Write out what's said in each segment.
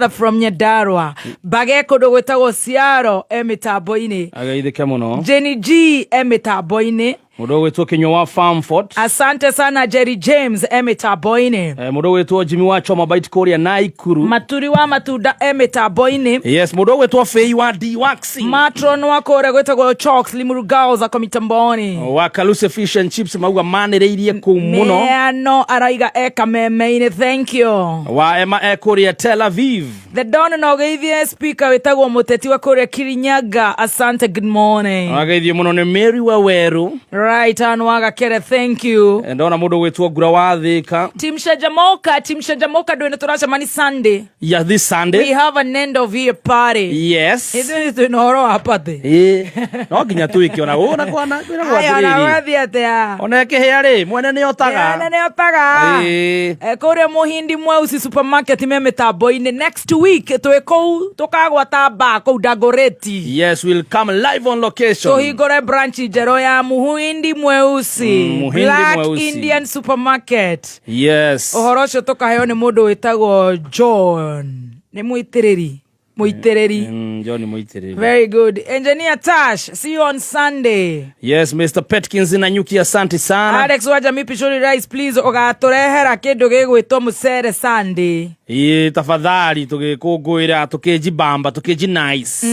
From Nyandarua Mbage kũndũ gwĩtagwo Ciaro e mĩtambo-inĩ. Ageithĩke mũno. Jenny G e mĩtambo-inĩ. Mũndũ ũgwĩtwo Kinyua wa Farmford. Asante sana Jerry James e mĩtambo-inĩ. Mũndũ ũgwĩtwo Jimmy wa Choma Bite kũrĩa Naikuru. Maturi wa matunda e mĩtambo-inĩ. Yes, mũndũ ũgwĩtwo Fei wa D Waxing. Matron wa kũrĩa gwĩtagwo Chalks Limuru Girls ako mĩtambo-inĩ. Wa Kaluse Fish and Chips mauga manĩrĩirie kũu mũno. Meano araiga e kameme-inĩ, thank you. Wa Emma e kũrĩa Tel Aviv. The Don no geithie speaker wĩtagwo mũteti wa kũrĩa Kirinyaga, asante, good morning. Ageithio mũno nĩ Mary wa Weru. Right on wagakere, thank you. Ndona mũndũ ũgwĩtwo Ngura wa Thĩka. Team Shajamoka, Team Shajamoka ndwĩ nĩ tũracemani Sunday. Yeah, this Sunday. We have an end of year party. Yes. Ithuĩ twĩna ũhoro wa party. Ĩĩ, no nginya twĩke ona ũna kwana kwĩragwo Aya, ona atĩrĩrĩ. gwathiĩ atĩa? Ona ĩkĩhĩa rĩ, mwene nĩ otaga. Mwene nĩ otaga. Ĩĩ. Kũrĩa Mũhindi Mweusi supermarket me mĩtambo-inĩ next week twĩ kũu tũkagwata mbaa kũu Dagoretti. Yes, we'll come live on location. Tũhingũre branch njerũ ya Muhindi Mweusi. Muhindi Black Mweusi. Indian Supermarket. Yes. Ũhoro ũcio tũkaheo nĩ mũndũ wĩtagwo John. Nĩ mũitĩrĩri. Mũitĩrĩri. John Mũitĩrĩri. Very good. Engineer Tash, see you on Sunday. Yes, Mr. Petkins na Nyuki, asante sana. Alex wa Jamii Pishori Rice, please ũgatũrehera kĩndũ gĩgwĩtwo mũcere Sunday. Ĩĩ, tafadhali tũgĩkũngũĩra tũkĩjibamba tũkĩji nice.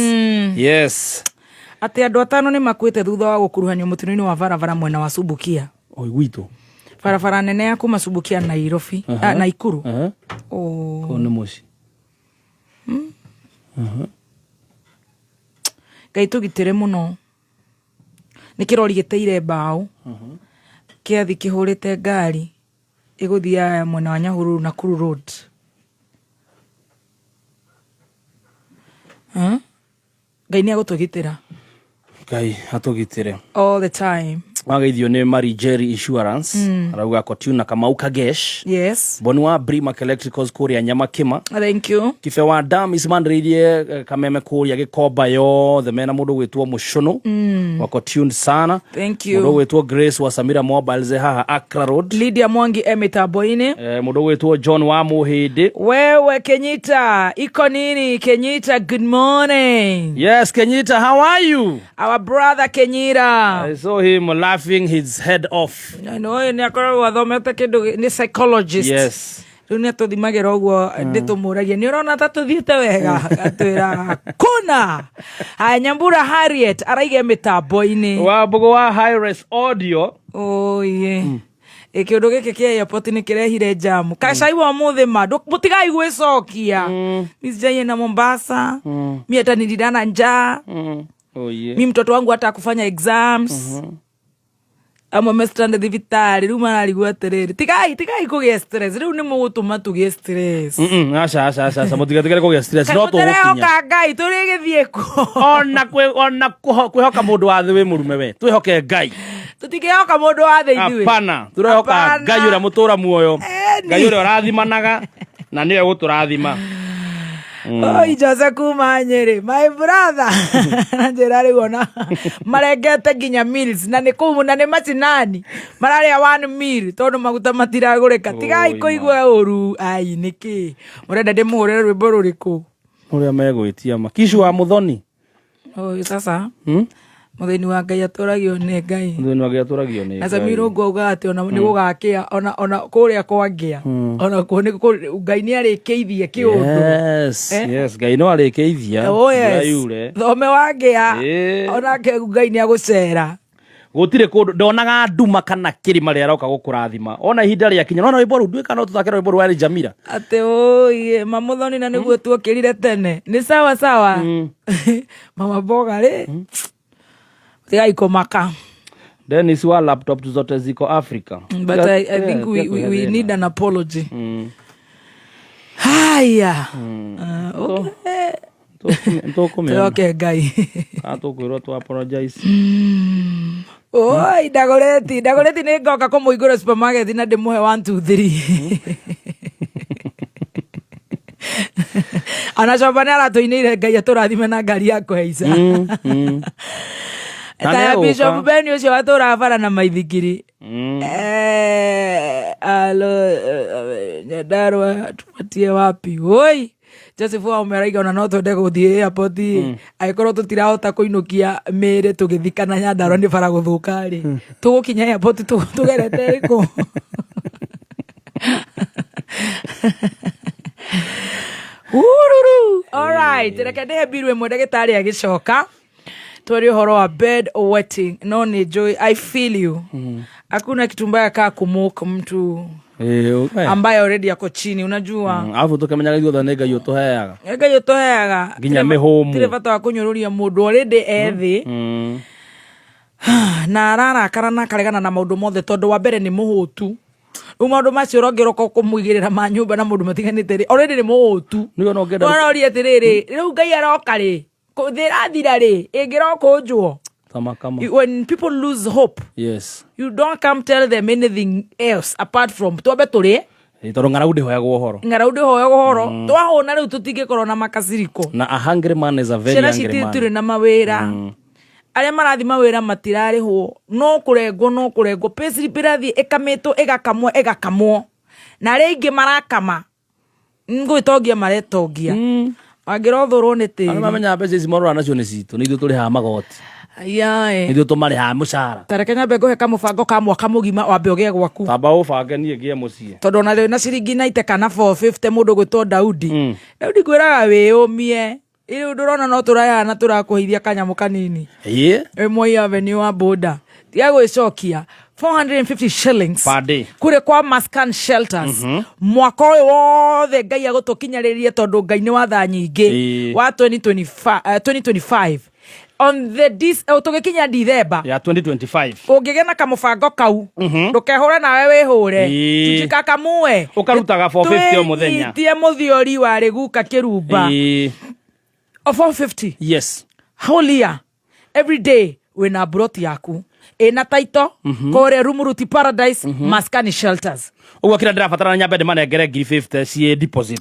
Yes. Atĩ andũ 5 nĩ makuĩte thutha wa gũkuruhanio mũtino-inĩ wa barabara mwena wa Subukia. Oi gwitũ. Barabara nene ya kuma Subukia Nairobi, Naikuru. Oh. Kũu nĩ mũciĩ. Ngai tũgitĩre mũno. Nĩ kĩrori gĩteire mbaũ. Kĩathi kĩhũrĩte ngari ĩgũthiaga mwena wa Nyahururu Nakuru Road. Ngai nĩ agũtũgitĩra. Ngai atũgitĩre. All the time. Wageithio nĩ Mary Jerry Insurance. Arauga Kotuna Kamau Kagesh. Yes. Boni wa Brimac Electricals kũrĩa Nyamakĩma. Thank you. Kibe wa Damis manĩrĩirie Kameme kũrĩa Gĩkomba yothe mena mũndũ gwĩtwo Mũcũnũ. Wako tuned sana. Thank you. Mũndũ gwĩtwo Grace wa Samira Mobiles haha Accra Road. Lydia Mwangi e mĩtambo-inĩ. Mũndũ gwĩtwo John wa Mũhĩndĩ. Wewe Kenyita, iko nini Kenyita, good morning. Yes, Kenyita, how are you? Our brother Kenyita. I saw him laughing his head off. No, nĩ akoragwo athomete kĩndũ nĩ psychologist. Yes. Rĩu nĩ atũthimagĩra ũguo ndĩtũmũragia nĩ ũrona ta tũthiĩte wega atwĩra kuna. Haya, Nyambura Harriet araiga mĩtambo-inĩ. Wa Mbugu wa Hi-Res Audio. Oye. Ĩ kĩũndũ gĩkĩ kĩa airport nĩ kĩrehire jamu. Kacai wa ũmũthĩ ma mũtigai gwĩcokia. Mi sijaienda Mombasa. Mi hata nililala njaa. Oye. Mi mtoto wangu hata kufanya exams. Amwe me stranded thibitarĩ rĩu mararigwo atĩrĩrĩ tigai kũgĩa stress rĩu nĩ mũgũtũma tũgĩe stress. Aca, aca, aca, aca, mũtigatigare kũgĩa stress, no tũgũkinya. Mũtirehoka Ngai tũrĩgĩthiĩ kũ? Ona kwĩhoka mũndũ wa thĩ wĩ mũrume we, twĩhoke Ngai. Tũtingĩhoka mũndũ wa thĩ ithuĩ. Hapana, tũrehoka Hapana. Ngai ũrĩa mũtũra muoyo. Eni. Ngai ũrĩa ũrathimanaga na nĩwe gũtũrathima. Oi Jose kuma Nyeri, my brother. Na njĩra rĩu ona marengete nginya meals na nĩ kũu na nĩ macinani mararĩa one meal tondũ maguta matiragũrĩka. Tigai Oi, kũigua ũru. Ai nĩkĩ? Mũrenda ndĩmũhũrĩre rwĩmbo rũrĩkũ? Ũrĩa megwĩtia ma. Kishu wa Muthoni. Oi sasa. Mũthĩni wa Ngai atũragio nĩ Ngai. Mũthĩni wa Ngai atũragio nĩ Na Ngai. Samir Ũngũ augaga atĩ ona nĩ gũgakĩa, ona kũrĩa kwangĩa, ona kuo nĩ Ngai nĩ arĩkĩithia kĩũndũ. Yes, yes, Ngai no arĩkĩithia. Oh, yes. Mbura yure. Thome wangĩa, onake Ngai nĩ agũcera. Gũtirĩ kũndũ ndonaga nduma kana kĩrĩma rĩrĩa aroka gũkũrathima. Ona ihinda rĩakinya, nona rwĩmbo rũu nduĩka no tũthake rwĩmbo rwa Jamila. Atĩ ũiĩ, Mamuthoni na nĩguo tuokĩrire tene. Nĩ sawa sawa. Mama mboga rĩ. Tigai kũmaka. Dennis wa laptop zote ziko Africa. But I think we need an apology. Haya. Okay. Tũkũmĩona. Tũcoke Ngai. Kana tũkwĩrwo tũ apologize. Oi, Dagoretti, Dagoretti nĩ ngoka kũmũhingũra supermarket na ndĩmũhe 1 2 3. Ona Coba nĩ aratũinĩire Ngai atũrathime na ngari ya kũhaica. Na Ta ya nĩegũka. Bishop Ben ũcio watũraga bara na maithikiri. Alo, Nyandarua tupatie wapi? Oi. Joseph Waume araiga ona no twende gũthiĩ airport angĩkorwo tũtirahota kũinũkia mĩĩrĩ tũgĩthikana Nyandarua nĩ bara gũthũka rĩ, tũgũkinya airport tũgerete ĩkũ? Ururu. Alright, reke ndĩhe mbiru ĩmwe ndagĩtarĩ agĩcoka twari ũhoro wa bed wetting. No nĩ njũĩ, I feel you. Hakuna kitu mbaya kaa kumuk mtu ambaye already ako chini, unajua. Arabu tũkĩmenyaga ithuothe nĩ Ngai ũtũheaga. Ngai ũtũheaga. Nginya mĩhũmũ. Tirĩ bata wa kũnyũrũria mũndũ already e thĩ na ararakara na akaregana na maũndũ mothe, tondũ wa mbere nĩ mũhũtu. Rĩu maũndũ macio ũrongĩroka kũmũigĩrĩra ma nyũmba na mũndũ matiganĩte rĩ, already nĩ mũhũtu. Nĩguo no ngenda. Ũroria atĩrĩrĩ, rĩu Ngai aroka rĩ, thĩ ĩrathira rĩ, ĩngĩrokũnjwo. Kama kama. When people lose hope, you don't come tell them anything else apart from twambe tũrĩe. Tondũ ng'aragu ndĩhoyagwo ũhoro. Ng'aragu ndĩhoyagwo ũhoro. Twahũna rĩu tũtingĩkorwo na makaciriko. Na a hungry man is a very Ciana angry citũ man. itirĩ na mawĩra, arĩa marathiĩ mawĩra matirarĩhwo, no kũrengwo, no kũrengwo. Payslip ĩrathiĩ ĩkamĩtwo, ĩgakamwo, ĩgakamwo, na arĩa aingĩ marakama ngwĩtongia maretongia mangĩrothũrwo nĩ Andũ tĩri. mamenya mbeca ici morora nacio nĩ citũ, nĩ ithuĩ tũrĩhaga magoti, Ayae. nĩ ithuĩ tũmarĩhaga mũcara. Tareke nyambe ngũhe kamũbango ka mwaka mũgima wambe ũgĩe gwaku. Tamba ũbange niĩ ngĩe mũciĩ. Tondũ ona rĩ na ciringi 90 kana 450, mũndũ gwĩtwo Daudi, Daudi, ngwĩraga wĩyũmie. Rĩu ndũrona no tũraya na tũrakũheithia kanyamũ kanini. Wĩ Moi Avenue wa boda, tiga gwĩcokia. 450 shillings Per day. Kũrĩ kwa Mascan Shelters mwaka ũyũ wothe Ngai agũtũkinyarĩrie, tondũ Ngai nĩ wa thaa nyingĩ. Wa 2025, 2025 on the dis, tũgĩkinya Dithemba ya 2025. Ũngĩgĩa na kamũbango kau, ndũkehũre nawe wĩhũre. Tutikakamue. Ũkarutaga 450 o mũthenya. Twĩnyitie mũthiori warĩ guka kĩrumba. O 450 whole year, every day wĩna mburoti yaku ĩna taito kũrĩa Rumuruti Paradise, Maskani Shelters. Ũguo kĩrĩa ndĩrabatara nyambe ndĩmanengere ngiri 50 ciĩ deposit.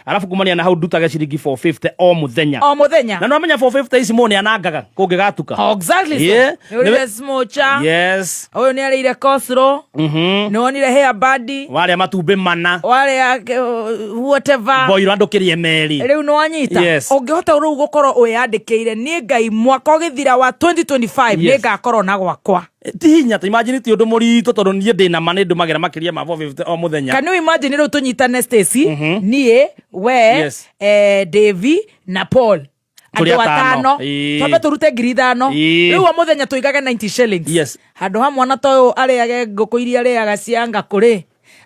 Arabu kumania na hau ndutage ciringi 450 o mũthenya. O mũthenya. Na nĩwamenya 450 ici mũndũ nĩanangaga kũngĩgatuka. Exactly so. Nĩ ũrĩire smocha. Ũyũ nĩ arĩire cosro. Nĩ wonire hair bandi. Warĩa matumbĩ mana. Warĩa whatever. Mboiro andũ kĩrĩe merĩ. Rĩu nĩ wanyita. Ũngĩhota rĩu gũkorwo wĩyandĩkĩire, niĩ Ngai mwaka ũgĩthira wa 2025 nĩ ngakorwo na gwakwa. Ti hinya, ta imagine, ti ũndũ mũritũ, tondũ niĩ ndĩna ma nĩ ndũmagĩra makĩria ma 450 o mũthenya. Can you imagine rĩu tũnyitane, Stacy, niĩ, we, Davy na Paul, Tũrĩ andũ atano. atano, twambe tũrute 5,000. Rĩu o mũthenya tũigage 90 shillings. Handũ ha mwana ta ũyũ arĩage ngũkũ iria arĩaga cia ngakũ rĩ,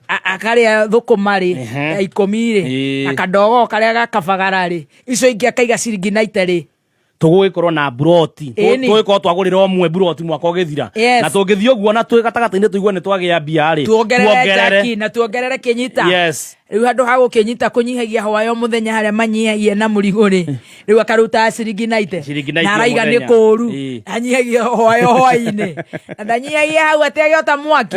akarĩa thũkũma rĩ, ya 10 rĩ, na kadogo karĩa gakabagara rĩ, icio ingĩ akaiga ciringi 90 rĩ. Tũgũgĩkorwo na mburoti. Ĩni. Tũgũgĩkorwo twagũrĩra ũmwe mburoti mwaka ũgĩthira. Na tũngĩthiĩ ũguo na twĩ gatagatĩ-inĩ tũigue nĩ twagĩa mbia rĩ, tuongerere njaki na tuongerere kĩnyita. Rĩu handũ ha gũkĩnyita kũnyihagia hwaĩ o mũthenya harĩa manyihagia na mũrigo rĩ, rĩu akaruta ciringi 90. Ciringi 90 na o araiga nĩ mũthenya. kũũru. Anyihagia hwaĩ o hwaĩ-inĩ na ndanyihagia hau atĩ agĩota mwaki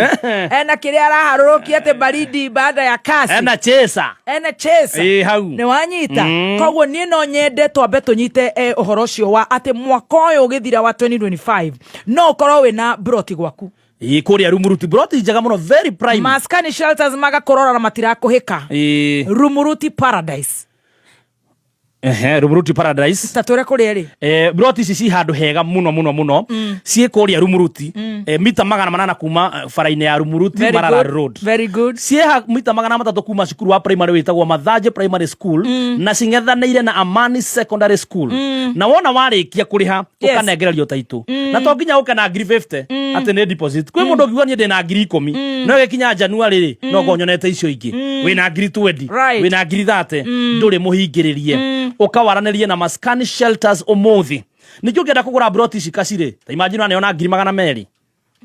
ena kĩrĩa araharũrũkia atĩ baridi baada ya kasi. Ena chesa. Ena chesa. Ĩĩ, hau. Nĩ wanyita. Koguo niĩ no nyende twambe tũnyite ũhoro ũcio wa atĩ mwaka ũyũ ũgĩthira wa 2025 no ũkorwo wĩna broti gwaku. Ĩĩ, kũrĩa Rumuruti, mburoti njega mũno, very prime. Maskani Shelters magakũrora na matirakũhĩka. Rumuruti Paradise. Ehe, Rumuruti Paradise. Ta twĩre kũrĩa rĩ. Mburoti ici ci handũ hega mũno mũno mũno, ciĩ kũrĩa Rumuruti, mita 800 kuma bara-inĩ ya Rumuruti Very Maralal good. Road. Very good. Ciĩ mita 300 kuma cukuru wa primary wĩtagwo Mathanjĩ Primary School, na cing'ethanĩire na Amani Secondary School. Na wona warĩkia kũrĩha, ũkanengererio taitũ, na to nginya ũke na ngiri 50 atĩ nĩ deposit. Kwĩ mũndũ ũngiuga niĩ ndĩ na ngiri 10, no ĩgĩkinya January rĩ, no ngorwo nyonete icio ingĩ. Wĩna ngiri 20, wĩna ngiri 30, ndũrĩ mũhingĩrĩrie. Ũkawaranĩrie na Maskani Shelters ũmũthĩ. Ningĩ ũngĩenda kũgũra mburoti ici kacirĩ, ta imagine ũraneo na ngiri 200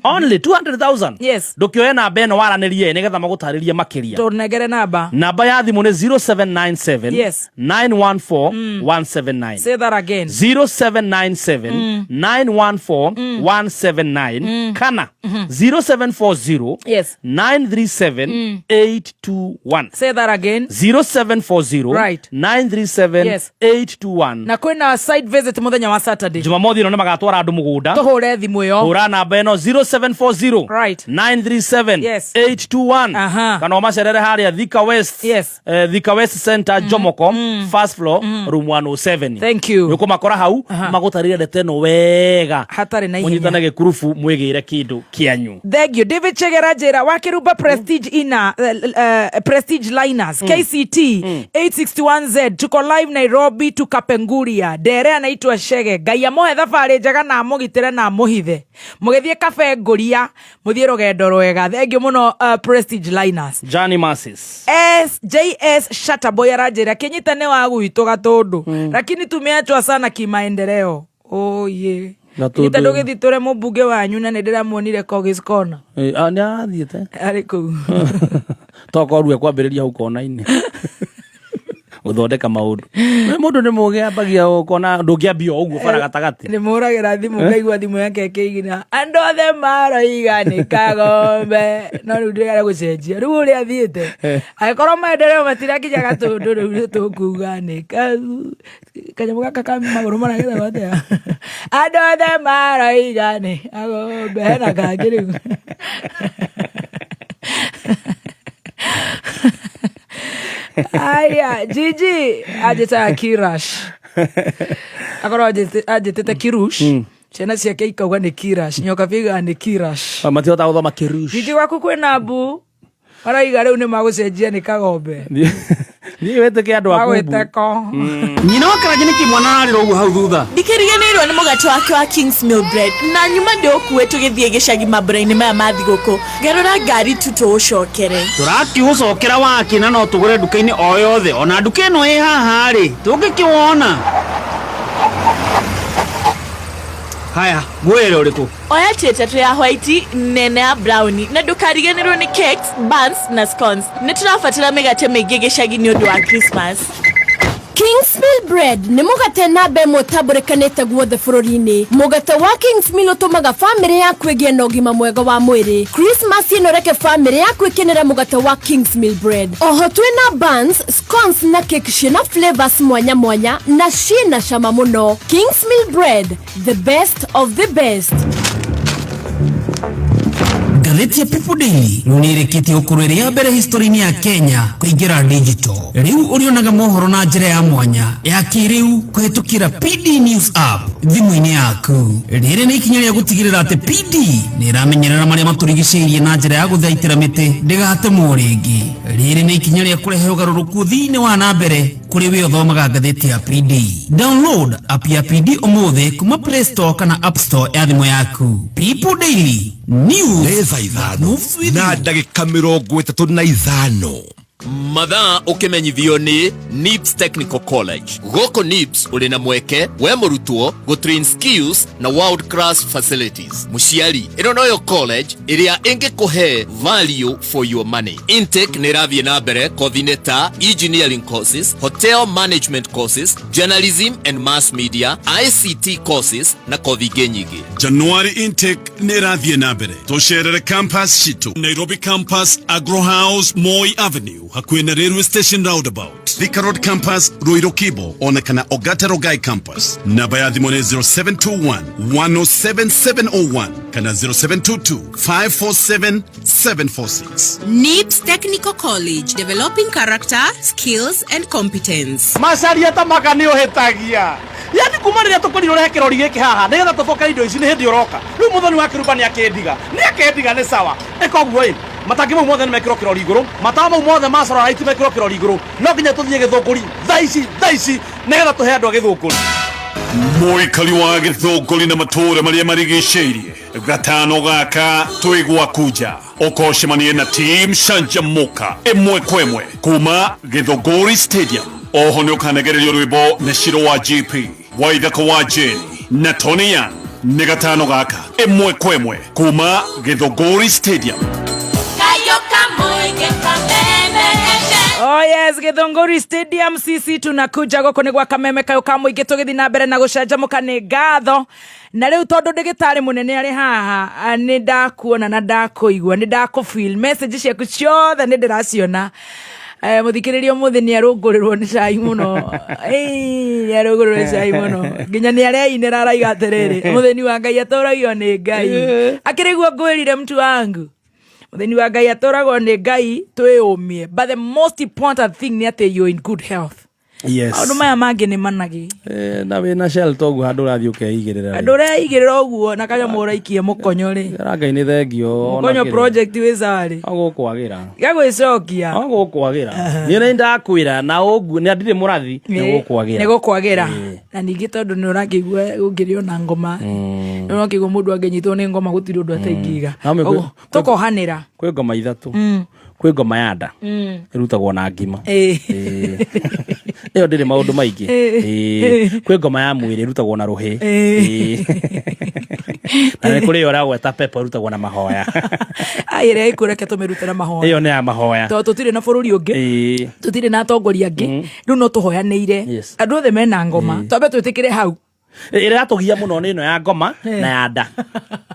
only, 200,000. Ndũkĩoye namba ĩno waranĩrie nĩgetha magũtarĩrie makĩria. Tũnengere namba. Namba ya thimũ nĩ 0797 914 179. Say that again. 0797 914 179 kana 0740 937 821. Say that again. 0740 937 821. Na kwĩna site visit mũthenya wa Saturday. Jumamothi ĩno nĩ magatwara andũ mũgũnda. Tũhũre thimũ ĩyo. Hũra namba ĩno. 0740 Right. 937 Yes. 821 Aha. kana ũmacerere harĩa Thika West Yes. Thika West Center Jomoko first floor room 107. Thank you. Nĩ ũkũmakora hau magũtarĩrie ndeto ĩno wega Hatarĩ na ihenya. mũnyitane gĩkurubu mwĩgĩre kĩndũ kĩanyu. Thank you. David Chegera njĩra wa Kĩrumba Prestige ina Prestige Liners KCT 861Z tuko live Nairobi to Kapenguria. Ndere anaitwa Chege. Ngai amũhe thabarĩ njega na amũgitĩre na amũhithe. Mũgĩthiĩ Kapenguria mũthiĩ rũgendo rwega. Thank you mũno Prestige Liners. Johnny Masses. SJS Shataboy aranjĩra Kĩnyita nĩ wa gwitũ Gatũndũ lakini tumeachwa sana kimaendeleo. Oye. Gatũndũ. Kĩnyita ndũgĩthiĩ tũre mũmbunge wanyu na nĩ ndĩramuonire Kogis Corner. Nĩ arathiĩte Arĩ kũu. tokorwo ekwambĩrĩria hau kona-inĩ gũthondeka maũndũ. We mũndũ nĩ mũgĩ ambagia ũkona ndũngĩambia o ũguo bara gatagatĩ. Nĩ mũragĩra thimũ ngaigua thimũ yake ĩkĩigina andũ othe maroiga nĩ kagombe no rĩu ndĩrenda gũcenjia rĩu ũrĩa athiĩte angĩkorwo maendeleo matirakinya Gatũndũ rĩu nĩ tũkuga nĩ kanyamũ gaka ka magũrũ mana getagwo atĩa andũ othe maroiga nĩ kagombe hena kangĩ rĩu. Aya, Gigi anjĩtaga Kirash. Akorwo anjĩtĩte Kirush. Ciana ciake ikauga nĩ Kirash. Nyoka biugaga nĩ Kirash. Matihotaga gũthoma Kirush. Gigi gwaku kwĩna mbu. Maraiga rĩu nĩ magũcenjia nĩ kagombe. Niĩ wĩtĩke andũ a kumbu. Magwĩteko. Nyina wa Karanja nĩkĩ mwana ararĩra ũguo hau thutha? Ndikĩriganĩirwo nĩ mũgate wake wa Kings Mill Bread na nyuma ndĩũkue tũgĩthiĩ gĩcagi mambura-inĩ maya ma thigũkũ. Garũra ngari tu tũũcokere. Tũrakiũcokera wakĩ na no tũgũre nduka-inĩ o yothe ona nduka ĩno ĩ haha rĩ tũngĩkĩwona. Haya, ngwĩre ũrĩkũ? Oya tia ĩtatũ ya white nene ya brownie na ndũkariganĩrwo nĩ cakes, buns na scones. Nĩ tũrabatara mĩgate mĩingĩ gĩcagi nĩ ũndũ wa Christmas. Kingsmill Bread nĩ mũgate namba ĩmwe ũtambũrĩkanĩte guothe bũrũri-inĩ. Mũgate wa Kingsmill ũtũmaga bamĩrĩ yaku ĩgĩe na ũgima mwega wa mwĩrĩ. Christmas ĩno reke bamĩrĩ yaku ĩkenere mũgate wa Kingsmill Bread. Oho twĩna buns, scones na cake ciĩna flavors mwanya mwanya na ciĩna cama mũno. Kingsmill Bread, the best of the best. Ngathĩti ya People Daily rĩu nĩ ĩrĩkĩtie gũkorwo ĩrĩ ya mbere history-inĩ ya Kenya kũingĩra digital. Rĩu ũrĩonaga mohoro na njĩra ya mwanya ya kĩrĩu kũhĩtũkĩra PD News app thimũ-inĩ yaku. Rĩrĩ nĩ ikinya rĩa gũtigĩrĩra atĩ PD nĩ ĩramenyerera marĩa matũrigicĩirie na njĩra ya gũthaitĩra mĩtĩ ndĩgatemwo rĩngĩ. Rĩrĩ nĩ ikinya rĩa kũrehe ũgarũrũku thĩinĩ wa na mbere kũrĩ we ũthomaga ngathĩti ya PD. Download app ya PD ũmũthĩ kuma Play Store kana App Store ya thimũ yaku. People Daily News Nĩ thaa 5 moves with na you. ndagĩka 35. Mathaa ũkĩmenyithio nĩ NIPS Technical College. Gũkũ NIPS ũrĩ na mweke we mũrutwo gũtrain skills na world class facilities. Mũciari, ĩno noyo college ĩrĩa ĩngĩkũhe value for your money. Intake nĩ ĩrathiĩ na mbere kothi-inĩ ta engineering courses, hotel management courses, journalism and mass media, ICT courses na kothi ingĩ nyingĩ. January intake nĩ ĩrathiĩ na mbere. Tũcerere campus citũ Nairobi campus, Agro House, Moi Avenue hakuhĩ na railway station roundabout, Thika Road campus, Ruiru Kibo ona kana Ogata Rogai campus. Namba ya thimũ nĩ 0721 107701 kana 0722 547 746. NIPS Technical College, developing character, skills and competence. Macaria ta maka nĩ ũhĩtagia. Yani kuma rĩrĩa tũkorirwo rehe kĩrori gĩkĩ haha nĩgetha tũbokere indo ici nĩ hĩndĩ ũroka. Rĩu mũthoni wa kĩrumba nĩ akĩndiga. Nĩ akĩndiga nĩ sawa. Ĩka ũguo ĩ. Matangi mau mothe nĩ mekĩrwo kĩrori igũrũ. Matawa mau mothe ma solar light mekĩrwo kĩrori igũrũ. No nginya tũthiĩ Gĩthũngũri thaa ici thaa ici nĩgetha tũhe andũ a Gĩthũngũri. Mũikari wa Gĩthũngũri na matũũra marĩa marigicĩirie gatano gaka twĩ gwaku nja ũkocemanie na team Canjamũka ĩmwe kwa ĩmwe kuma Gĩthũngũri Stadium. Oho nĩ ũkanegererio rwĩmbo nĩ Shiro wa GP Waithaka wa Jane na Tony Young. Nĩ gatano gaka ĩmwe kwa ĩmwe kuma Gĩthũngũri Stadium. Oh yes, Githunguri Stadium sisi tunakuja gũkũ nĩ gwa kameme kayũ ka mũingĩ tũgĩthiĩ na mbere na gũcanjamũka nĩ ngatho. Na rĩu tondũ ndĩgĩtarĩ mũnene arĩ haha, nĩ ndakuona na ndakũigua, nĩ ndakũfeel message ciaku ciothe nĩ ndĩraciona. Muthikiriria umuthi ni arungurirwo ni cai muno. Ni arungurirwo ni cai muno nginya ni areinira araiga atiriri, muthini wa Ngai atoragio ni Ngai. Akiriguo ngwirire mtu wangu, muthini wa Ngai atoragwo ni Ngai, twiyumie. But the most important thing ni ati you're in good health. Yes. Maundu maya mangi ni managi. Na wĩna shelter ũguo handũ ũrathiĩ ũkeigĩrĩra. Andå ũreigĩrĩra ũguo na kanyamũ ũraikie mũkonyo rĩ. Ra Ngai nĩ thengio. Mũkonyo project wĩ sawa rĩ. Ogũkwagĩra. Gagwĩcokia. Ogũkwagĩra. Niĩ nĩ ndakwĩra na ũguo nĩ ndirĩ mũrathi nĩ gũkwagĩra. Nĩ gũkwagĩra. Na ningĩ tondũ nĩ ũrakĩigua gũkĩrĩ ona ngoma, nĩ ũrakĩigua mũndũ angĩnyitwo nĩ ngoma gũtirĩ ũndũ ataingĩiga. No Koguo, tũkohanĩra. Kwĩ ngoma ithatũ. Kwĩ ngoma ya nda. Ĩrutagwo na ngima. Ĩĩ. Ĩyo ndĩrĩ maũndũ maingĩ. Ĩĩ. Kwĩ ngoma ya mwĩrĩ ĩrutagwo na rũhĩ. Ĩĩ. Na nĩ kũrĩ ĩyo ũragweta pepo ĩrutagwo na mahoya. Ai, ĩrĩa ĩkũreke tũmĩrute na mahoya. Ĩyo nĩ ya mahoya. Tondũ tũtirĩ na bũrũri ũngĩ. Ĩĩ. Tũtirĩ na atongoria angĩ. Rĩu no tũhoyanĩire. Yes. Andũ othe mena ngoma. Twambe twĩtĩkĩre hau. Ĩrĩa yatũgia mũno nĩ ĩno ya ngoma na ya nda.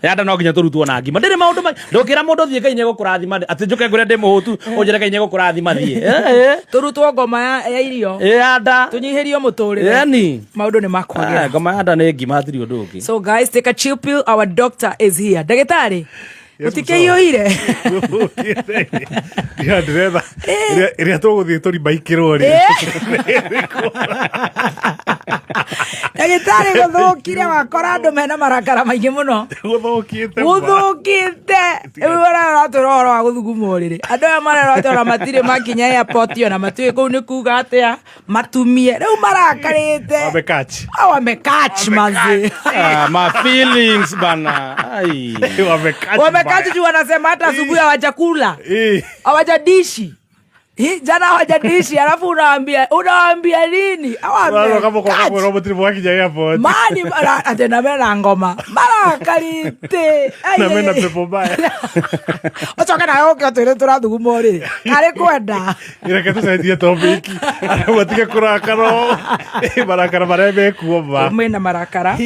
Ya nda no nginya tũrutwo na ngima. Ndĩrĩ maũndũ maingĩ. Ndũngĩra mũndũ thiĩ Ngai nĩegũkũrathima atĩ njũke ngũre ndĩ mũhũtu ũnjĩre Ngai nĩegũkũrathima thiĩ. Tũrutwo ngoma ya irio. Ya nda. Tũnyihĩrio mũtũrĩre. Yani. Maũndũ nĩ makwagĩra. Ngoma ya nda nĩ ngima hatirĩ ũndũ ũngĩ. So guys, take a chill pill. Our doctor is here. Ndagĩtarĩ, ũtikĩiyũire. Ndiga ndĩretha ĩrĩa tũgũthiĩ tũrimaikĩrwo rĩ. Ndagĩtarĩ, gũthũkire wakora andũ mena marakara maingĩ mũno. Gũthũkĩte. Gũthũkĩte. Rĩu ũratwĩra ũhoro wa gũthuguma ũrĩrĩ. Andũ aya marera atĩ ona matirĩ makinya airport, ona matiũĩ kũu nĩ kuga atĩa matumie. Rĩu marakarĩte. Wamekach. Wamekach manzi. Ah, ma feelings bana. Ai. Wamekach. Wamekach juu wanasema hata asubuhi hawajakula. Hawajadishi. Hii, jana hawajadishi, alafu unawaambia nini? Kama mũtirĩ mwakinya airport. Mani ate na mena ngoma marakarite. Na mena pepo mbaya. Ucoke nawe ũke ũtwĩre tũrathuguma ũrĩrĩ karĩ kwenda. Reke tũcenjie topic. Andũ matige kũrakara ũũ. Marakara marĩa mekuo ma. Mena marakara,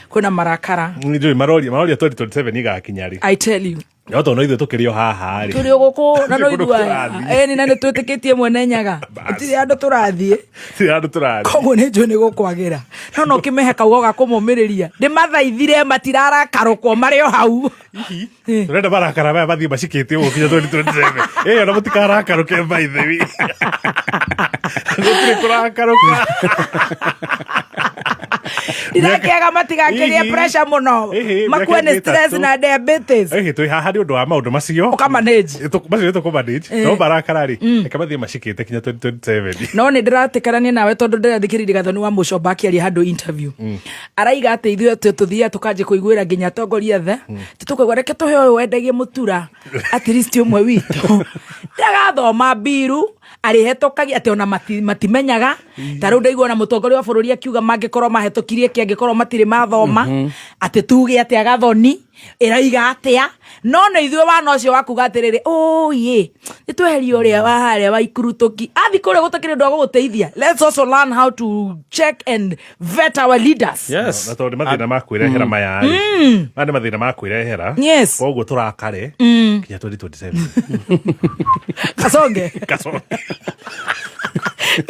kwĩna marakara. Njũĩ maroria maroria 2027 igakinya rĩ. I tell you. No tondũ ithuĩ tũkĩrĩ o haha rĩ. Tũrĩ o gũkũ na no Gũtirĩ kũndũ igua tũrathiĩ. ĩni na nĩ twĩtĩkĩtie mwene Nyaga, gũtirĩ andũ tũrathiĩ. Gũtirĩ handũ tũrathiĩ. Koguo nĩ njũĩ nĩ gũkwagĩra, no ũkĩmehe kaugo ga kũmũmĩrĩria. Ndĩmathaithire matirarakarũkwo marĩ o hau. Tũrenda marakara maya mathiĩ macikĩte ũguo kinya 2027. Ĩyo na mũtikarakarũke by the way. Gũtirĩ kũrakarũka. Ndirakĩaga matigakĩrie Hihi. pressure mũno, Hihi, makue mĩaka nĩ ĩngĩ stress ĩtatũ. na diabetes. Ĩhĩ, twĩ haha nĩ ũndũ wa maũndũ macio. Ũkamanage. Macio nĩ tũkũmanage. No marakara rĩ, reke mathiĩ macikĩte kinya 2027. No nä ndäratĩkarania nawe tondå ndärathikĩrĩria Gathoni wa Mũcomba akĩaria handũ interview, araiga atĩ ithuĩ atĩ tũthiaga tũkanjia kũiguĩra nginya atongoria tha, tũkaigua reke tũhe ũyũ wendagia mũtura at least ũmwe witũ ndagathoma mbiru arĩhetũkagia atĩ ona matimenyaga. Ta rĩu ndaigua ona mũtongoria wa bũrũri akiuga mangĩkorwo mahĩtũkirie kĩ angĩkorwo matirĩ mathoma, atĩ tuge atĩ Agathoni ĩraiga atĩa. No nĩ ithuĩ wana ũcio wa kuga atĩrĩrĩ, ũyĩ nĩ tweherie ũrĩa wa harĩa wa ikurutũki athi kũrĩa gũtakĩrĩ ũndũ wa gũgũteithia. Let's also learn how to check and vet our leaders. Yes. Na tondũ nĩ mathĩna ma kwĩrehera maya rĩ. Maya nĩ mathĩna ma kwĩrehera. Yes. Koguo tũrakare kinya 2027. Kasonge. Kasonge.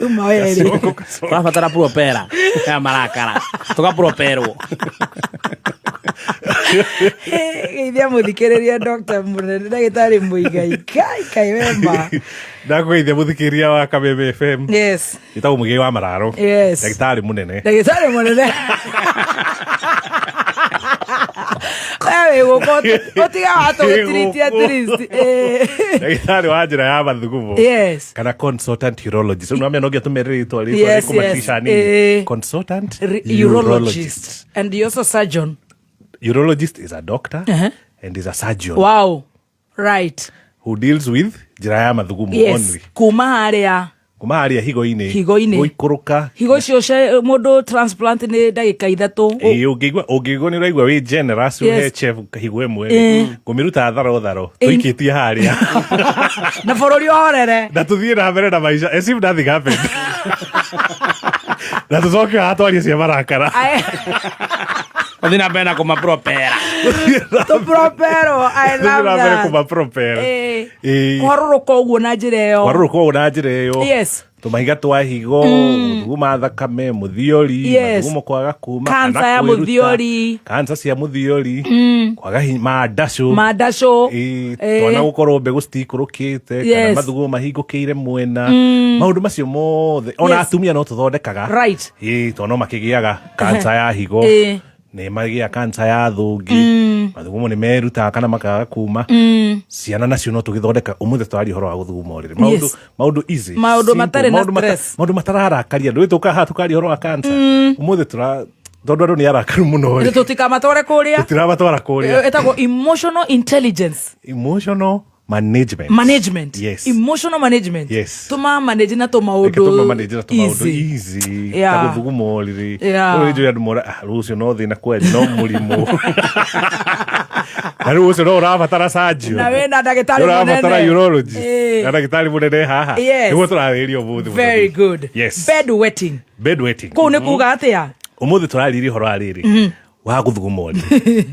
Uma werĩ. Kasongo, kasongo. Tũrabatara propera ya marakara. Tũkaproperwo. Geithia mũthikĩrĩria, Dr. mũnene, ndagĩtarĩ Mũigai. Kai kai wema. Ndakũgeithia mũthikĩrĩria wa Kameme FM. Yes. Ĩtagwo Mũigai wa Mararo. Yes. Ndagĩtarĩ mũnene. Ndagĩtarĩ mũnene. We wĩ gũkũ ũtiga watũgĩtiriti at least. Ndagĩtarĩ wa njĩra ya mathugumo. Yes. Kana consultant urologist. Rĩu nĩwamenya no nginya tũmerĩre rĩtwa rĩtwa Yes, rĩkũmatisha yes. nini. Consultant Urologist. And you also surgeon. Urologist is a doctor and is a surgeon Wow. Right. who deals with njĩra ya mathugumo Yes. only. Kuma harĩa Kuma harĩa higo-inĩ. Higo-inĩ. Gũikũrũka. Higo icio mũndũ transplant nĩ ndagĩka 3. Ĩĩ, ũngĩigua nĩ ũraigua wĩ generous Yes. ũhe chef higo ĩmwe rĩ, ngũmĩruta tharo tharo tũikĩtie harĩa Na bũrũri ũhorere. Na tũthiĩ na mbere na maica as if nothing happened, na tũcoke haha twarie cia marakara. Ae. Ũthiĩ na mbere na kũmapropera. Tũproperwo, I Tũthiĩ love na mbere that. kũmapropel. Eh. Ĩĩ. Kũharũrũka ũguo na njĩra ĩyo. Kũharũrũka ũguo na njĩra ĩyo. Yes. Tũmahiga twa higo, gũthuguma thakame, mũthiori, Yes. mathugumo kwaga kuma, Cancer kana ya kwĩruta, mũthiori. cancer cia mũthiori, kwaga hinya, mandacũ. Mandacũ. Ĩĩ, Ĩĩ. twana gũkorwo mbegũ citikũrũkĩte kana Yes. mathugumo mahingũkĩire mwena maũndũ macio mothe ona Yes. atumia no tũthondekaga Right. Ĩĩ, tondũ no makĩgĩaga kanca ya higo Ĩĩ. nĩ magĩa kanca ya thũngĩ mathugumo nĩ merutaga kana makaga kuma ciana nacio no tũgĩthondeka ũmũthĩ tũraria ũhoro wa gũthuguma ũrĩrĩ maũndũ Yes. maũndũ easy Maũndũ simple, matarĩ na maũndũ stress. maũndũ matararakaria ndũĩ tũkaga haha tũkaria ũhoro wa kanca ũmũthĩ tũra tondũ andũ nĩ arakaru mũno rĩ Tũtikamatware kũrĩa. tũtiramatwara kũrĩa Ĩtagwo emotional intelligence. emotional management Management. yes Emotional management. Yes. Tũma manage na Reke tũmaũndũ. tũmamanage na tũmaũndũ easy. easy Yeah. ta gũthuguma ũrĩrĩ Yeah. rĩu nĩnjũĩ andũ mora "Ah, rũciũ no thĩna kweli no mũrimũ na rĩu ũcio no ũrabatara surgeon Na wĩna ndagĩtarĩ ũrabatara mũnene. urologist Ĩĩ. na ndagĩtarĩ mũnene haha Yes. nĩguo tũrarĩrĩria ũmũthĩ Very good. Yes. Bed wetting. bed wetting Kũu nĩ kuga atĩa? ũmũthĩ tũrarĩrĩria ũhoro wa rĩrĩ wa gũthuguma ũrĩrĩ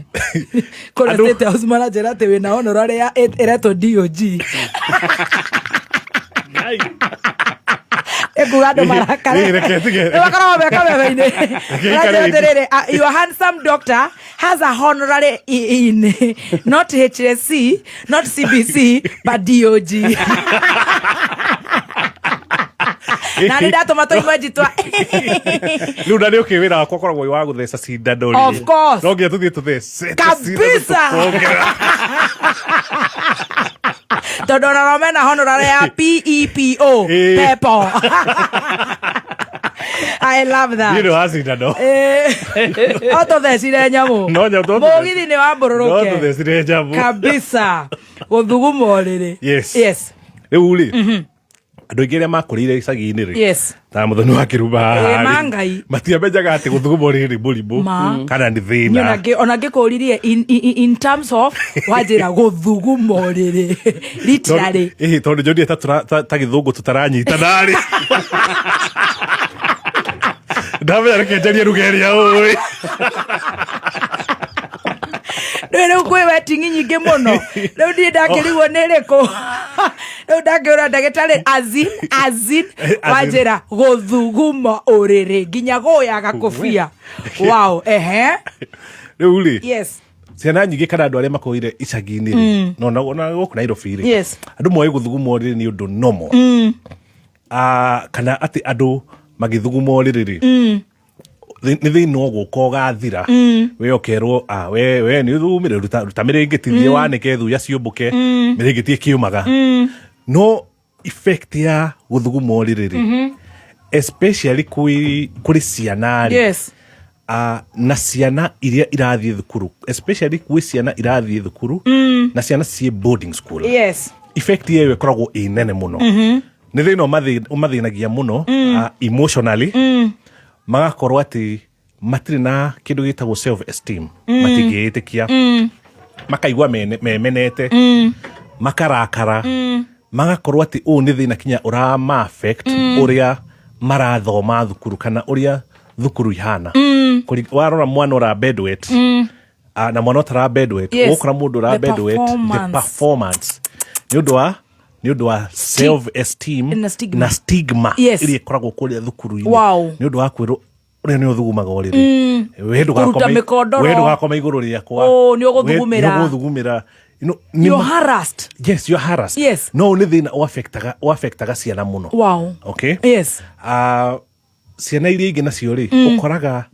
Kũrĩa Andũ- State House maranjĩra atĩ wĩna honorary ya ĩretwo DOG. Ĩkuga andũ marakara. Ĩĩ, reke tige- Nĩ makoragwo me kameme-inĩ. Reke ikare Maranjĩra atĩrĩrĩ, your handsome doctor has a honorary in not HSC, not CBC, but DOG. Na nĩ ndatũma tũimwe njitwa. rĩu na nĩ ũkĩ wĩra wakwa ũkoragwo wĩ wa gũtheca cindano rĩ. Of course. no nginya tũthiĩ tũthecete Kabisa. cindano tũkongerera. Tondũ ona no mena honorary ya PEPO. Ĩĩ. Pepo. I love that. Niĩ nĩ wa cindano No tũthecire nyamũ No nyamũ no tũthecire. mũgithi nĩ no wambũrũrũke tũthecire nyamũ kabisa gũthuguma ũrĩrĩ Yes. yes rĩu rĩ andå aingä arä a makå rä ire icagi-inä rä Yes. ta må thoni wa kä ruba Ĩ, ma Ngai. matiamenyaga atä gå thuguma å rä rä må rimå Ma. kana nä thä Niĩ na ona ngĩkũririe in terms of wanjĩra gũthuguma ũrĩrĩ literally tondå njonire ta gä thå ngå tå taranyita narä ndamenya reke njarie ruga ä rä a å rä rä u kwä wetingi nyingä må no rä u niä ndakärigwo nä rä kå rä u ndangä å ra ndagätarä azin azin wanjä ra gå thuguma å rä rä nginya gå yaga kå bia wow ehe rä u rä yes ciana nyingä kana andå arä a makå ire icagi-inä rä no na gå kå nairobi rä Yes. andå moä gå thuguma å rä nä å ndå nomo kana atä andå magä thuguma å rä rä nä thä na å gå ka å gathira we å kerwo "Ah, we we nä å thugumä re ruta mä rä ngä ti thiä wanä ke thuya ciå ke mä rä ngä ti ä kä å maga no effect ya gå thuguma å rä rä rä especially kå rä ciana rĩ yes na ciana iria irathiĩ thukuru especially gwĩ ciana irathiĩ thukuru na ciana ciĩ boarding school yes effect ĩyo ĩkoragwo ĩ nene mũno nĩ thĩna ũmathĩnagia mũno emotionally magakorwo atĩ matirĩ na kĩndũ gĩtagwo self esteem matingĩĩtĩkia makaigua memenete makarakara magakorwo atĩ ũũ nĩ thĩna kinya ũrama affect ũrĩa marathoma thukuru kana ũrĩa thukuru ihana warora mwana ũra bedwet na mwana ũtara bedwet Yes. ũgũkora mũndũ ũra The bedwet the performance. performance nĩ ũndũ wa nĩ ũndũ wa self esteem Na stigma. na stigma Yes. ĩrĩa ĩkoragwo kũrĩa thukuru-inĩ Wow. nĩ ũndũ wa kwĩrwo ũrĩa nĩ ũthugumaga ũrĩrĩ we Kũruta mĩkondoro. we ndũgakoma igũrũ rĩakwa Oh, nĩ ũgũthugumĩra. We nĩ ũgũthugumĩra You know, nĩ you're ma- harassed yes you're harassed Yes. no nĩ thĩna ũaffectaga ciana mũno wow okay yes Ciana iria ingĩ nacio rĩ ũkoraga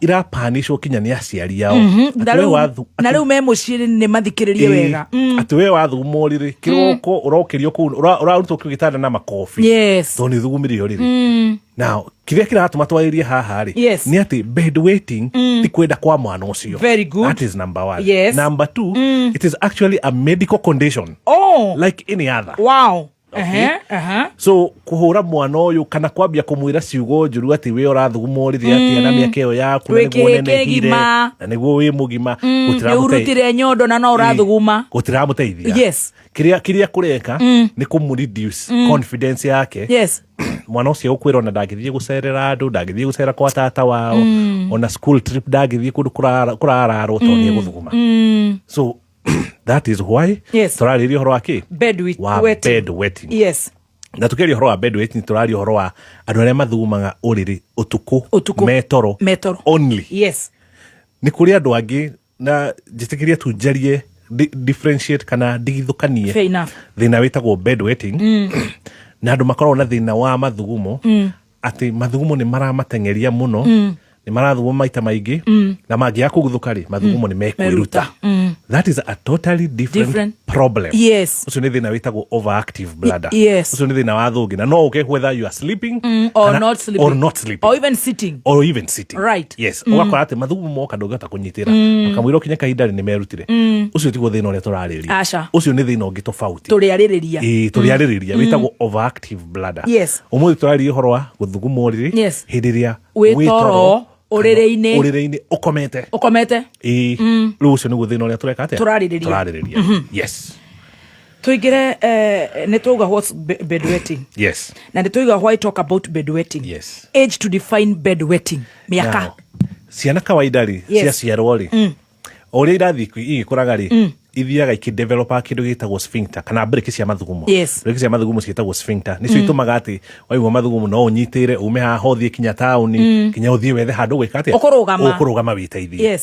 irapanishwo kinya nĩ aciari ao Na Atĩ we rĩu- wathu- na rä u me må ciä nä mathikä rä rie wega atä we wathuguma å rä rä kä roko å rokä rio kå u ũrarutwo kä gä tanda na makobi Yes. tondå nä thugumä re å rä rä now kä rä a kä ratå ma twarä haha rä Yes. nä atä bed waiting ti kwenda kwa mwana å cio Very good. that is number one Yes. number two it is actually a medical condition oh like any other wow Okay. Ehe, ehe. So kuhura mwana ũyũ kana kwambia kũmwĩra ciugo njũru atĩ we ũrathuguma ũrĩrĩ atĩa na mĩaka ĩyo yaku na Wĩ nĩguo kĩhĩ ũnenehire kĩgima. na nĩguo wĩ mũgima nä å rutire nyondo na no å rathuguma gũtiramũteithia Yes. kĩrĩa kĩrĩa kũreka nĩ kũmũ reduce confidence yake yes Mwana ũcio ũkwĩra ona ndangĩthiĩ gũcerera andũ, ndangĩthiĩ gũcera kwa tata wao, ona school trip ndangĩthiĩ kũndũ kũrararwo tondũ nĩ egũthuguma. So that is why tũrarĩria ũhoro wa kĩ? Bed Wa wetting. bed wetting. Na tukiaria ũhoro wa bed wetting, tũraria ũhoro wa andũ arĩa mathugumaga ũrĩrĩ ũtukũ. Ũtukũ. Metoro. Metoro. Only. Nĩ kũrĩ andũ angĩ, na njĩtĩkĩrie tu njarie, differentiate kana ndigithũkanie Fair enough. thĩna wĩtagwo bed wetting na andũ makoragwo na thĩna wa mathugumo, atĩ mathugumo nĩ maramateng'eria mũno, nĩ marathuguma maita maingĩ, na mangĩaga kũguthũka rĩ, mathugumo nĩ mekwĩruta. That is a totally different, Different. problem. Ũcio nĩ thĩna wĩtagwo overactive bladder. Ũcio nĩ thĩna wa thũngĩ na no ũke whether you are sleeping Or kana- not sleeping. or not sleeping. Or even sitting. Or even sitting. Yes. Ũgakora atĩ mathugumo moka ndũngĩhota kũnyitĩra, kamũira ũkinye kahinda rĩ, nĩ merutire. Ũcio tiguo thĩna ũrĩa tũrarĩria. Aca. Ũcio nĩ thĩna ũngĩ tofauti. Tũrĩarĩrĩria. Ĩĩ, tũrĩarĩrĩria, wĩtagwo overactive bladder. Ũmũthĩ tũrarĩria ũhoro wa gũthuguma ũrĩrĩ hĩndĩ ĩrĩa Wĩ wĩ toro, toro, ũrĩrĩ-inĩ. ũrĩrĩ-inĩ ũkomete. Ũkomete. Ĩĩ, rĩu ũcio nĩguo thĩna ũrĩa tũreka atĩa? Tũrarĩrĩria. Tũrarĩrĩria, yes. Tũingĩre, nĩ twauga what's bedwetting. Na nĩ twauga why talk about bedwetting. Age to define bedwetting, mĩaka. Now, ciana kawaida rĩ, ciaciarwo rĩ, o ũrĩa irathiĩ igĩkũraga rĩ, ithiaga ikĩdevelopa kĩndũ gĩtagwo sphincter kana breki cia mathugumo. Breki cia mathugumo ciĩtagwo sphincter, nĩcio itũmaga atĩ waigua mathugumo no ũnyitĩre ume haha ũthiĩ kinya taũni, kinya ũthiĩ wethe handũ gwĩka atĩa? Ũkũrũgama. Ũkũrũgama wĩteithie.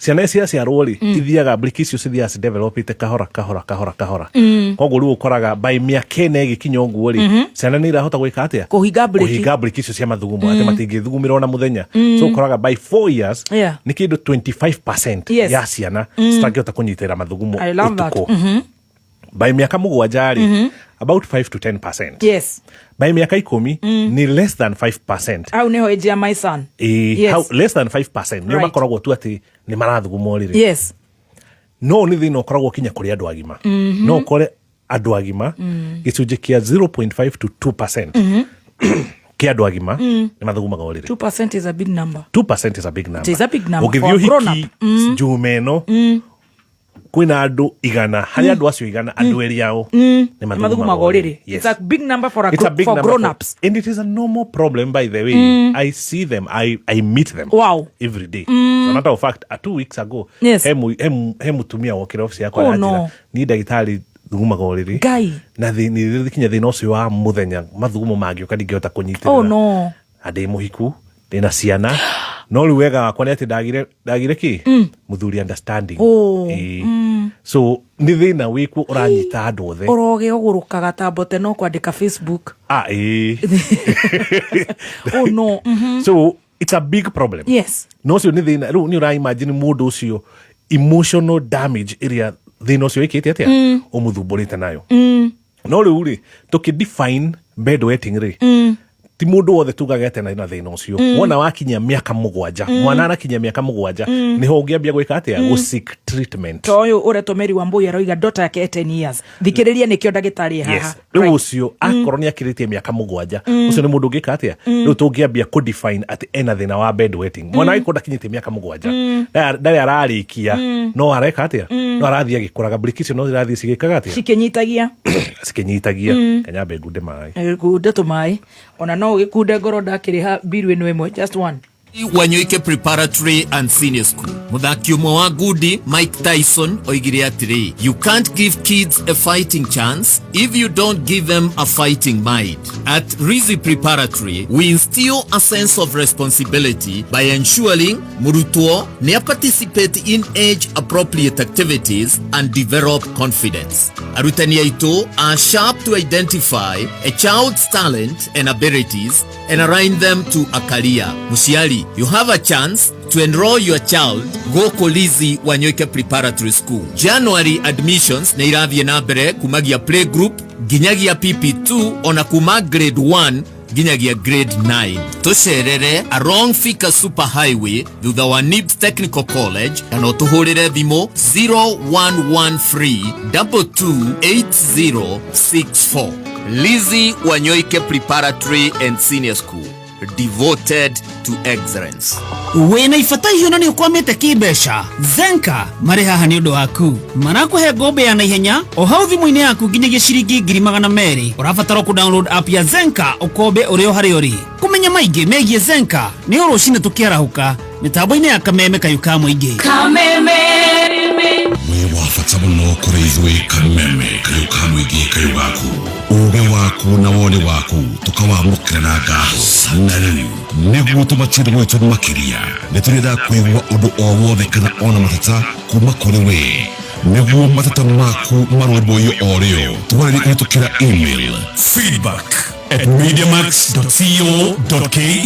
Ciana ciaciarwo rĩ, ithiaga breki icio cithiaga cidevelopĩte kahora kahora kahora kahora. Koguo rĩu ũkoraga by mĩaka 4 ĩgĩkinya ũguo rĩ, ciana nĩ irahota gwĩka atĩa? Kũhinga breki. Kũhinga breki icio cia mathugumo, atĩ matingĩthugumĩra ona mũthenya. So ũkoraga by 4 years nĩ kĩndũ 25% ya ciana citangĩhota kũnyitĩrĩra mathugumo I love that. ũtukũ. By mĩaka 7 rĩ, about 5 to 10%. By mĩaka 10 nĩ less than 5%. Hau nĩho age ya my son. Ĩĩ, less than 5% nĩo makoragwo tu atĩ nĩ marathuguma ũrĩrĩ. No nĩ thĩna ũkoragwo kinya kũrĩ andũ agima. No ũkore andũ agima gĩcunjĩ kĩa 0.5 to 2% kĩa andũ agima nĩ mathugumaga ũrĩrĩ. 2% is a big number. 2% is a big number. It is a big number Ũngĩthiĩ for a grown ũhiki up. njume ĩno, kwĩna andũ 100, harĩ andũ acio 100, andũ erĩ ao nĩ Nĩ mathugumaga ũrĩrĩ. Yes. It's a big number for a It's a big for number grown ups. And it is a normal problem, by the way. I see them, I meet them every day. So, a matter of fact, 2 weeks ago, he mutumia wokire ofici yakwa Oh, aranjĩra, no. niĩ ndagĩtarĩ thugumaga ũrĩrĩ Ngai. na nĩ kinya thĩna ũcio wa mũthenya, mathugumo mangĩũka ndingĩhota kũnyitĩrĩra. Oh no. Na ndĩ mũhiku, ndĩna ciana, no rĩu wega wakwa nĩ atĩ ndagire kĩ mũthuri understanding. Oh. Ĩĩ. So nĩ thĩna wĩkuo ũranyita andũ othe. Ũroge ũgũrũkaga ta mbote no kwandĩka Facebook. Ah, ĩĩ. Oh no. So it's a big problem. No ũcio nĩ thĩna rĩu nĩ ũraimagine mũndũ ũcio emotional damage ĩrĩa thĩna ũcio wĩkĩte atĩa, ũmũthumbũrĩte nayo. No rĩu rĩ, tũkĩ define bed wetting rĩ, ti mũndũ wothe tugaga atĩ na thĩna ũcio. Wona wakinyia mĩaka 7, mwana arakinyia mĩaka 7, nĩho ũngĩambia gwĩka atĩa? Gũ seek treatment. To ũyũ ũretwo Mary Wambui aroiga daughter yake e 10 years. Thikĩrĩria, nĩkĩo ndagĩtarĩ e haha. Rĩu ũcio akorwo nĩ akĩrĩtie mĩaka 7, ũcio nĩ mũndũ ũngĩka atĩa? Rĩu tũngĩambia kũ-define atĩ ena thĩna wa bed wetting. Mwana angĩkorwo ndakinyĩtie mĩaka 7, ndarĩ ararĩkia, no areka atĩa? No arathiĩ agĩkũraga, breki icio no irathiĩ cigĩkaga atĩa? Cikĩnyitagia. Cikĩnyitagia. Kanyambe ngunde maĩ. Kunde tũmaĩ ona no ũgĩkunde ngoro ndakĩrĩha mbiru ĩno ĩmwe, just one. Wanyoike Preparatory and Senior School. Mũthaki ũmwe wa ngundi Mike Tyson oigire atĩrĩ, "You can't give kids a fighting chance if you don't give them a fighting mind." At Rizi Preparatory, we instill a sense of responsibility by ensuring mũrutwo nĩ participate in age appropriate activities and develop confidence. Arutani aitũ are sharp to identify a child's talent and abilities and align them to a career. Mũciari, you have a chance to enroll your child gũkũ Lizzy Wanyoike Preparatory School. January admissions nĩ irathiĩ na mbere kumagia playgroup nginyagia PP2, ona kuma grade 1 nginyagia grade 9. Tũcerere along Thika Super Highway thutha wa Nibs Technical College, kana ũtũhũrĩre thimũ 0113 228064. Lizzy Wanyoike Preparatory and Senior School. Devoted to excellence. Wĩna ibata ihiũ na nĩ ũkwamĩte kĩmbeca, Zenka marĩ haha nĩ ũndũ waku. Marakũhe ngombo ya naihenya o hau thimũ-inĩ yaku nginyagia ciringi 200,000. Ũrabatara kũ download app ya Zenka ũkombe ũrĩ o harĩa ũrĩ. Kũmenya maingĩ megiĩ Zenka nĩ o rũcinĩ tũkĩarahũka mĩtambo-inĩ ya Kameme kayũ ka mũingĩ. Wĩ wa bata mũno kũrĩ ithuĩ Kameme kayũ ka mũingĩ kayũ gaku. Ũgĩ waku na woni waku tũkawamũkĩra na ngatho. Na rĩu nĩguo tũmatiende gwitũ makĩria, nĩ tũrenda kũigua ũndũ o wothe kana ona mateta kuma kũrĩ we. Nĩguo mateta maku marũmbũiyo o rĩo, twarĩrie kũhĩtũkĩra email feedback@mediamax.co.ke.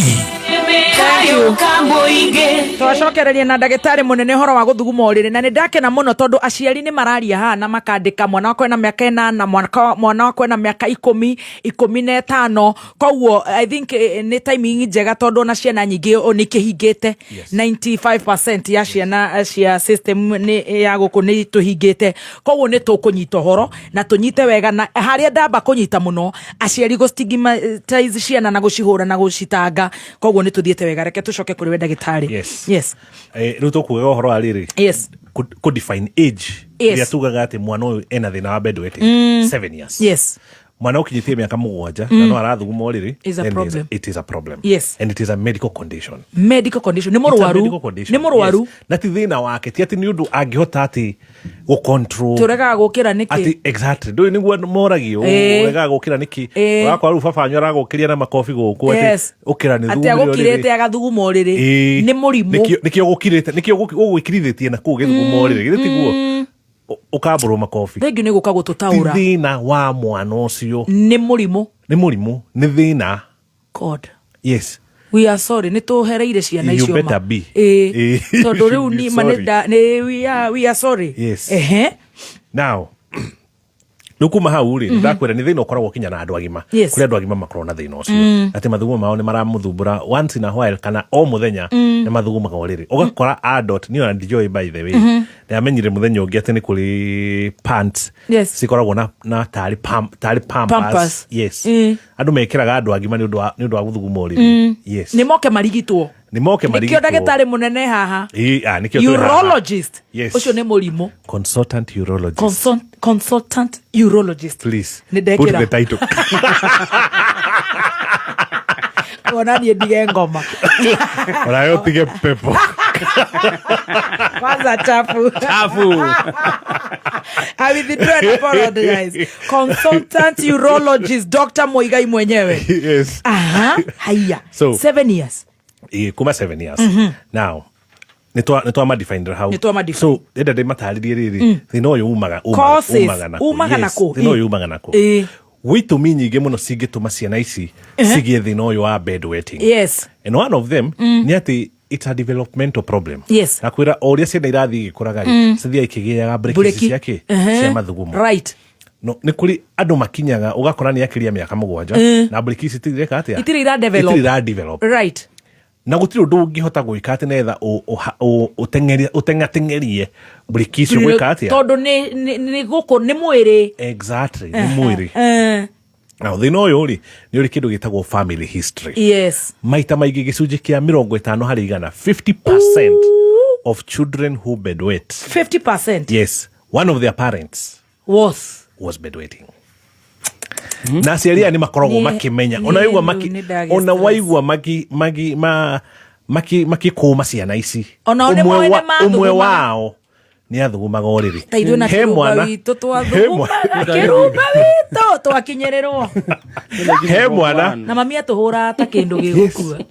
Twacokereria na ndagĩtarĩ mũnene ũhoro wa gũthuguma ũrĩrĩ, na nĩ ndakena mũno tondũ aciari nĩ mararia haha na makandĩka mwana wakwa ena mĩaka 8, mwana wakwa ena mĩaka 10, 15. Koguo I think nĩ timing njega tondũ ona ciana nyingĩ nĩ ikĩhingĩte. 95% ya ciana cia system nĩ ya gũkũ nĩ tũhingĩte, koguo nĩ tũkũnyita ũhoro na tũnyite wega. Na harĩa ndamba kũnyita mũno, aciari gũ stigmatize ciana na gũcihũra na gũcitanga, koguo nĩ tũthiĩte wega. Reke tũcoke kũrĩ we ndagĩtarĩ. Yes. Yes. Rĩu tũkugaga ũhoro wa rĩrĩ, kũ define age ĩrĩa tugaga atĩ mwana ũyũ ena thĩna wa bedwetting. 7 years. Mwana ũkinyĩtie mĩaka 7 na no arathuguma ũrĩrĩ, Is a then problem. it is a problem. And it is a medical condition. Medical condition, nĩ It's a mũrwaru. medical condition. Nĩ mũrwaru. Yes. Na ti thĩna wake, ti atĩ nĩ ũndũ angĩhota atĩ gũ-control. Tũregaga gũkĩra nĩkĩ? Atĩ exactly, ndũĩ nĩguo moragio, ũregaga gũkĩra nĩkĩ? Ũgakora rĩu baba wanyu aragũkĩria na makobi gũkũ atĩ ũkĩra nĩ Atĩ thugumire agũkirĩte ũrĩrĩ. agathuguma ũrĩrĩ. Nĩ mũrimũ. Nĩkĩo gũkirĩte, nĩkĩo ũgwĩkirithĩtie na kũu gĩthugumo ũrĩrĩ, githĩ tiguo? Ũkambũrwo makobi. Thengiũ nĩ gũka Ti gũtũtaũra. Thĩna wa mwana ũcio. Nĩ mũrimũ. Nĩ mũrimũ, nĩ thĩna. God. Yes. We are sorry, nĩ tũhereire ciana You icio ma. better be. Tondũ You rĩu should be ni ma nĩ sorry. we are sorry. Yes. Ehe. Now rĩu kuma hau rĩ, ndakwĩra nĩ thĩna ũkoragwo kinya na andũ agima. Kũrĩ andũ agima makoragwo na thĩna ũcio atĩ mathugumo mao nĩ maramũthumbũra once in a while kana o mũthenya nĩ mathugumaga ũrĩrĩ. Ũgakora adult, niĩ ona ndijoĩ, by the way, ndamenyire mũthenya ũngĩ atĩ nĩ kũrĩ pants cikoragwo na tarĩ pampers. Pampers. Yes. Andũ mekĩraga, andũ agima, nĩ ũndũ wa gũthuguma ũrĩrĩ. Yes. Nĩ moke marigitwo. Nĩ moke Nĩkĩo marigitwo. ndagĩtarĩ mũnene haha. Ĩĩ, nĩkĩo twĩ haha. Urologist. Yes. Ũcio nĩ mũrimũ. Consultant urologist. Consultant urologist. Please Nĩ put ndekĩra. the title. Ona niĩ ndige ngoma. Onawe ũtige pepo. Kwanza chafu. Chafu. I withdraw and apologize. Consultant urologist Dr. Muigai mwenyewe. Yes. Aha, haya. 7 years. Kuma 7 years. Now nĩ twamadefinire hau. Nĩ twamadefine. So enda ndĩmatarĩrie rĩrĩ, thĩna ũyũ Causes. umaga nakũ? Umaga Yes, nakũ? thĩna ũyũ umaga nakũ? Gwĩ itũmi nyingĩ mũno cingĩtũma ciana ici cigĩe thĩna ũyũ wa bedwetting. And one of them nĩ atĩ it's a developmental problem. Nakwĩra o ũrĩa ciana irathiĩ igĩkũraga rĩ, cithiaga ikĩgĩaga breki Breki. ciake cia mathugumo. No nĩ kũrĩ andũ makinyaga ũgakora nĩ akĩria mĩaka 7 na breki ici itireka atĩa? Itirĩ iradevelop. Itirĩ iradevelop. Na gũtirĩ ũndũ ũngĩhota gwĩka atĩ nĩgetha ũteng'ateng'erie breki icio gwĩka atĩa? Tondũ nĩ gũkũ nĩ mwĩrĩ. Exactly, nĩ mwĩrĩ. Na thĩna ũyũ rĩ, nĩ ũrĩ kĩndũ gĩtagwo family history. Maita maingĩ gĩcunjĩ kĩa 50%, 50% of children who bedwet, 50%. yes, one of their parents was was bedwetting. Na aciari aya nĩ makoragwo makĩmenya. Ona waigua Nĩ ndagĩa ona stress. waigua maki maki ma maki makĩkũma ciana ici, Onao nĩ ũmwe moĩ nĩ ũmwe mathugumaga. wao nĩ athugumaga ũrĩrĩ. Ta ithuĩ na He kĩrumba witũ twathugumaga, kĩrumba witũ twakinyĩrĩrwo. He mwana Na mami atũhũraga ta kĩndũ gĩgũkua.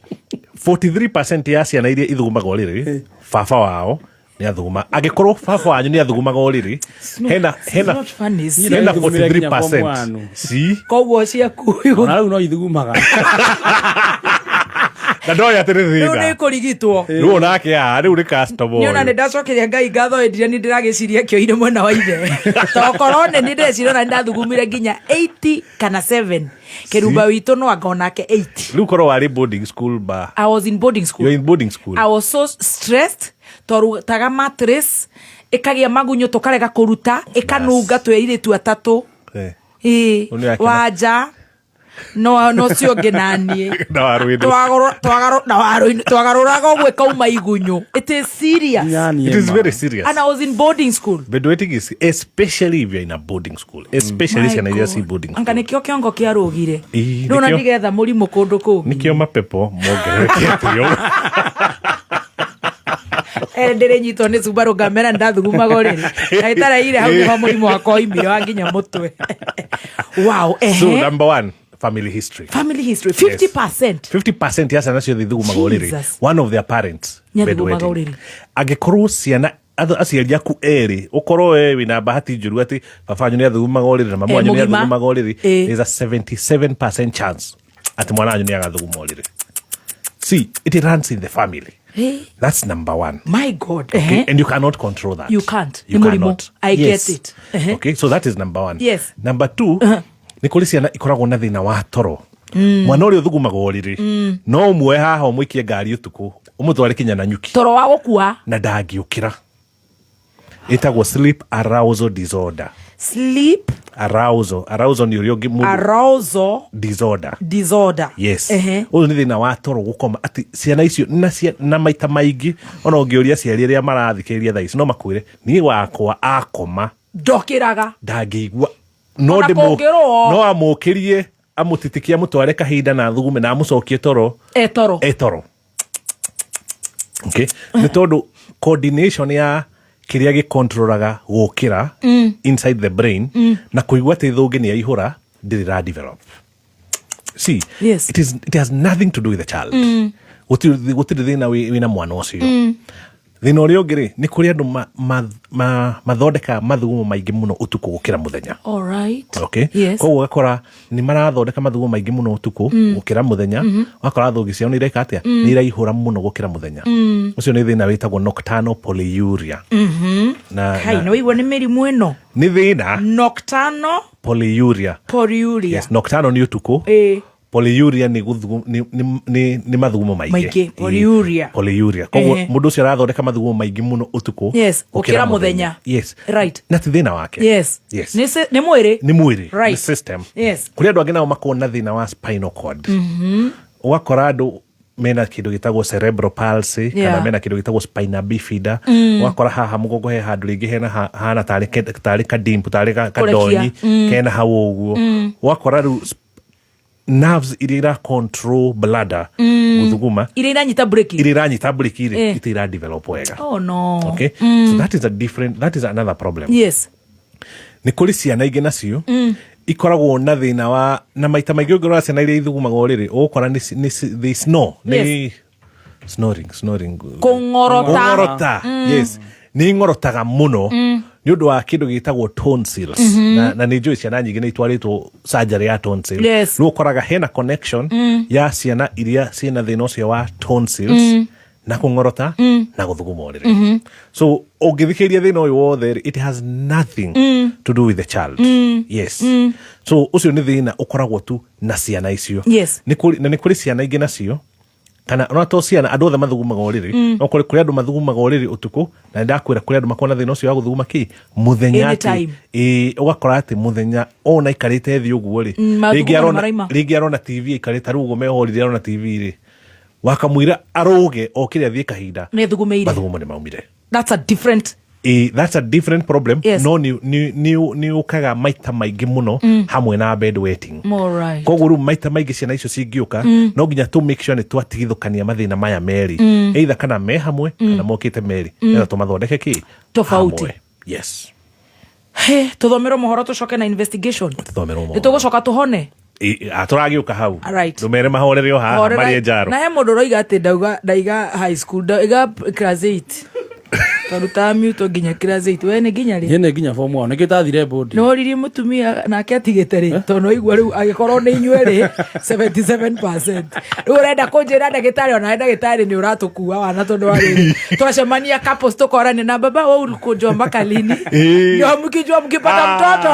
43% ya ciana iria ithugumaga ũrĩrĩ, baba wao nĩ athuguma. Angĩkorwo baba wanyu nĩ athugumaga ũrĩrĩ, hena It's not funny. hena Ithugumire nginya kwa 43%. mwanu. Si koguo ciaku Ona rĩu no ithugumaga. Na ndoĩ atĩ nĩ rĩu nĩ thĩna. kũrigitwo. Rĩu onake rĩu nĩ customer Nĩ ona ũyũ. nĩ ndacokeria Ngai ngatho ĩndire nĩ ndĩragĩciria kĩoire mwena wa ithe, tokorwo nĩ nĩ ndĩreciria ona nĩ ndathugumire nginya 80 kana 7. Kĩrumba witũ no anga onake 8. Rĩu korwo warĩ boarding school ba? I was in boarding school. You're in boarding school. I was so stressed, twarutaga mattress ĩkagĩa magunyũ, tũkarega kũruta, ĩkanunga, twĩ airĩtu atatũ. Ũyũ nĩ akena. Wanja No no cio ngä naniä Na waru-inĩ. Na waru-inĩ twagarũraga ũguo ĩkauma igunyũ. It is serious. It is very serious. And I was in boarding school. Bedwetting is especially if you're in a boarding school, especially My ciana iria ci God. boarding Anga school. nĩkĩo kĩongo kĩarũgire. Ĩĩ, Rĩu na nĩkĩo. ndigetha mũrimũ kũndũ kũngĩ. Nikio mapepo mongererekete ũguo. Ndĩrĩnyitwo nĩ cumbarũ ngamera ndathugumaga ũrĩrĩ na ĩtaraire hau nĩho mũrimũ wakwa oimire wa nginya mũtwe. Wow. So Ehe. number one, family history. Family history 50%. 50% ya ciana ciothe ithugumaga ũrĩrĩ, Jesus. one of their parents Nĩathugumaga bedwetting. ũrĩrĩ. Angĩkorwo ciana aciari aku erĩ, ũkorwo we wĩna bahati njũru atĩ baba wanyu nĩ athugumaga ũrĩrĩ na mama Eh, wanyu nĩ mũgima. athugumaga ũrĩrĩ, Eh. there's a 77% chance atĩ mwana wanyu nĩ agathuguma ũrĩrĩ. See, it runs in the family. Hey. That's number one. My God. Okay? Ehe. And you cannot control that. You can't. You Nĩ mũrimũ. cannot. I get Yes. it. Ehe. Okay, so that is number one. Yes. Number two, nĩ kũrĩ ciana ikoragwo na thĩna wa toro. Mwana ũrĩa ũthugumaga ũrĩrĩ, no ũmuoe haha ũmũikie ngari ũtukũ, ũmũtware kinya na nyuki Toro wa gũkua. na ndangĩũkĩra. Ĩtagwo sleep arousal disorder. Sleep Arousal, arousal nĩ ũrĩa ũngĩ mũndũ arousal disorder. disorder. Yes. Ehe. Ũyũ nĩ thĩna wa toro gũkoma atĩ ciana icio na maita maingĩ ona ũngĩũria aciari arĩa marathikĩrĩria thaa ici no makwĩre niĩ wakwa akoma Ndokĩraga. ndangĩigua no Ona kũngĩrũo. no amũkĩrie amũtitikie amũtware kahinda na thugume na amũcokie toro. E toro. E toro. Okay, nĩ tondũ coordination ya kĩrĩa gĩkontrolaga gũkĩra inside the brain na kũigua atĩ thũngĩ nĩ yaihũra ndĩrĩ ra develop. See, Yes. it has nothing to do with the child. Gũtirĩ thĩna wĩna mwana ũcio. Thĩna ũrĩa ũngĩ rĩ, nĩ kũrĩ andũ mathondekaga mathugumo maingĩ mũno ũtukũ gũkĩra mũthenya. All right. Okay. Yes. Koguo ũgakora nĩ marathondeka mathugumo maingĩ mũno ũtukũ gũkĩra mũthenya. Ũgakora thũngĩ ciao nĩ ireka atĩa, nĩ iraihũra mũno gũkĩra mũthenya. Ũcio nĩ thĩna wĩtagwo nocturnal polyuria. Na, Kai, na, nĩ waigua nĩ mĩrimũ ĩno. nĩ thĩna Nocturnal polyuria. polyuria. Yes, nocturnal nĩ ũtukũ. Ĩĩ. Polyuria nĩ nĩ mathugumo maingĩ. Maingĩ, Ĩĩ, polyuria. Polyuria. Koguo Ehe. mũndũ ũcio arathondeka mathugumo maingĩ mũno ũtukũ Yes, gũkĩra mũthenya. Yes. Right. Na ti thĩna wake. Yes. Yes. Nĩ nĩ mwĩrĩ. Nĩ mwĩrĩ. Right. Nĩ system. Yes. Kũrĩ andũ angĩ nao makoragwo na thĩna wa spinal cord. Ũgakora andũ mena kĩndũ gĩtagwo cerebral palsy Yeah. kana mena kĩndũ gĩtagwo spina bifida. Ũgakora haha mũgongo he handũ rĩngĩ hena hahana tarĩ kadimp tarĩ Kũrekia. kadonyi kena hau ũguo. Ũgakora rĩu nerves iria ira control bladder gũthuguma, Iria iranyita breki. iria iranyita breki rĩ, Eh. itirĩ ira develop wega. Oh no. Okay, so that is a different, that is another problem. Yes. Nĩ kũrĩ ciana ingĩ nacio ikoragwo na thĩna wa, na maita maingĩ ũngĩrora ciana iria ithugumaga ũrĩrĩ ũgũkora nĩ they snore, nĩ snoring, snoring. Kũng'orota. Kũng'orota. Yes, nĩ ing'orotaga mũno nĩ ũndũ wa kĩndũ gĩtagwo tonsils. Na nĩ njũĩ ciana nyingĩ nĩ itwarĩtwo surgery ya tonsil. Yes. Rĩu ũkoraga hena connection ya ciana iria ciĩna thĩna ũcio wa tonsils na kũng'orota na gũthuguma ũrĩrĩ. So ũngĩthikĩrĩria thĩna ũyũ wothe rĩ, it has nothing to do with the child. Yes. So ũcio nĩ thĩna ũkoragwo tu na ciana icio. Yes. Na nĩ kũrĩ ciana ingĩ nacio kana ona to ciana, andũ othe mathugumaga ũrĩrĩ, no kũrĩ andũ mathugumaga ũrĩrĩ ũtukũ na nĩndakwĩra kũrĩ andũ makoragwo na thĩna ũcio wa gũthuguma kĩ mũthenya atĩ Anytime. ĩĩ, ũgakora atĩ mũthenya ona aikarĩte thĩ ũguo rĩ, Mathugumo rĩngĩ nĩ arona maraima. rĩngĩ arona TV aikarĩte rĩu ũguo mehorire arona TV rĩ, wakamwĩra arũge okĩre athiĩ kahinda, Nĩ thugumĩire. mathugumo nĩ maumire. That's a different. Ĩĩ, that's a different problem. Yes. No nĩ ũkaga maita maingĩ mũno hamwe na bed wetting. All right. Koguo rĩu maita maingĩ ciana icio cingĩũka no nginya tũ make sure nĩ twatigithũkania mathĩna maya merĩ, either kana me hamwe kana mokĩte merĩ, nĩgetha tũmathondeke kĩ Tofauti. hamwe. Yes. He, tũthomerwo mohoro tũcoke na investigation. Tũthomerwo Nĩ mohoro. tũgũcoka tũhone. Tũragĩũka hau. Alright. Ndũmere mahorere o haha Horera- marĩe njaro. Na he mũndũ ũroiga atĩ ndaiga high school, ndaiga class 8. Tondũ muto nginya class 8. We nĩ nginya rĩ? Niĩ nĩ nginya form 1 nĩkĩo itathire board. Nĩ woririe mũtumia nake atigĩte rĩ, tondũ nĩwaigua rĩu angĩkorwo nĩ inyuĩ rĩ 77%. Rĩu ũrenda kũnjĩra ndagĩtarĩ, onawe ndagĩtarĩ nĩ ũratũkua wana tondũ wa rĩrĩ twacemania couples tũkorane na baba wewe ulikujua mpaka lini? Ĩĩ. Ndio mkijua mkipata mtoto.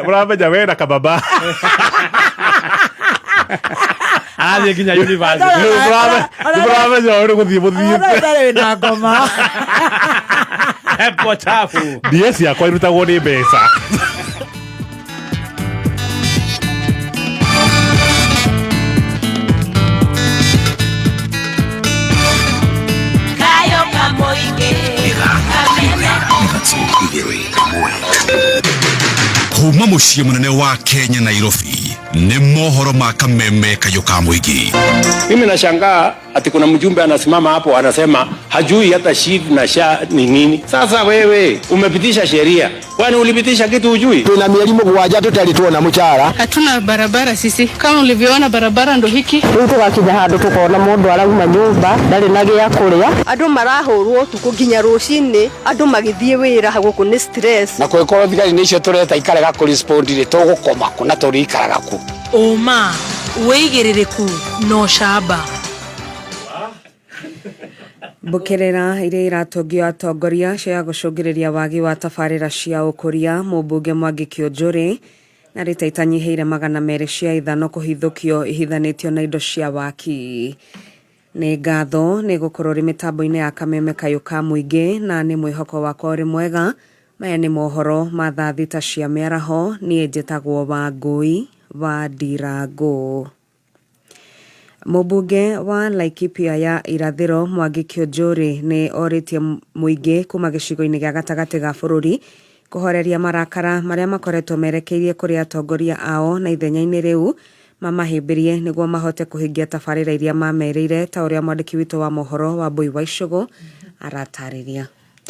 Mũramenya we na kababa. Arathiĩ nginya university. Mũramenya ũrĩ gũthiĩ mũthiĩte. Ndagĩtarĩ wĩna ngoma. Pepo chafu. Mbia ciakwa irutagwo nĩ mbeca. Kuma muciĩ mũnene wa Kenya Nairobi nĩ mohoro ma kameme kayũ ka mũingĩ. Mimi nashangaa ati kuna mjumbe anasimama hapo anasema hajui hata SHIF na SHA ni nini. Sasa wewe umepitisha sheria, kwani ulipitisha kitu hujui? Tuna mieri mugwanja tutari tuona muchara. Hatuna barabara sisi, kama ulivyoona barabara ndo hiki. Riu tugakinya handu tukona mundu arauma nyumba ndari na gia kuria. Andu marahurwo utuku nginya rucini, andu magithie wira guku ni stress. Na kwikorwo thigari ni icio tureta ikarega kurespond ri tugukoma ku na turikaraga ku. Uma wĩigĩrĩrĩku na ũcamba. Mbũkĩrĩra iria iratũngio atongoria cia gũcũngĩrĩria wagi wa tabarĩra cia ũkũria mũmbunge Mwangi Kĩũnjũrĩ na rita itanyihĩire 200 cia ithano kũhithũkio ihithanĩtio na indo cia waki. Nĩ ngatho nĩ gũkorwo ũrĩ mĩtambo-inĩ ya kameme kayũ ka mũingĩ na nĩ mwĩhoko wakwa ũrĩ mwega. Maya nĩ mohoro ma thaa 6 cia mĩaraho. Niĩ njĩtagwo Wangũi wa Ndirangũ. Mũmbunge wa Laikipia ya Irathĩro Mwangi Kĩũnjũrĩ nĩ orĩtie mũingĩ kuma gĩcigo-inĩ gĩa gatagatĩ ga bũrũri kũhoreria marakara marĩa makoretwo merekeirie kũrĩ atongoria ao na ithenya-inĩ rĩu mamahĩmbĩrie nĩguo mahote kũhingia tabarĩra iria mamerĩire ta ũrĩa mwandĩki witũ wa mohoro Wambui wa Icũgũ aratarĩria.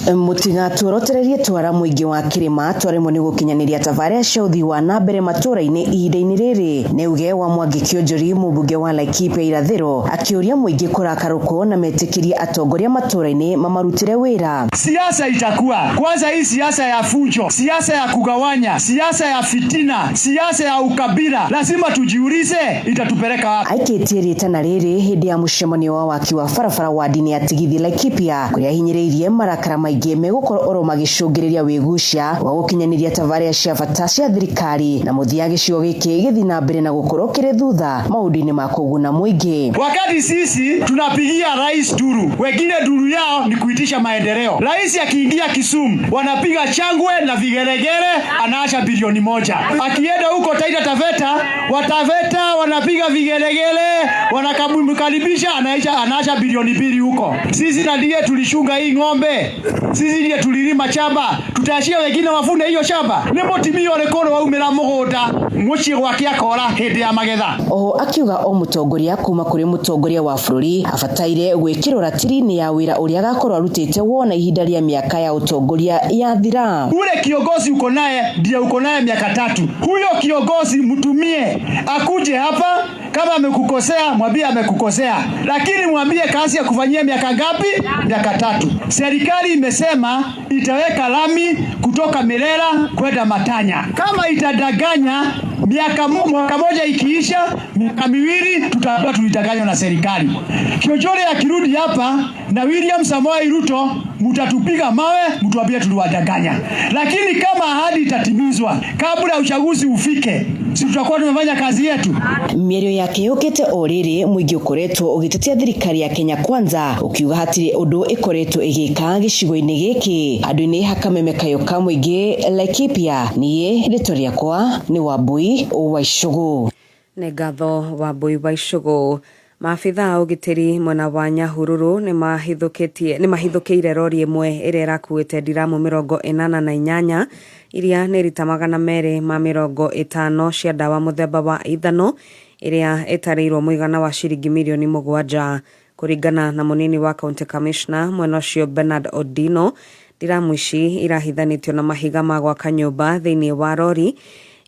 Mũtigatuorotererie twara mũingĩ wa kĩrĩma twaremwo nĩ gũkinyanĩria tabarĩra cia ũthii wa na mbere matũra-inĩ ihinda-inĩ rĩrĩ nĩ uge wa Mwangi Kĩũnjũri mũmbunge wa Laikipia Irathĩro akĩũria mũingĩ kũrakarũkwo na metĩkĩrie atongoria matũra-inĩ mamarutĩre wĩra. Siasa itakuwa kwanza, hii siasa ya fujo, siasa ya kugawanya, siasa ya fitina, siasa ya ukabila, lazima tujiulize itatupeleka wapi. Aikĩtie rĩtana rĩrĩ hĩndĩ ya mũcemanio wa waki wa barabara wa ndini ya Tigithi Laikipia kũrĩa hinyĩrĩirie marakara maingĩ megũkorwo oro magĩcũngĩrĩria wĩgucia wa gũkinyanĩria tabarĩra cia bata cia thirikari na mũthia gĩcigo gĩkĩ gĩthiĩ na mbere na gũkorwo kĩrĩ thutha maũndũ-inĩ ma kũguna mũingĩ. Wakati sisi tunapigia rais duru, wengine duru yao ni kuitisha maendeleo. Rais akiingia Kisumu wanapiga changwe na vigelegele, anaacha bilioni 1. Akienda huko Taita Taveta, wataveta wanapiga vigelegele, wanakamkaribisha, anaacha bilioni 2 huko. Sisi na ndiye tulishunga hii ng'ombe, sisi ndiye tulilima shamba, tutaachia wengine wafune hiyo shamba? Nĩ mũtumia ũrĩkũ waumĩra mũgũnda mũciĩ gwake akora hĩndĩ ya magetha. Oho akiuga o mũtongoria kuma kũrĩ mũtongoria wa bũrũri abataire gwĩkĩrwo ratiri-inĩ ya wĩra ũrĩa agakorwo arutĩte wona ihinda rĩa mĩaka ya ũtongoria yathira. Ule kiongozi uko naye ndiye uko naye miaka 3, huyo kiongozi mtumie akuje hapa. Kama amekukosea mwambie amekukosea, lakini mwambie kazi ya kufanyia miaka ngapi? Miaka 3. Serikali imesema itaweka lami kutoka Mirera kwenda Matanya. Kama itadanganya, mwaka moja ikiisha, miaka 2 tutakuwa tulidanganywa na serikali. Kionjole akirudi hapa na William Samoei Ruto, mtatupiga mawe, mtuambie tuliwadanganya. Lakini kama ahadi itatimizwa kabla uchaguzi ufike, si tutakuwa tumefanya kazi yetu. Mĩario yake yũkĩte o rĩrĩ mũingĩ ũkoretwo ũgĩtetia thirikari ya Kenya Kwanza ũkiuga hatirĩ ũndũ ĩkoretwo ĩgĩka gĩcigo-inĩ gĩkĩ. Andũ-inĩ hakameme kayũ ka mũingĩ Laikipia, niĩ rĩtwa rĩakwa nĩ Wambui wa Icũgũ. Nĩ ngatho Wambui wa Icũgũ. Maabitha a ũgitĩri mwena wa Nyahururu nĩ mahithũkĩire rori ĩmwe ĩrĩa ĩrakuĩte ndiramu 88 iria nĩ rita 250 cia ndawa mũthemba wa ithano ĩrĩa ĩtarĩirwo mũigana wa ciringi mirioni 7. Kũringana na mũnini wa county commissioner mwena ũcio Bernard Odino, ndiramu ici irahithanĩtio na mahiga ma gwaka nyũmba thĩinĩ wa rori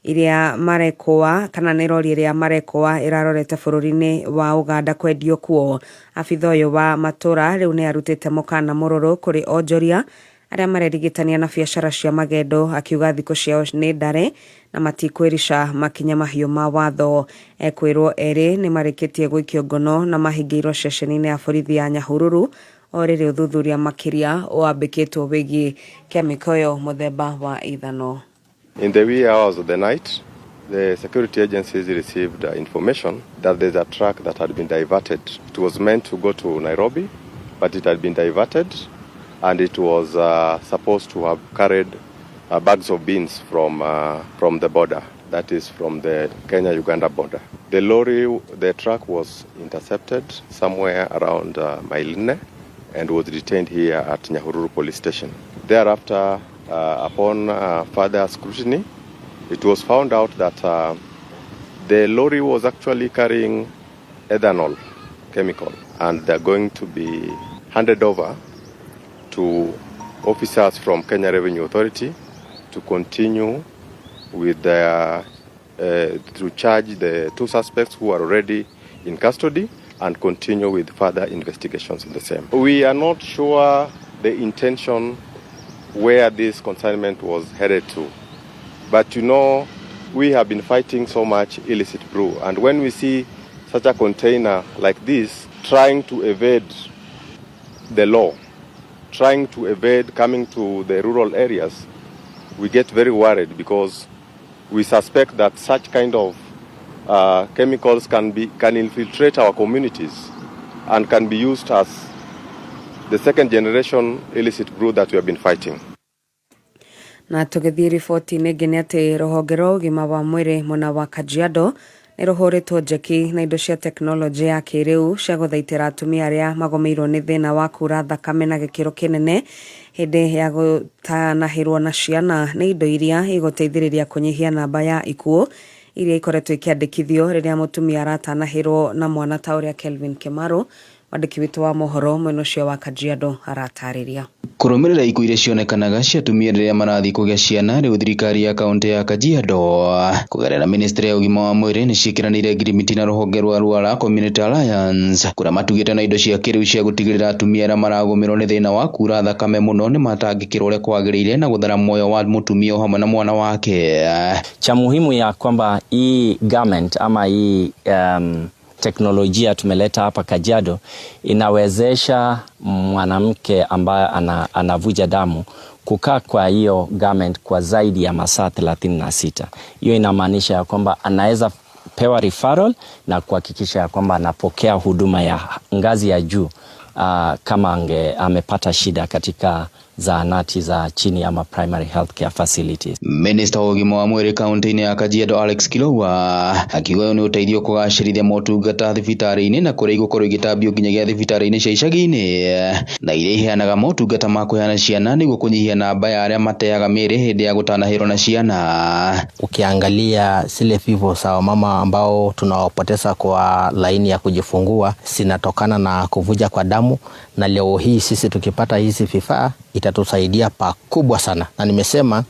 iria marekoa kana nĩ rori ĩrĩa marekoa ĩrarorete bũrũri-inĩ wa Uganda kwendio kuo. Abitha ũyũ wa matũra rĩu nĩ arutĩte mũkana mũrũrũ kũrĩ onjoria arĩa marerigitania na biacara cia magendo, akiuga thikũ ciao nĩ ndare na matikwĩrica makinya mahiũ ma watho. Ekwĩrwo erĩ nĩ marĩkĩtie gũikio ngono na mahingĩirwo ceceni-inĩ ya borithi ya Nyahururu o rĩrĩ ũthuthuria makĩria wambĩkĩtwo wĩgiĩ kemiko ĩyo mũthemba wa ithano. In the wee hours of the night, the security agencies received information that there's a truck that had been diverted. It was meant to go to Nairobi, but it had been diverted, and it was supposed to have carried bags of beans from the border, that is from the Kenya-Uganda border. The truck was intercepted somewhere around Mailine and was detained here at Nyahururu Police Station. Thereafter, upon further scrutiny, It was found out that the lorry was actually carrying ethanol chemical, and they're going to be handed over to officers from Kenya Revenue Authority to continue with their to charge the two suspects who are already in custody and continue with further investigations on the same. We are not sure the intention where this consignment was headed to, but you know, we have been fighting so much illicit brew, and when we see such a container like this trying to evade the law, trying to evade coming to the rural areas, we get very worried because we suspect that such kind of chemicals can infiltrate our communities and can be used as the second generation illicit brew that we have been fighting. Na tũgĩthiĩ riboti-inĩ ĩngĩ nĩ atĩ rũhonge rwa ũgima wa mwĩrĩ mwena wa Kajiado nĩ rũhũrĩtwo njeki na indo cia tekinoronjĩ ya kĩrĩu cia gũthaitĩra atumia arĩa magomeirwo nĩ thĩna wa kura thakame na gĩkĩro kĩnene hĩndĩ ya gũtanahĩrwo na ciana. Nĩ indo iria igũteithĩrĩria kũnyihia namba ya ikuũ iria ikoretwo ikĩandĩkithio rĩrĩa mũtumia aratanahĩrwo na mwana, ta ũrĩa Kelvin Kemaru, mwandĩki witũ wa mohoro mwena ũcio wa Kajiado, aratarĩria. Kũrũmĩrĩra ikuũ iria cionekanaga cia atumia rĩrĩa marathiĩ kũgĩa ciana, rĩu thirikari ya kaunti ya Kajiado kũgerera ministry ya ũgima wa mwĩrĩ nĩ ciĩkĩranĩire ngirimiti na rũhonge rwa Ruara Community Alliance, kũrĩa matugĩte na indo cia kĩrĩu cia gũtigĩrĩra atumia arĩa maragũmĩrwo nĩ thĩna wa kura thakame mũno nĩ matangĩkĩrwo ũrĩa kwagĩrĩire na gũthara muoyo wa mũtumia o hamwe na mwana wake. Cha muhimu ya kwamba hii garment ama hii teknolojia tumeleta hapa Kajiado inawezesha mwanamke ambaye anavuja damu kukaa kwa hiyo garment kwa zaidi ya masaa 36. Hiyo inamaanisha ya kwamba anaweza pewa referral na kuhakikisha ya kwamba anapokea huduma ya ngazi ya juu kama amepata shida katika zahanati za chini ama primary healthcare facilities. Minister wa ũgima wa mwĩrĩ kaunti-inĩ ya Kajiado Alex Kilowa akiuga ũyũ nĩ ũteithio kũgacĩrithia motungata thibitarĩ-inĩ na kũrĩa igũkorwo igĩtambio nginyagia thibitarĩ-inĩ cia icagi-inĩ na iria iheanaga motungata ma kũheana ciana nĩguo kũnyihia namba ya arĩa mateaga mĩĩrĩ hĩndĩ ya gũtanahĩrwo na ciana. Ukiangalia zile vifo za wamama ambao tunawapoteza kwa laini ya kujifungua zinatokana na kuvuja kwa damu, na leo hii sisi tukipata hizi vifaa itatusaidia pakubwa sana, na nimesema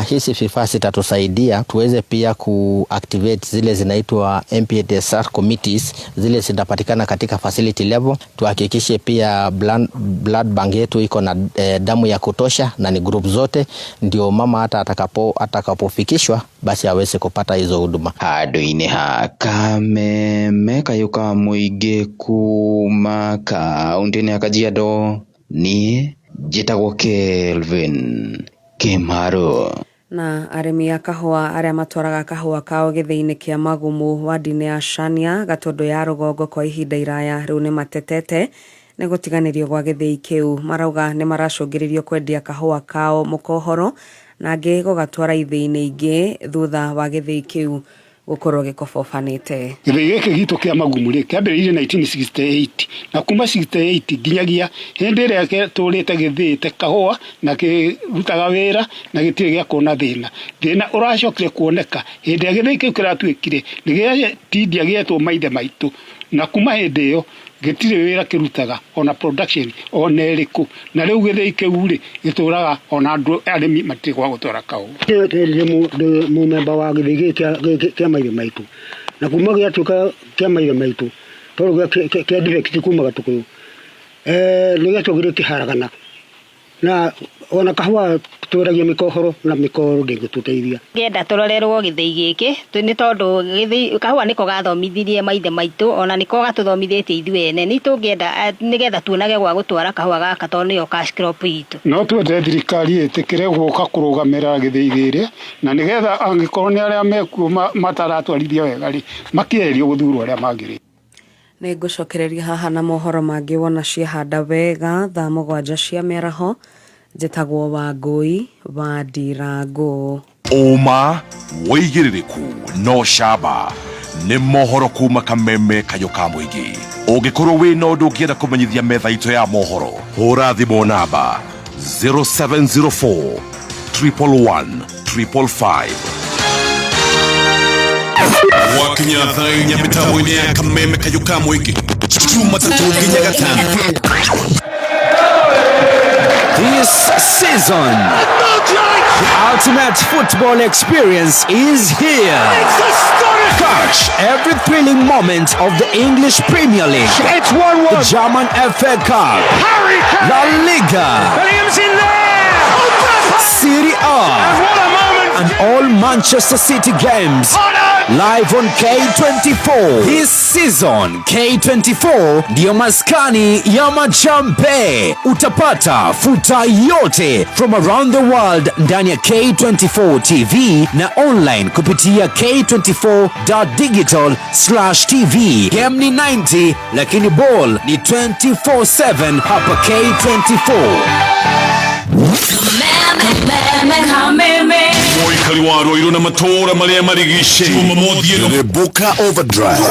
hizi vifaa zitatusaidia tuweze pia kuactivate zile zinaitwa MPHSR committees, zile zitapatikana katika facility level. Tuhakikishe pia blood bank yetu iko na damu ya kutosha na ni group zote, ndio mama hata atakapofikishwa basi aweze kupata hizo huduma. Handũ-inĩ ha Kameme kayũ ka mũingĩ kuma kaunti-inĩ ya Kajiado, niĩ njĩtagwo Kelvin Kimaro. Na arĩmi a kahũa arĩa matwaraga kahũa kao gĩthĩi-inĩ kĩa Magumu wadi-inĩ ya Shania Gatũndũ ya rũgongo kwa ihinda iraya rĩu nĩ matetete nĩ gũtiganĩrio gwa gĩthĩi kĩu. Marauga nĩ maracũngĩrĩrio kwendia kahũa kao mũkohoro na angĩ gũgatwara ithĩi-inĩ ingĩ thutha wa gĩthĩi kĩu gũkorwo gĩkobobanĩte. Gĩthĩi gĩkĩ gitũ kĩa Magumu rĩ kĩambĩrĩirie 1968, na kuma 68 nginyagia hĩndĩ ĩrĩa gĩtũrĩte gĩthĩĩte kahũa na kĩrutaga wĩra na gĩtirĩ gĩa kuona thĩna. Thĩna ũracokire kuoneka hĩndĩ ĩrĩa gĩthĩi kĩu kĩratuĩkire nĩ gĩatindia gĩetwo maithe maitũ, na kuma hĩndĩ ĩyo gĩtirĩ wĩra kĩrutaga ona production ona ĩrĩkũ, na rĩu gĩthĩi kĩu rĩ gĩtũraga ona andũ arĩmi matirĩ gwa gũtwara kahũa. Ndĩ mũmemba wa gĩthĩi gĩkĩ kĩa maithe maitũ, na kuma gĩatuĩka kĩa maithe maitũ tondũ kĩa defect kuma Gatũkũyũ, nĩ gĩatũgire kĩharagana, na ona kahũa twĩragia mĩkohoro na mĩkohoro ndĩngĩtũteithia. Ngĩenda tũrorerwo gĩthĩi gĩkĩ nĩ tondũ gĩthĩi kahũa nĩko gathomithirie maithe maitũ, ona nĩko gatũthomithĩtie ithuĩ ene. Nĩ tũngĩenda nĩgetha tuonage gwa gũtwara kahũa gaka tondũ nĩyo cash crop itũ. No twende thirikari ĩtĩkĩre gũka kũrũgamĩrĩra gĩthĩi gĩkĩ, na nĩgetha angĩkorwo nĩ arĩa mekuo mataratwarithia wega rĩ, makĩeherio gũthurwo arĩa magĩrĩire. Nĩ ngũcokereria haha na mohoro mangĩ wona ciahanda wega thaa 7 cia mĩaraho. Njĩtagwo Wangũi wa Ndirango. Ũma wĩigĩrĩrĩku no camba nĩ mohoro kuma Kameme kayũ ka mũingĩ. Ũngĩkorwo wĩna ũndũ ũngĩenda kũmenyithia metha itũ ya mohoro, hũra thimũ namba 0704 111 555. Gwakinya thaa inya mĩtambo-inĩ ya Kameme Kayũ ka Mũingĩ, Jumatatũ nginya Gatano. This season, the ultimate football experience is here. Catch every thrilling moment of the English Premier League. It's 1-1. The German FA Cup. Harry Kane. La Liga. Williams in there. Serie A. And what a moment. And all Manchester City games. Live on K24. This season, K24 ndiyo maskani ya machampe. Utapata futa yote from around the world ndani ya K24 TV na online kupitia k24.digital/tv. Game ni 90 lakini ball ni 24/7 hapa K24. Mũikari wa Rũirũ na matũũra marĩa marigicĩirie, Jumamothi ĩno Rebuka Overdrive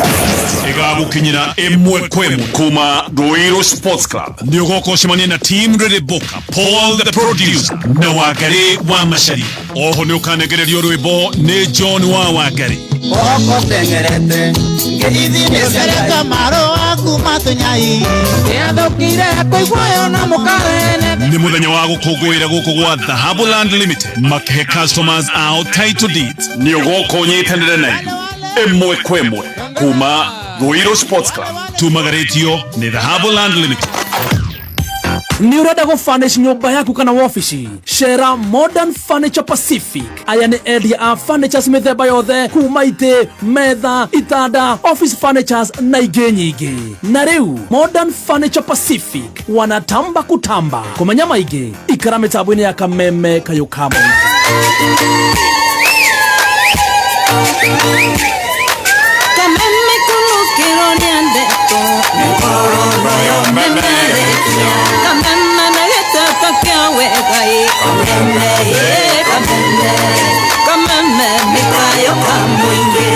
ĩgagũkinyĩra ĩmwe kwa ĩmwe kuma Ruiru Sports Club. Nĩ ũgoka ũcemanie na team Rebuka, Paul the producer na Wangari wa Macharia. Oho nĩ ũkanengererio rwĩmbo nĩ John wa Wangari. Goko tengerete ngĩithimĩcereka marũa kuma tũnyai nĩathũkire kũiguayo na mũkarene. Nĩ mũthenya wa gũkũngũĩra gũkũ gwa Dhahabu Land Limited makĩhe customers ao title deeds. Nĩ ũgoka ũnyitanĩre na ithuĩ ĩmwe kwa ĩmwe kuma Ruiru Sports Club. Tumagarĩtio nĩ Dhahabu Land Limited. Nĩ ũrenda gũfurnish nyũmba yaku kana wobici? Cera Modern Furniture Pacific. Aya nĩ endia a furnitures mĩthemba yothe, kuma itĩ, metha, itanda, office furnitures na ingĩ nyingĩ. Na rĩu Modern Furniture Pacific wanatamba kutamba. Kũmenya maingĩ, ikara mĩtambo-inĩ ya Kameme Kayũ ka Mũingĩ. Kameme kulukirwo nĩ ndeto mĩkororo memerekia kameme na gĩtata kĩa wega ĩ kameme ĩ kameme kameme mĩkayo ka mũingĩ.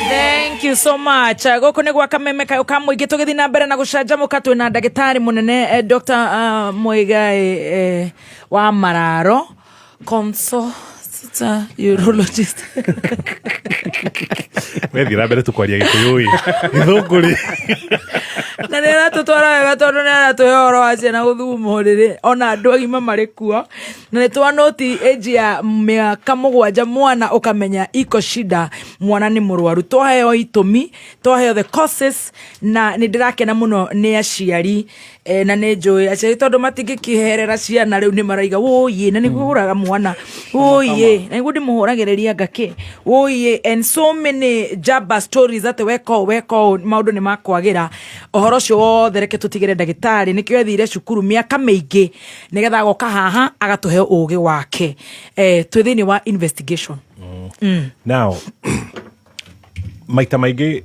Thank you so much. Gũkũ nĩ gwa Kameme Kayũ ka Mũingĩ, tũgĩthiĩ na mbere na gũcanjamũka twĩna ndagĩtarĩ mũnene Dr. Muigai wa Mararo, consultant urologist. Wethiĩ na mbere tũkwaria Gĩkũyũ ĩ gĩthũngũ rĩ. Na nĩ aratũtwara wega tondũ nĩ aratũhe ũhoro wa ciana gũthuguma ũrĩrĩ ona andũ agima marĩ kuo, na nĩ twanoti age ya mĩaka 7 mwana ũkamenya iko shida, mwana nĩ mũrwaru. Twaheo itũmi, twaheo the causes, na nĩ ndĩrakena mũno nĩ aciari na nĩ njũĩ aciari tondũ matingĩkĩherera ciana rĩu nĩ maraiga wũiĩ na nĩguo hũraga mwana wũiĩ na nĩguo ndĩmũhũragĩrĩria ngakĩ wũiĩ, and so many jaba stories atĩ weka ũũ weka ũũ maũndũ nĩ makwagĩra. Ũhoro ũcio wothe reke tũtigĩre ndagĩtarĩ, nĩkĩo ethire cukuru mĩaka mĩingĩ nĩgetha agoka haha agatũhe ũgĩ wake. Twĩ thĩinĩ wa investigation. Now maita maingĩ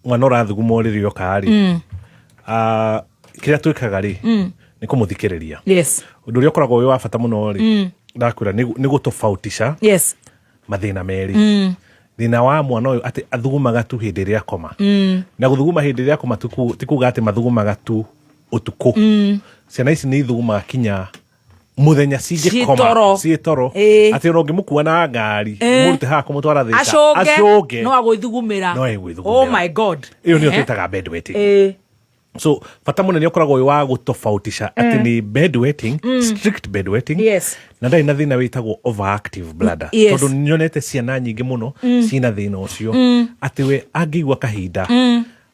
mwana ũrathuguma ũrĩrĩ oka rĩ, kĩrĩa twĩkaga rĩ nĩ kũmũthikĩrĩria. Ũndũ ũrĩa ũkoragwo wĩ wa bata mũno rĩ, ndakwĩra nĩ gũtofautisha mathĩna merĩ. Thĩna wa mwana ũyũ atĩ athugumaga tu hĩndĩ ĩrĩa akoma. Na gũthuguma hĩndĩ ĩrĩa akoma ti kuga atĩ mathugumaga tu ũtukũ. Ciana ici nĩ ithugumaga kinya mũthenya cingĩkoma, Ciĩ toro. ciĩ toro. Atĩ ona ũngĩmũkua na ngari, mũrute haha kũmũtwara Thĩka, acũnge, acũnge, no agwĩthugumĩra. No egwĩthugumĩra. Oh my God. Ĩyo nĩyo twĩtaga bedwetting. So bata mũnene ũkoragwo wĩ wa gũtofautisha atĩ nĩ bedwetting, strict bedwetting, na ndarĩ na thĩna wĩtagwo overactive bladder. Tondũ nyonete ciana nyingĩ mũno ciĩna thĩna ũcio, atĩ we angĩigua kahinda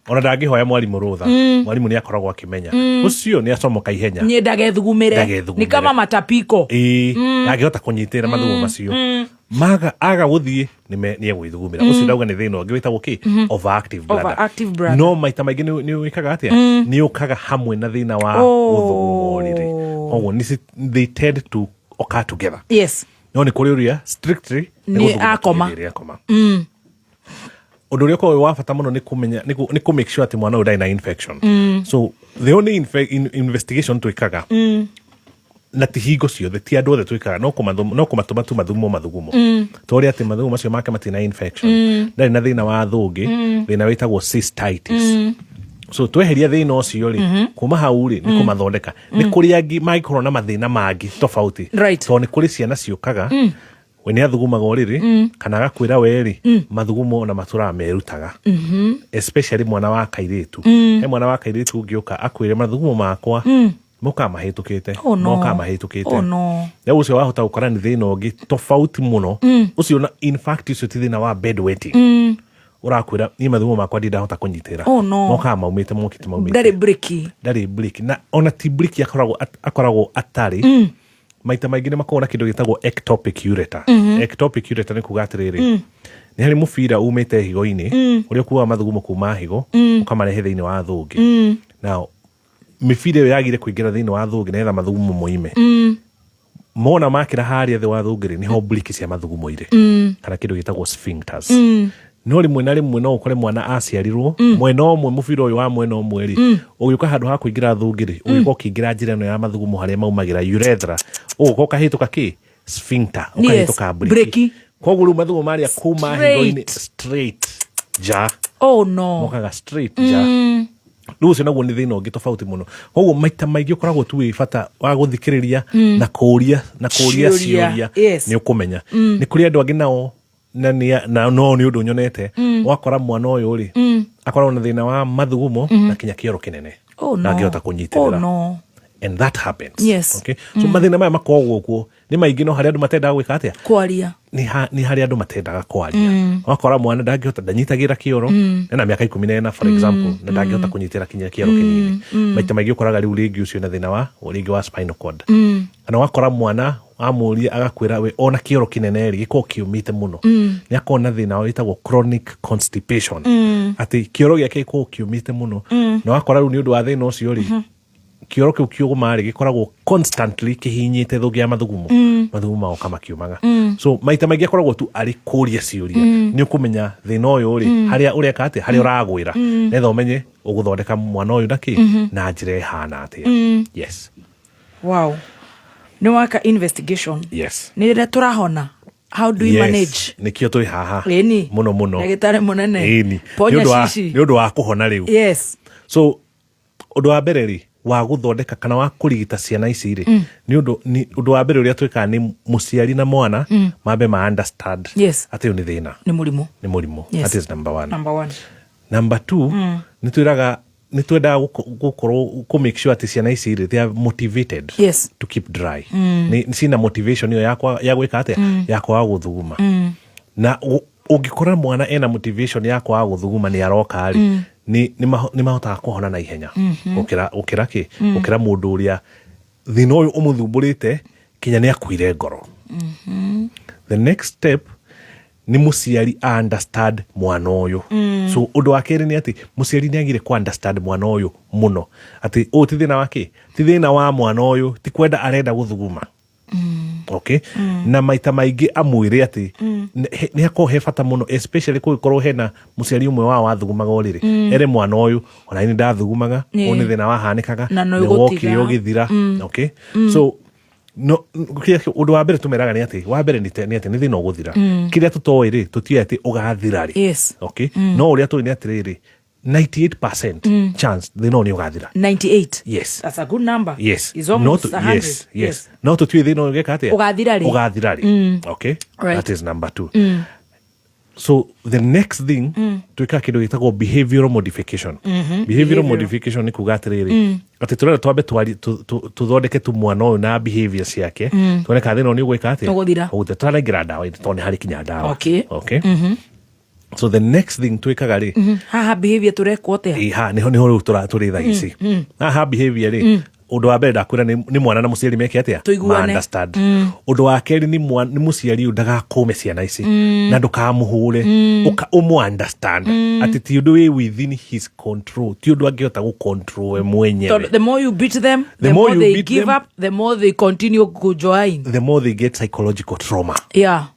ona ndangĩhoya mwarimũ rũtha, mwarimũ nĩ akoragwo akĩmenya ũcio nĩ acomoka ihenya. Niĩ ndagethugumĩre. Ndagethugumĩre. Nĩ kama matapiko. Ĩĩ, ndangĩhota kũnyitĩrĩra mathugumo macio. Maga aga gũthiĩ nĩ egwĩthugumĩra. Ũcio ndauga nĩ thĩna ũngĩ wĩtagwo kĩ? Overactive bladder. Overactive bladder. No maita maingĩ nĩ wĩkaga atĩa? Nĩ ũkaga hamwe na thĩna wa gũthuguma ũrĩrĩ. Koguo they tend to occur together. No nĩ kũrĩ ũrĩa strictly nĩ Nĩ gũthuguma akoma. hĩndĩ ĩrĩa akoma. Ũndũ ũrĩa ũkoragwo wĩ wa bata mũno nĩ kũmenya, nĩ kũ make sure atĩ mwana ũyũ ndarĩ na infection. So the only investigation twĩkaga, na ti hingo ciothe, ti andũ othe twĩkaga, no kũmatũma tu mathugumo mathugumo. Tũrĩa atĩ mathugumo macio make matirĩ na infection. Ndarĩ na thĩna wa thũngĩ, thĩna wĩtagwo cystitis. So tweheria thĩna ũcio rĩ, kuma hau rĩ, nĩ kũmathondeka. Nĩ kũrĩ angĩ mangĩkorwo na mathĩna mangĩ tofauti. Tondũ nĩ kũrĩ ciana ciũkaga, We nĩ athugumaga ũrĩrĩ kana agakwĩra we rĩ, mathugumo ona matũraga merutaga, especially mwana wa kairĩtu. He mwana wa kairĩtu ũngĩũka akwĩre, "Mathugumo makwa mokaga mahĩtũkĩte." Oh, no. Mokaga mahĩtũkĩte. Oh, no. Rĩu ũcio wahota gũkora nĩ thĩna ũngĩ tofauti mũno. Ũcio na in fact ũcio ti thĩna wa bedwetting. Ũrakwĩra, "Niĩ mathugumo makwa ndindahota kũnyitĩra." Oh, no. Mokaga maumĩte, mokĩte maumĩte. Ndarĩ breki. Ndarĩ breki, na ona ti breki akoragwo atarĩ. Maita maingĩ nĩ makoragwo na kĩndũ gĩtagwo ectopic ureter. Ectopic ureter nĩ kuga atĩrĩrĩ, nĩ harĩ mũbira umĩte higo-inĩ ũrĩa ũkuaga mathugumo kuma higo ũkamarehe thĩinĩ wa thũngĩ. Now mĩbira ĩyo yagire kũingĩra thĩinĩ wa thũngĩ nĩgetha mathugumo moime. Mona makĩra harĩa thĩ wa thũngĩ rĩ, nĩho briki cia mathugumo irĩ, kana kĩndũ gĩtagwo sphincters. No rĩmwe na rĩmwe no ũkore mwana aciarirwo mwena ũmwe, mũbira ũyũ wa mwena ũmwe rĩ, ũgĩũka handũ ha kũingĩra thũngĩ rĩ, ũgĩũka ũkĩingĩra njĩra ĩno ya mathugumo harĩa maumagĩra, urethra, ũgũka ũkahĩtũka kĩ sphincter, ũkahĩtũka briki. Breki. Koguo rĩu mathugumo marĩa kuma Straight. higo-inĩ straight nja. Oh no. Mokaga straight nja. Rĩu ũcio naguo nĩ thĩna ũngĩ tofauti mũno. Koguo maita maingĩ ũkoragwo tu wĩ bata wa gũthikĩrĩria na kũũria ciũria. Ciũria. Nĩ ũkũmenya. Nĩ kũrĩ andũ angĩ nao na no nĩ ũndũ nyonete, wakora mwana ũyũ rĩ, akoragwo na thĩna wa mathugumo na kinya kĩoro kĩnene. Oh, no. Ndangĩhota kũnyitĩrĩra. Oh no. And that happens. Okay? So mathĩna maya makoragwo kuo nĩ maingĩ, no harĩa andũ matendaga gwĩka atĩa? Kwaria. Nĩ harĩa andũ matendaga kwaria. Wakora mwana ndangĩhota, ndanyitagĩra kĩoro, ena mĩaka 14 for example, na ndangĩhota kũnyitĩra kinya kĩoro kĩnini. Maita maingĩ ũkoraga rĩu rĩngĩ ũcio na thĩna wa rĩngĩ wa spinal cord. Kana wakora mwana amũria agakwĩra we ona kĩoro kĩnene rĩ, gĩkoragwo kĩũmĩte mũno. Nĩ akoragwo na thĩna wĩtagwo chronic constipation, atĩ kĩoro gĩake gĩkoragwo kĩũmĩte mũno. Na wakora rĩu nĩ ũndũ wa thĩna ũcio rĩ, kĩoro kĩu kĩũma rĩ, gĩkoragwo constantly kĩhinyĩte thũngĩ ya mathugumo. Mathugumo magoka makiumaga. So maita maingĩ akoragwo tu arĩ kũria ciũria, nĩ ũkũmenya thĩna ũyũ rĩ, harĩa ũreka atĩa, harĩa ũragwĩra, nĩgetha ũmenye ũgũthondeka mwana ũyũ na kĩ na njĩra ĩhana atĩa. Yes. Wow, nĩ waka investigation. Yes. Nĩ rĩrĩa tũrahona, how do we Yes. manage? Nĩkĩo twĩ haha. Ĩni. Mũno mũno. Ndagĩtarĩ mũnene. Ĩni. Ponya Nĩ ũndũ wa- cici. Nĩ ũndũ wa kũhona rĩu. So ũndũ wa mbere rĩ, wa gũthondeka kana wa kũrigita ciana ici rĩ, nĩ ũndũ wa mbere ũrĩa twĩkaga nĩ mũciari na mwana mambe ma understand atĩ ũyũ nĩ thĩna. Nĩ mũrimũ. Nĩ mũrimũ. That is number one. Number one. Number two, nĩ twĩraga, nĩ twendaga gũkorwo kũ make sure atĩ ciana ici rĩ, they are motivated to keep dry. Nĩ cina motivation ĩyo ya gwĩka atĩa, ya kwaga gũthuguma. Na ũngĩkora mwana ena motivation ya kwaga gũthuguma nĩ aroka rĩ, nĩ mahotaga kũhona na ihenya gũkĩra kĩ gũkĩra mũndũ ũrĩa thĩna ũyũ ũmũthumbũrĩte kinya nĩ akuire ngoro. The next step nĩ mũciari a understand mwana ũyũ. So ũndũ wa kerĩ nĩ atĩ mũciari nĩ agire kũ understand mwana ũyũ mũno, atĩ ũyũ ti thĩna wa kĩ, ti thĩna wa mwana ũyũ, ti kwenda arenda gũthuguma. Okay, na maita maingĩ amwĩre atĩ nĩ hakoragwo he bata mũno, especially kũngĩkorwo hena mũciari ũmwe wao wathugumaga ũrĩrĩ, ere mwana ũyũ, "Ona niĩ ndathugumaga." Ũyũ nĩ thĩna wahanĩkaga. Na no nĩ ũgũtiga. wokire ũgĩthira. Okay, so no ũndũ wa mbere tũmeraga nĩ atĩ wa mbere nĩ atĩ nĩ thĩna ũgũthira. Kĩrĩa tũtoĩ rĩ, tũtiũĩ atĩ ũgathira rĩ. Okay, no ũrĩa tũĩ nĩ atĩrĩrĩ, 98% chance thĩna ũyũ nĩ ũgathira. 98? Yes. That's a good number. Yes. It's almost No 100. Yes, no tũtiũĩ thĩna ũyũ ũgeka atĩa. Ũgathira rĩ. Ũgathira rĩ. Okay. That is number two. So the next thing, twĩkaga kĩndũ gĩtagwo behavioral modification. Behavioral Behavioral. modification nĩ kuga atĩrĩrĩ, atĩ tũrenda twambe tũthondeke tu mwana ũyũ na behavior ciake, tuone kana thĩna ũyũ nĩ ũgwĩka atĩa. Ũgũthira. Ũgũthira tũtanaingĩra ndawa-inĩ, tondũ nĩ harĩ kinya ndawa. Okay, so the next thing twĩkaga rĩ, Haha behavior tũrekwo atĩa? Ĩ, ha nĩho rĩu tũrĩ thaa ici. Haha behavior rĩ, ũndũ wa mbere ndakwĩra nĩ mwana na mũciari meke atĩa? Tũiguane. Ma understand. Ũndũ wa kerĩ nĩ mũciari ũyũ ndagakũme ciana ici na ndũkamũhũre. Ũka ũmũ understand atĩ ti ũndũ wĩ within his control, ti ũndũ angĩhota gũ control we mwenyewe. Tondũ the more you beat them, the The more more you they beat give them, up, the more they continue kujoin. The more they get psychological trauma.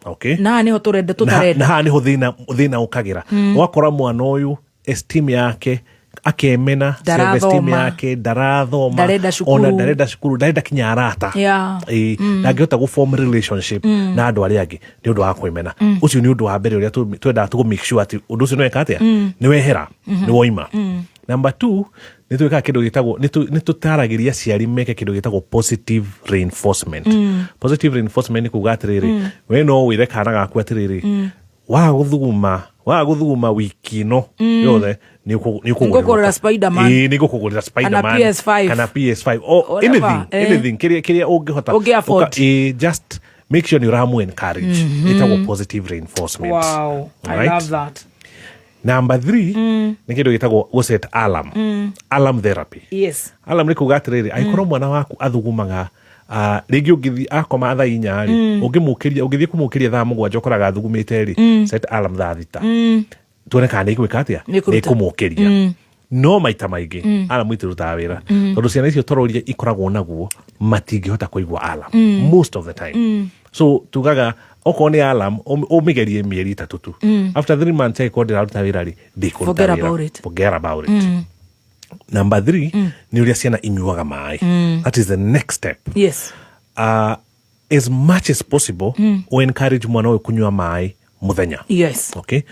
Okay. Na haha nĩho tũrenda Na tũtarenda. haha nĩho thĩna ũkagĩra. Wakora mwana ũyũ esteem yake akemena, Ndarathoma. self-esteem yake, ndarathoma. Ndarenda cukuru. Ona ndarenda cukuru, ndarenda kinya arata. Ĩĩ, ndangĩhota gũ form relationship na andũ arĩa angĩ nĩ ũndũ wa kwĩmena. Ũcio nĩ ũndũ wa mbere ũrĩa twendaga tũgũ make sure atĩ ũndũ ũcio nĩ weka atĩa, nĩ wehera, nĩ woima. Number two, Nĩ twĩkaga kĩndũ gĩtagwo, nĩ tũtaragĩria aciari meke kĩndũ gĩtagwo positive reinforcement. Positive reinforcement nĩ kuga atĩrĩrĩ, we no wĩre kana gaku atĩrĩrĩ, waga gũthuguma wiki ĩno yothe, nĩ Nĩngũkũgũrĩra Spider-Man. Ĩĩ, nĩngũkũgũrĩra Spider-Man. Kana PS5. Kana PS5 or Whatever, anything, anything kĩrĩa ũngĩhota. Ũngĩ afford. Ĩĩ, just make sure nĩ ũramũ encourage. Ĩtagwo positive reinforcement. Wow, I Right? love that. Number 3 nĩ kĩndũ gĩtagwo gũset alarm. Alarm therapy. Alarm nĩ kuga atĩrĩrĩ, angĩkorwo mwana waku athugumaga, rĩngĩ ũngĩthiĩ akoma thaa 4 rĩ, ũngĩmũkĩria, ũngĩthiĩ kũmũkĩria thaa 7 ũkoraga athugumĩte rĩ, set alarm thaa 6. Tuone kana nĩ ĩgwĩka atĩa, Nĩ nĩ ĩkũruta. ĩkũmũkĩria. No maita maingĩ alarm itirutaga wĩra, tondũ ciana icio toro iria ikoragwo naguo matingĩhota kũigua alarm most of the time. So tugaga okorwo nĩ alarm, ũmĩgerie mĩeri 3 tu. After 3 months angĩkorwo ndĩraruta wĩra rĩ, ndĩkũruta Forget wĩra. about it. Forget about it. Number 3 nĩ ũrĩa ciana inyuaga maĩ. That is the next step. As much as possible, encourage mwana ũyũ kũnyua maĩ mũthenya. Okay?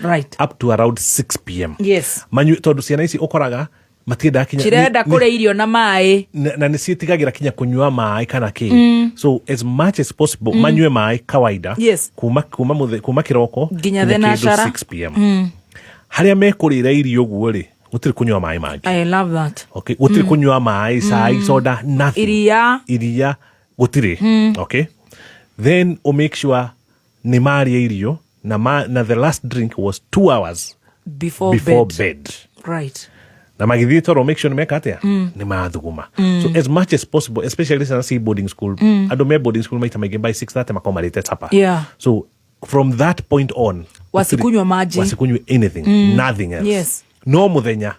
Up to around 6 p.m. Manyue, tondũ ciana ici ũkoraga matiendaga kinya Cirenda kũrĩa irio na maĩ. Na nĩ ciĩtigagĩra kinya kũnyua maĩ kana kĩ. So as much as possible, manyue maĩ kawaida. Kuma kĩroko Nginya nginya thenashara. kĩndũ 6 p.m. Harĩa mekũrĩra irio ũguo rĩ, gũtirĩ kũnyua maĩ mangĩ. I love that. Okay, gũtirĩ kũnyua maĩ, cai, soda, nothing. Iria. Iria gũtirĩ. Okay, then o make sure nĩ marĩa irio na the last drink was 2 hours before, before bed. bed. Na magĩthiĩ toro, make sure nĩ meka atĩa, nĩ mathuguma. So as much as possible, especially ciana ci boarding school, andũ me boarding school maita maingĩ by 6:30 makorwo marĩte supper. So from that point on, Wasikunywe maji. wasikunywe anything, nothing else. No mũthenya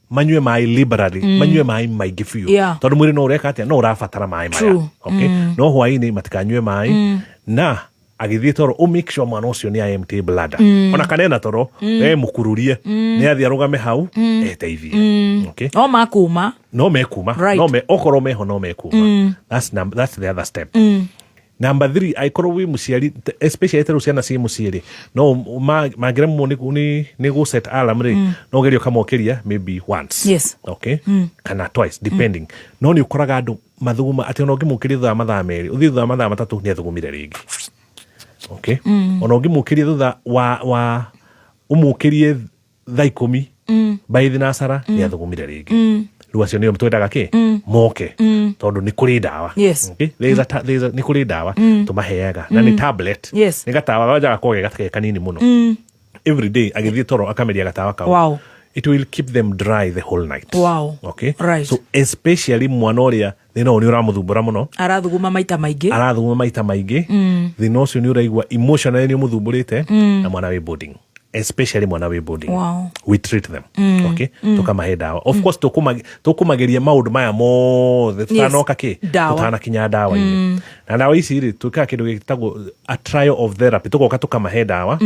manyue maĩ liberally, manyue maĩ maingĩ biũ, tondũ mwĩrĩ no ũreka atĩa, no ũrabatara maĩ maya. Okay? No hwaĩ-inĩ matikanyue maĩ. Na agĩthiĩ toro, ũ make sure mwana ũcio nĩ empty bladder. Ona kana ena toro, we mũkururie, nĩ athiĩ arũgame hau, eteithie. Okay? No makuma. No mekuma. No me, okorwo meho no mekuma. That's the other step. Number 3, angĩkorwo wĩ mũciari, especially ta rĩu ciana ciĩ mũciĩ rĩ, no mangĩremwo nĩ gũ set alarm rĩ, no ũgerie ũkamokĩria maybe once. Okay? Kana twice, depending. No nĩ ũkoraga andũ mathuguma atĩ ona ũngĩmũkĩria thutha wa mathaa 2, ũthiĩ thutha wa mathaa 3 nĩ athugumire rĩngĩ. Okay? Ona ũngĩmũkĩria thutha wa ũmũkĩrie thaa 10, by thinacara nĩ athugumire rĩngĩ. Rĩu acio nĩo twendaga kĩ? Moke. Tondũ nĩ kũrĩ ndawa. Okay? There is a ta-, there is a, nĩ kũrĩ ndawa tũmaheaga. Na nĩ tablet. Nĩ gatawa ganja gakoragwo ge kanini mũno. Every day agĩthiĩ toro akameria gatawa kau. It will keep them dry the whole night. Okay? So especially mwana ũrĩa thĩna ũyũ nĩ ũramũthumbũra mũno. Arathuguma maita maingĩ. Arathuguma maita maingĩ. Thĩna ũcio nĩ ũraigua emotionally nĩ ũmũthumbũrĩte, na mwana wĩ boarding. Especially mwana wĩ boarding. We treat them. Okay? Tũkamahe ndawa. Of course, tũkũmageria maũndũ maya mothe tũtanoka kĩ? Ndawa. Tũtanakinya ndawa-inĩ. Na ndawa ici rĩ, twĩkaga kĩndũ gĩtagwo a trial of therapy. Tũgoka tũkamahe ndawa.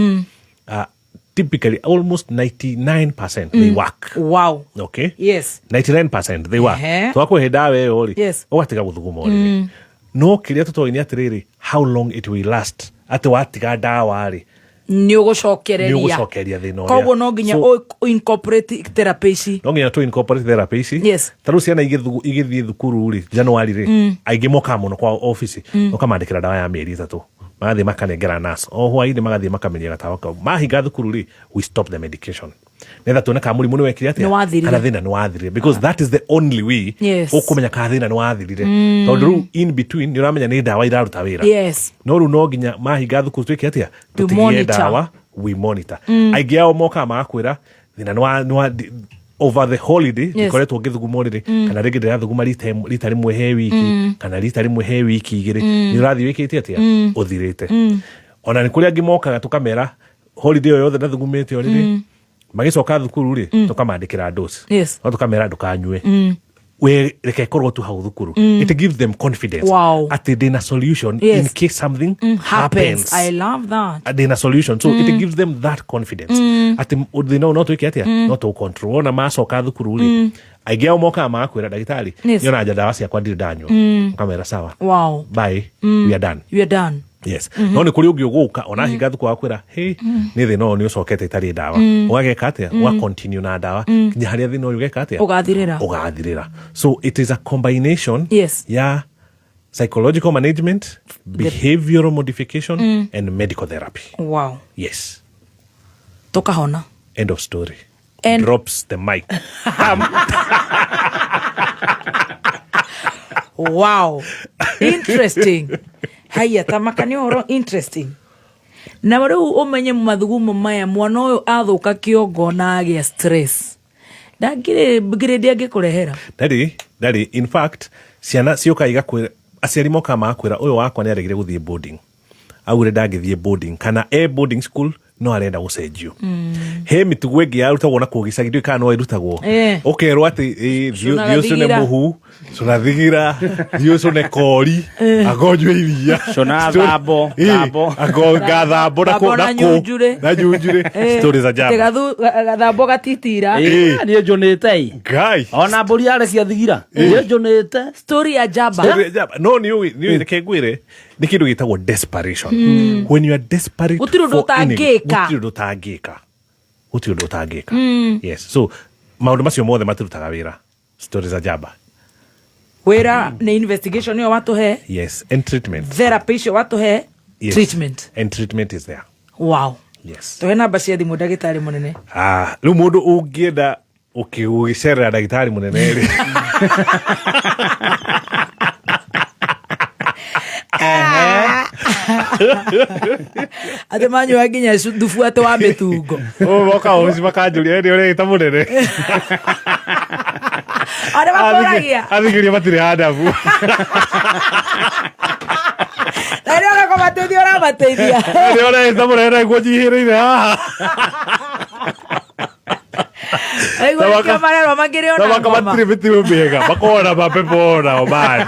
Typically almost 99% they work. Wow. Okay? 99% they work. Twakũhe ndawa ĩyo rĩ, ũgatiga gũthuguma ũrĩrĩ. No kĩrĩa tũtoĩ nĩ atĩrĩrĩ, how long it will last. Atĩ watiga ndawa rĩ, Nĩ ũgũcokereria. Nĩ ũgũcokeria thĩna ũrĩa. Koguo no nginya So incorporate therapy ici. No nginya tũ incorporate therapy ici. Ta rĩu ciana igĩthiĩ thukuru rĩ, January rĩ, aingĩ mokaga mũno kwa obici, ũkamandĩkĩra ndawa ya mĩeri 3. Magathiĩ makanengera nurse. O hwaĩ-inĩ magathiĩ makamenyera gatawa kau. Mahinga thukuru rĩ, we stop the medication. Nĩgetha tuone kana mũrimũ nĩ wekire atĩa? Nĩ wathirire. Kana thĩna nĩ wathirire. Because that is the only way ũkũmenya kana thĩna nĩ wathirire. Tondũ rĩu in between nĩ ũramenya nĩ ndawa iraruta wĩra. No rĩu no nginya mahinga thukuru twĩke atĩa? We Tũtigie monitor. ndawa, we monitor. Aingĩ ao mokaga magakwĩra thĩna nĩ wa over the holiday, ndikoretwo ngĩthuguma ũrĩrĩ, kana rĩngĩ ndĩrathuguma rita rĩmwe he wiki, kana rita rĩmwe he wiki 2. Nĩ ũrathiĩ wĩkĩte atĩa? Ũthirĩte. Ona nĩ kũrĩ angĩ mokaga tũkamera holiday ĩyo yothe ndathugumĩte ũrĩrĩ, magĩcoka thukuru rĩ, tũkamandĩkĩra dose. No tũkamera ndũkanyue. We reke ĩkorwo tu hau thukuru. It gives them confidence. Atĩ ndĩna solution in case something Happens. happens. I love that. Ndĩna solution. So it gives them that confidence. Atĩ thĩna ũyũ no twĩke atĩa? No tũ control. Wona macoka thukuru rĩ, aingĩ ao mokaga magakwĩra ndagĩtarĩ, nĩona nja ndawa ciakwa ndirĩ ndanyua. Ũkamera sawa. Bye. We are done. We are done. Yes. No nä kå rä å ngä å gå ka ona hinga thukũ wakwä ra hä nä thä na å yå nä å cokete itarä ndawa. Ũgageka atä a? Ũga na ndawa nginya harĩa thĩna ũyũ ũgeka atĩa? Ũgathirĩra. Ũgathirĩra. So it is a combination Yes. ya psychological management, behavioral modification and medical therapy. Wow. Yes. Tukahona. End of story. And- Drops the mic. Wow, interesting. Haya, tamaka nä å horo interesting. Na rä u å menye mathugumo maya, mwana å yå athå ka kä ongo na agä stress, ndangä grade angä kå rehera. Ndarĩ, ndarĩ. In fact, ciana ciũka igakwĩra, aciari moka magakwĩra, ũyũ wakwa nĩ aregire gũthiĩ boarding, augire ndangĩthiĩ boarding kana e boarding school no arenda gũcenjio. He mĩtugo ĩngĩ yarutagwo na kũu gĩcagi, ndiũĩ kana no ĩrutagwo. Ũkerwo atĩ thiĩ Cũna thiĩ ũcũne gathigira. mũhu, cũna thigira, thiĩ ũcũne kori, anga ũnyue iria. Cũna thambo, thambo. Anga gathambo na Thambo kũ na na kũ nyunjurĩ. na nyunjurĩ. Stories za jaba. Gathambo gatitira. Niä njå nä te Ngai. Ona mbå ri yarekia thigira niä njå nä te. Story ya jaba. Story ya jaba. No nĩ ũĩ, nĩ ũĩ, reke ngwĩre nĩ kĩndũ gĩtagwo desperation. When you are desperate Gũtirĩ ũndũ for anything, ũtangĩka. gũtirĩ ũndũ ũtangĩka, gũtirĩ ũndũ ũtangĩka. Yes, so maũndũ macio mothe matirutaga wĩra. Stories za jaba. Wä nä investigation ä yo watå he. Yes, and treatment. Therapy icio watå he. Yes. Treatment. And treatment is there. Wow. Yes. Tũhe namba cia thimũ, ndagĩtarĩ mũnene. Ah, rĩu mũndũ ũngĩenda ũgĩcerera ndagĩtarĩ mũnene rĩ, Atä manyua nginya thubu atä wa mä tungo. Moka obici makanjũria, nĩ ũrĩgĩta mũnene? Arä makåragia. Athikĩria matirĩ handabu. Na rä å kåmateithia å ramateithia. Nĩ ũrĩgĩta mũnene na iguo njihĩrĩire haha. Aigua nĩkĩo marerwo makĩrĩ Na ona maka ngoma. matirĩ mĩtino mĩega, makoragwo na mapepo onao mani.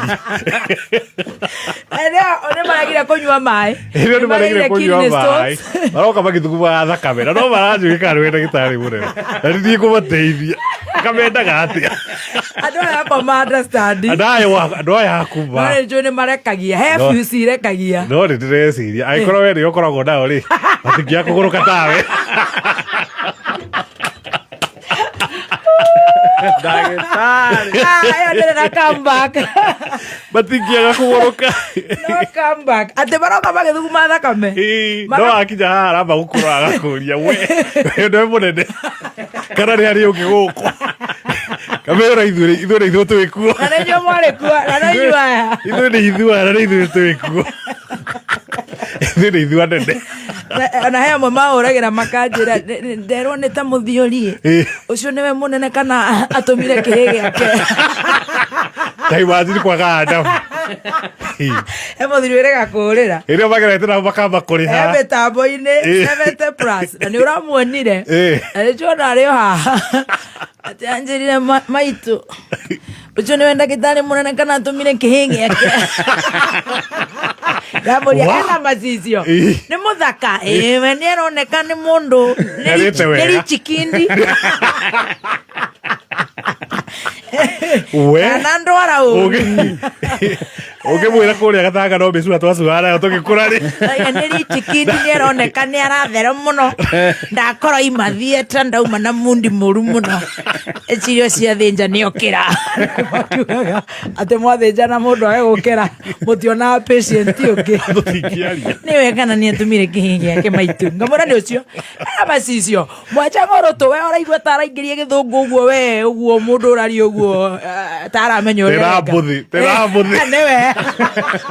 Nĩ maregire kũnyua maĩ. Ĩrĩa nĩ maregire kũnyua kidney maĩ, stones. maroka magĩthugumaga thakame na no maranjũĩ kana nĩwe ndagĩtarĩ mũnene na nĩ kũmateithia kamendaga atĩa. Andũ aya akwa ma understand. Andũ aya No akuma nĩ njũĩ nĩ marekagia he No. fuse irekagia. No nĩ ndĩreciria angĩkorwo we nĩwe ũkoragwo nao rĩ, matingĩaga kũgũrũka tawe. Ah, ĩyo ndĩrĩ na comeback. Matingĩaga kũgũrũka. No comeback atĩ maroka magĩthuguma thakame. No akinya haha aramba gũkũrora agakũria, we we nĩwe mũnene kana nĩ harĩ ũngĩ gũkũ? Kamĩra ithuĩ ithuĩ nĩ ithuĩ twĩ kuo. Na nĩ inyuĩ mwarĩ kuo na no inyuĩ aya. Ithuĩ nĩ ithuĩ aya na nĩ ithuĩ twĩ kuo, ithuĩ nĩ ithuĩ anene. Ona he amwe mahũragĩra makanjĩra, nderwo nĩ ta mũthiori ũcio nĩwe mũnene kana atũmire kĩhĩ gĩake?" Ta imagine kwaga adabu. He mũthuri wĩrĩga kũhũrĩra. Ĩrĩa magerete nao makamba He kũrĩha. mĩtambo-inĩ 70 plus na nĩ ũramuonire. Na nĩnjuona arĩ o haha atĩ anjĩrire, "Maitũ ũcio nĩwe ndagĩtarĩ mũnene kana atũmire kĩhĩ gĩake?" Ndamũria, Wa? "Ena macicio, nĩ mũthaka?" "Ĩĩ, we nĩ aroneka nĩ mũndũ nĩ Nĩarĩte wega. nĩ richikindi." We. Kana ndwara ũru. Ũngĩmwĩra kũrĩa gatanga no mĩcura twacuaga nayo tũgĩkũra rĩ. Aya nĩ richikindi, nĩ aroneka nĩ arathera mũno, ndakorwo ima theatre ndauma na mundi mũru mũno, ecirio ciathĩnja nĩ okĩra. Makiugaga atĩ mwathĩnja na mũndũ age gũkĩra, mũtionaga patient ũngĩ. Tũtingĩaria. Nĩwe kana nĩ atũmire kĩhĩ gĩake? Maitũ ngamwĩra nĩ ũcio ena macicio mwacha ng'orũtũ, we ũraigua ta araingĩria gĩthũngũ ũguo, we ũguo mũndũ ũraria ũguo, ta aramenya ũrĩa Tĩra areka. mbũthi, tĩra mbũthi. Nĩwe.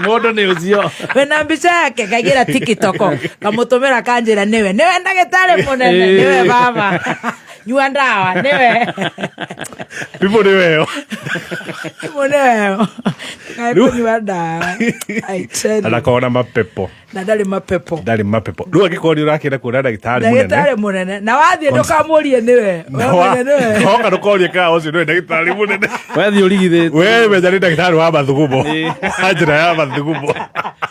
Mũndũ nĩ ũcio. Wena mbica yake kaigĩra tiktok, kamũtũmĩra, kanjĩra, "Nĩwe, nĩwe ndagĩtarĩ mũnene, nĩwe baba, nyua ndawa, nĩwe." People nĩ weo. Mũnene kaĩ kũnyua ndawa, I tell you. Anakorwo na mapepo. Na ndarĩ mapepo. Ndarĩ mapepo. Rĩu angĩkorwo nĩ ũrakĩenda kuona ndagĩtarĩ mũnene, ndagĩtarĩ mũnene, na wathiĩ ndũkamũrie nĩwe. Wamenye nĩwe. Woka ndũkorie kana ũcio nĩwe ndagĩtarĩ mũnene. Wethiĩ ũrigithĩtio. We menya nĩ ndagĩtarĩ wa mathugumo, wa njĩra ya mathugumo.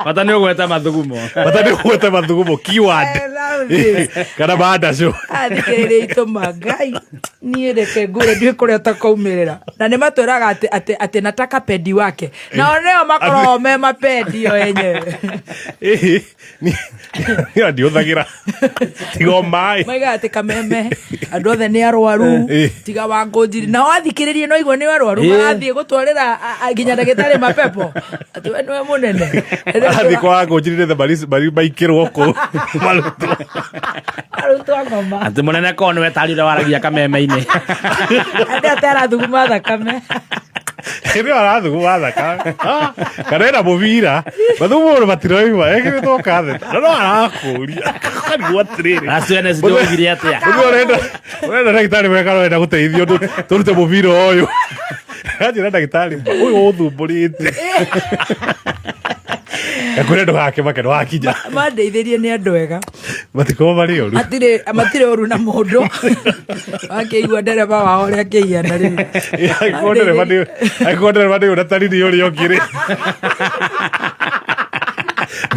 Bata nĩ ũgweta mathugumo. Bata nĩ ũgwete mathugumo keyword. I love this. Kana mandacũ. Athikĩrĩria itũma ngai, niĩ reke ngũre, ndiũĩ kũrĩa ũtakaumĩrĩra. Na nĩ matwĩraga atĩ nataka pendi wake Nao nĩo makoragwo me mapendio enyewe. Ĩhĩ, niĩ ndiũthagĩra tiga o maĩ. Maigaga atĩ kameme andũ othe nĩ arwaru tiga wangũnjiri nao athikĩrĩrie no igua nĩ arwaru marathiĩ gũtwarĩra nginya ndagĩtarĩ mapepo atĩ we nĩwe mũnene. Arathiĩ kwa wangũnjiri nĩgetha maikĩrwo kũu marutwo. Arutwo ngoma. Atĩ mũnene korwo nĩwe tarĩ ũrĩa waragia kameme-inĩ. Andĩ ate arathuguma thakame. Hĩndĩ ĩyo arathuguma thakame. Ah, kana ena mũbira mathugumo matiroima ekĩrĩtwo katheta na no arakũria karigwo atĩrĩrĩ. Last Wednesday oigire atĩa? Mũndũ ũrenda ndagĩtarĩ wega ũrenda gũteithio tũrute mũbira ũyũ. Anjĩra ndagĩtarĩ ũyũ ũthumbũrĩte. Ngakwĩra ndũgakĩmake nĩwakinya. Mandeithĩrie nĩ andũ ega. Matikorwo marĩ oru. Matirĩ ũru na mũndũ. Wakĩigua ndereba wao ũrĩa akĩhiana rĩu. Angĩkorwo ndereba nĩ ũna tariri ũrĩa ũngĩ rĩ.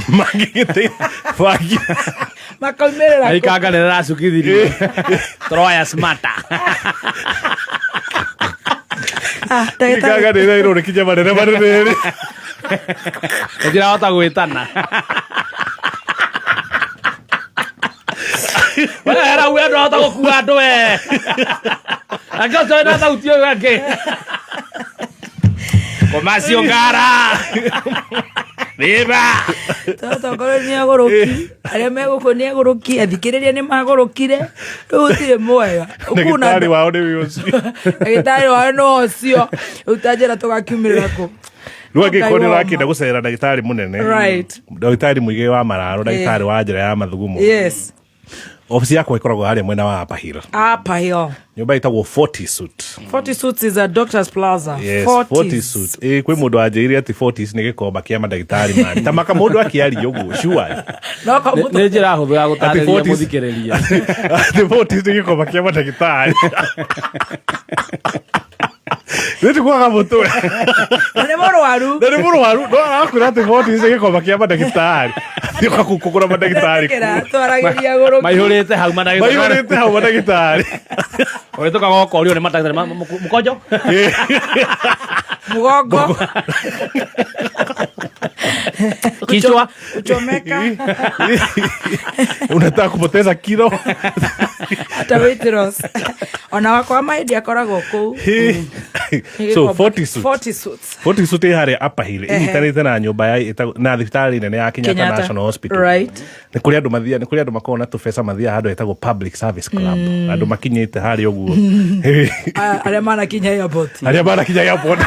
Mangĩgĩte bangi. Makaumĩrĩra Na ikanga nĩ rĩracukithirio. Troya smarter. Ikanga nĩ ĩrairwo nĩ kinya manene manene rĩ. Gũtirahota gwĩtana. We rau we ndũrahota gũkua andũ we. Angĩ ũcio wĩna thauti ũyũ angĩ. Komacio ngara. Viva. Tokorwo nĩ agũrũki arĩa me gũkũ nĩ agũrũki athikĩrĩria nĩ magũrũkire rĩu gũtirĩ mwega. Ndagĩtarĩ wao nĩ ũcio. Ndagĩtarĩ wao nĩ ũcio. Rĩu ta njĩra tũgakiumĩrĩra kũ. Rĩu angĩkorwo nĩ ũrakĩenda gũcerera ndagĩtarĩ mũnene. Right. Ndagĩtarĩ mũige wa mararo, ndagĩtarĩ wa njĩra ya mathugumo. Yes. Obici yakwa ĩkoragwo harĩa mwena wa Upper Hill. Upper Hill. Nyũmba ĩtagwo 40 Suit. 40 Suits is a doctor's plaza. Yes, 40 Suit. Ĩ kwĩ mũndũ wanjĩrire atĩ 40 nĩ gĩkomba kĩa mandagĩtarĩ mani. Ta maka mũndũ akĩaria ũguo, sure. No ka mũndũ- Nĩ njĩra hũthũ ya gũtarĩria Atĩ 40 mũthikĩrĩria. Atĩ 40 nĩ gĩkomba kĩa mandagĩtarĩ. Nĩ tikuaga mũtwe. Na nĩ mũrwaru. Na nĩ mũrwaru. No arakwĩra atĩ 40 nĩ gĩkomba kĩa mandagĩtarĩ. Athiĩ kũgũra mandagĩtarĩ. Ndetĩkĩra, twaragĩria agũrũki. Maihũrĩte hau mandagĩtarĩ. Maihũrĩte hau mandagĩtarĩ. Ũhĩtũkaga ũkorio nĩ mandagĩtarĩ mũkonjo. Mũgongo. Kichwa. Kuchomeka. Unataka kupoteza kilo. Hata weight loss. Ona wakwa mahĩndĩ akoragwo kũu. So 40 Suits. 40 Suits. 40 Suits ĩ harĩa Upper Hill ĩnyitanĩte na nyũmba ya na thibitarĩ nene ya Kenyatta Kenyatta. National Hospital. Right. Nĩ kũrĩ andũ mathiaga, nĩ kũrĩ andũ makoragwo na tũbeca mathiaga handũ hetagwo Public Service Club. Andũ makinyĩte harĩa ũguo. Arĩa manakinya airport. Arĩa manakinya airport.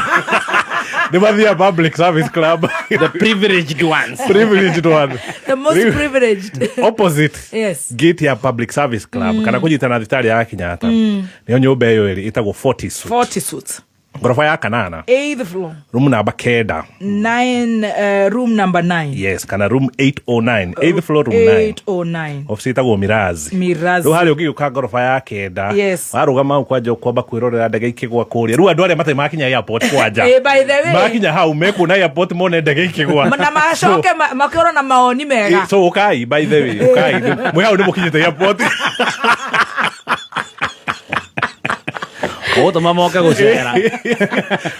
Nĩ mathiaga Public Service Club. The privileged ones. Privileged ones. The most privileged. Opposite. Yes. Gate ya Public Service Club kana kũnyitana na thibitarĩ ya Kenyatta. Nĩyo nyũmba ĩyo ĩrĩ ĩtagwo 40 Suits. 40 Suits. Ngoroba ya kanana. 8th floor. Room namba 9. 9 room number 9. Yes, kana room 809. 8th floor room 9. 809. Ofici ĩtagwo Mirazi. Mirazi. Rĩu harĩa ũngĩgĩũka ngoroba ya kenda. Yes. Warũgama hau kwanja ũkwamba kwĩrorera ndege ikĩgwa kũrĩa. Rĩu andũ arĩa matarĩ makinya airport kwanja. By the way. Makinya hau mekuona airport mone ndege ikĩgwa. Na macoke makorwo na maoni mega. So ũkai by the way, ũkai. Mwĩ hau nĩ mũkinyĩte airport. Ũgũtũma moke gũcera.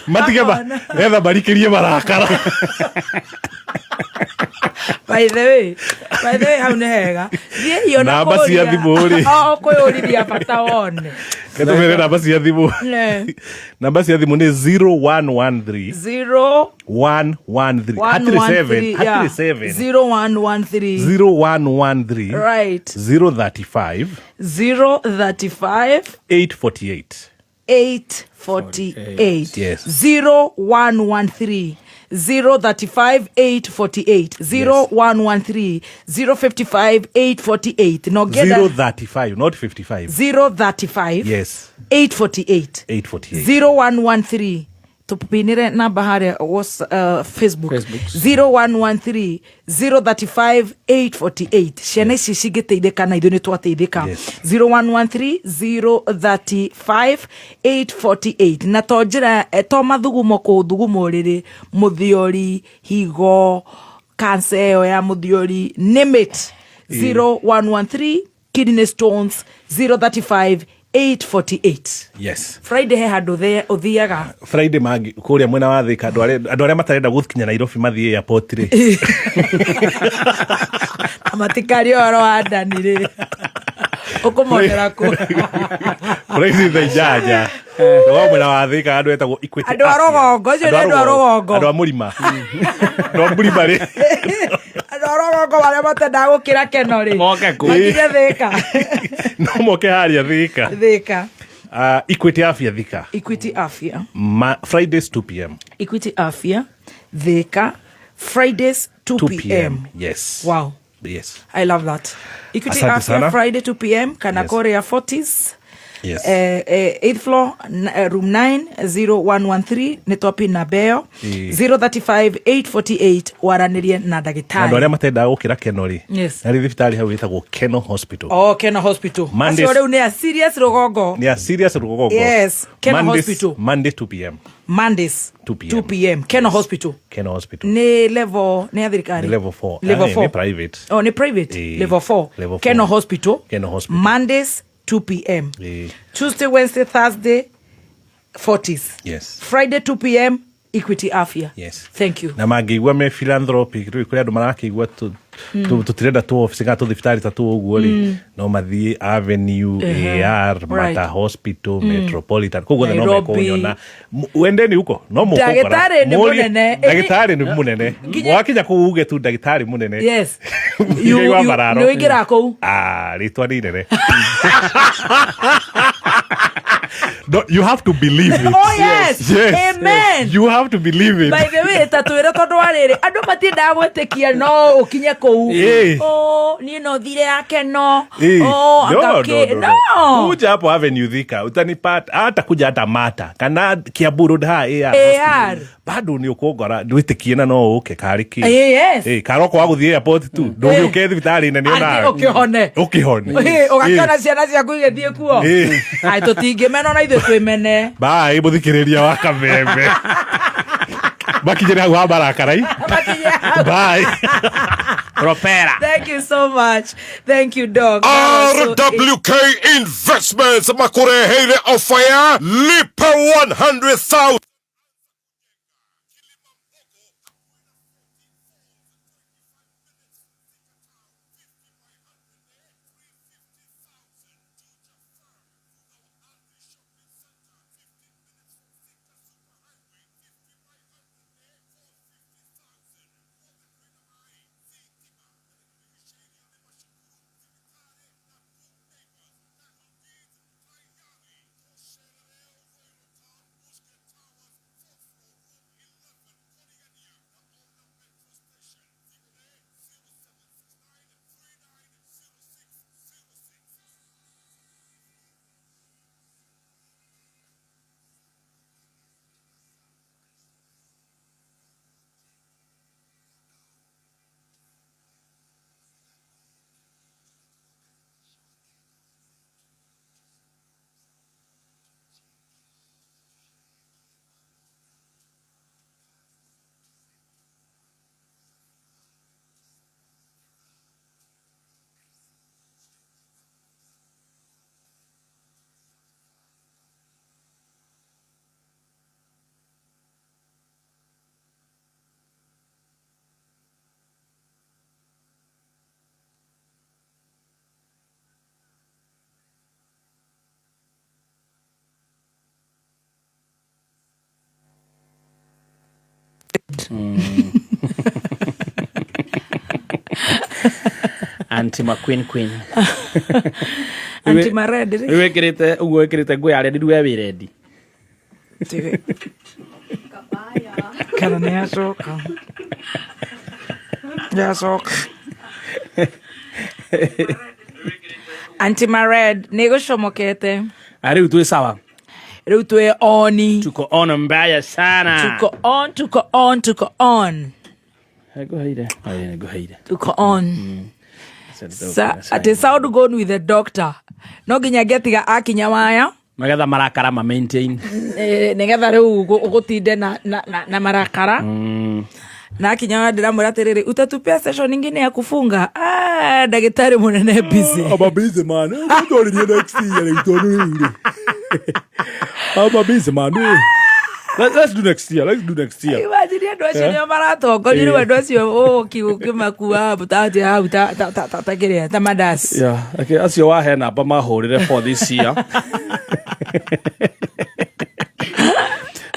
Matige etha marikĩrie marakara. By the way, by the way hau nĩ hega. Thiĩi ona Namba cia kũũria. thimũ rĩ. O kwĩyũrithia bata wone. Tũmĩre namba cia thimũ. Ne. Namba cia thimũ nĩ 0113 0 113 hatirĩ 7 hatirĩ 7 0113 0113 Right. 035 035 848. 848. Yes. 0113 035 848 0113 055 848 no get 035 not 55. 035 Yes. 848 848. 0113 tupinire namba haria was Facebook, 0113 035 848 ciana ici cingĩteithĩka na ithuĩ nĩ twateithĩka. 0113 035 848 na to njĩra to mathugumo kũthuguma ũrĩrĩ mũthiori higo kansa ĩyo ya mũthiori name it 0113 kidney stones 035 848. Yes. Friday he handũ ũthiaga. Friday mangi kũrĩa mwena wa Thika, andũ arĩa matarenda gũkinya Nairobi mathiĩ airport rĩ. Na matikarie ũhoro wa ndani rĩ, ũkũmonera kũ? Friday thaa 8 wa mwena wa Thika, andũ etagwo Equity Andũ a Afya. rũgongo, acio nĩ andũ a rũgongo. Andũ a mũrima, andũ a mũrima rĩ. Andũ a rũgongo arĩa matendaga gũkĩra keno rĩ, Moke kũ? makinye Thika. No moke harĩa Thika. Thika. Equity Afya Thika. Equity Afya. Fridays 2 p.m. Equity Afya Thika, Fridays 2 p.m. Yes. Wow. Yes. I love that. Equity Asante Afya sana. Friday 2 p.m. kana Yes. Korea 40s. Yes. 8th floor, room 9 0113 nĩ topi na beo. 035 848 waranĩrie na Andũ ndagĩtarĩ. arĩa matendaga gũkĩra Keno rĩ, Yes. harĩ thibitarĩ hau ĩtagwo Keno Hospital. Oh, Keno Hospital. Mondays- Acio rĩu nĩ a serious rũgongo. Nĩ a serious rũgongo. Yes, Keno Hospital. Monday 2 p.m. Mondays 2 p.m. 2 p.m. Keno Hospital. Keno Hospital. Nĩ level nĩ ya thirikari? Nĩ level 4. Level Ah, 4. nĩ private. Oh, nĩ private. Level 4. Level 4. Keno Hospital. Keno Hospital. Mondays 2 p.m. Tuesday, Wednesday, Thursday 40s. Yes. Friday 2 p.m. Equity Afya. Yes. Thank you. Na mangĩigua me philanthropic rĩ, kũrĩ andũ marakĩigua tũtirenda tũ obici kana tũthibitarĩ ta tũ ũguo rĩ, no mathiĩ Avenue, AR, Mata Hospital, Metropolitan, kũu guothe no Nairobi. mekũnyona. Wendeni huko no mũkũngora. Ndagĩtarĩ nĩ mũnene. Ndagĩtarĩ nĩ mũnene. Wakinya kũu uge tu ndagĩtarĩ mũnene. Yes. Ũngĩigua mararo. Nĩ ũingĩraga kũu. Ah, rĩtwa nĩ inene. No, you have to believe it. Oh, yes. Yes. Amen. You have to believe it. By the way, ta twĩre tondũ wa rĩrĩ, andũ matiendaga gwĩtĩkia no ũkinye kũu. Oh, niĩ no thire yake no. Oh, No, anga kĩ- no, no, no. no. Kuja hapo Avenue Thika utanipata, hata kuja hata Mata kana Kiambu Road ha AR. AR. Bado nĩ ũkũngora ndwĩtĩkie na no ũke karĩ kĩ. Yes. Karoko wa gũthiĩ airport tu ndũgĩũke thibitarĩ nene Atĩ onawe. ũkĩhone. Ũkĩhone. Ũgakĩona ciana ciaku igĩthiĩ kuo. Ai, tũtingĩmena ona ithuĩ twĩmene. Bye mũthikĩrĩria wa kameme. Makinyĩre hau ha marakarai. Bye. Propera. Thank you so much. Thank you, Doc. That was so RWK Investments makureheire ofa ya lipa 100,000. Anti ma queen queen. Anti ma red rĩ. Rĩu wĩkĩrĩte ũguo, wĩkĩrĩte nguo ya red, rĩu we wĩ ready. Kana nĩ yacoka. Yacoka. Anti ma red nĩ gũcomokete. Ah, rĩu twĩ sawa. Rĩu twĩ oni. Tuko on mbaya sana. Tuko on, tuko on, tuko on. Ngũheire. Ai, ngũheire. Tuko on. Sa, atĩ sound gone with the doctor. No nginya ngĩatiga akinya waya. Magetha marakara ma maintain. Nĩgetha rĩu ũgũtinde na marakara. Na akinya ndĩramwĩra atĩrĩrĩ, utatupea session ingine ya kufunga. Ah, ndagĩtarĩ mũnene busy. I'm a busy man. Ũndorĩrie next year rĩu tondũ rĩu rĩ. I'm a busy man. Let's do next year. Let's do next year. Imagine andũ acio Eh? nĩo maratongoria rĩu Eh. andũ acio ũkĩmakua ta hau ta kĩrĩa ta mandaci. Yeah, okay, acio wahe namba mahũrĩre for this year.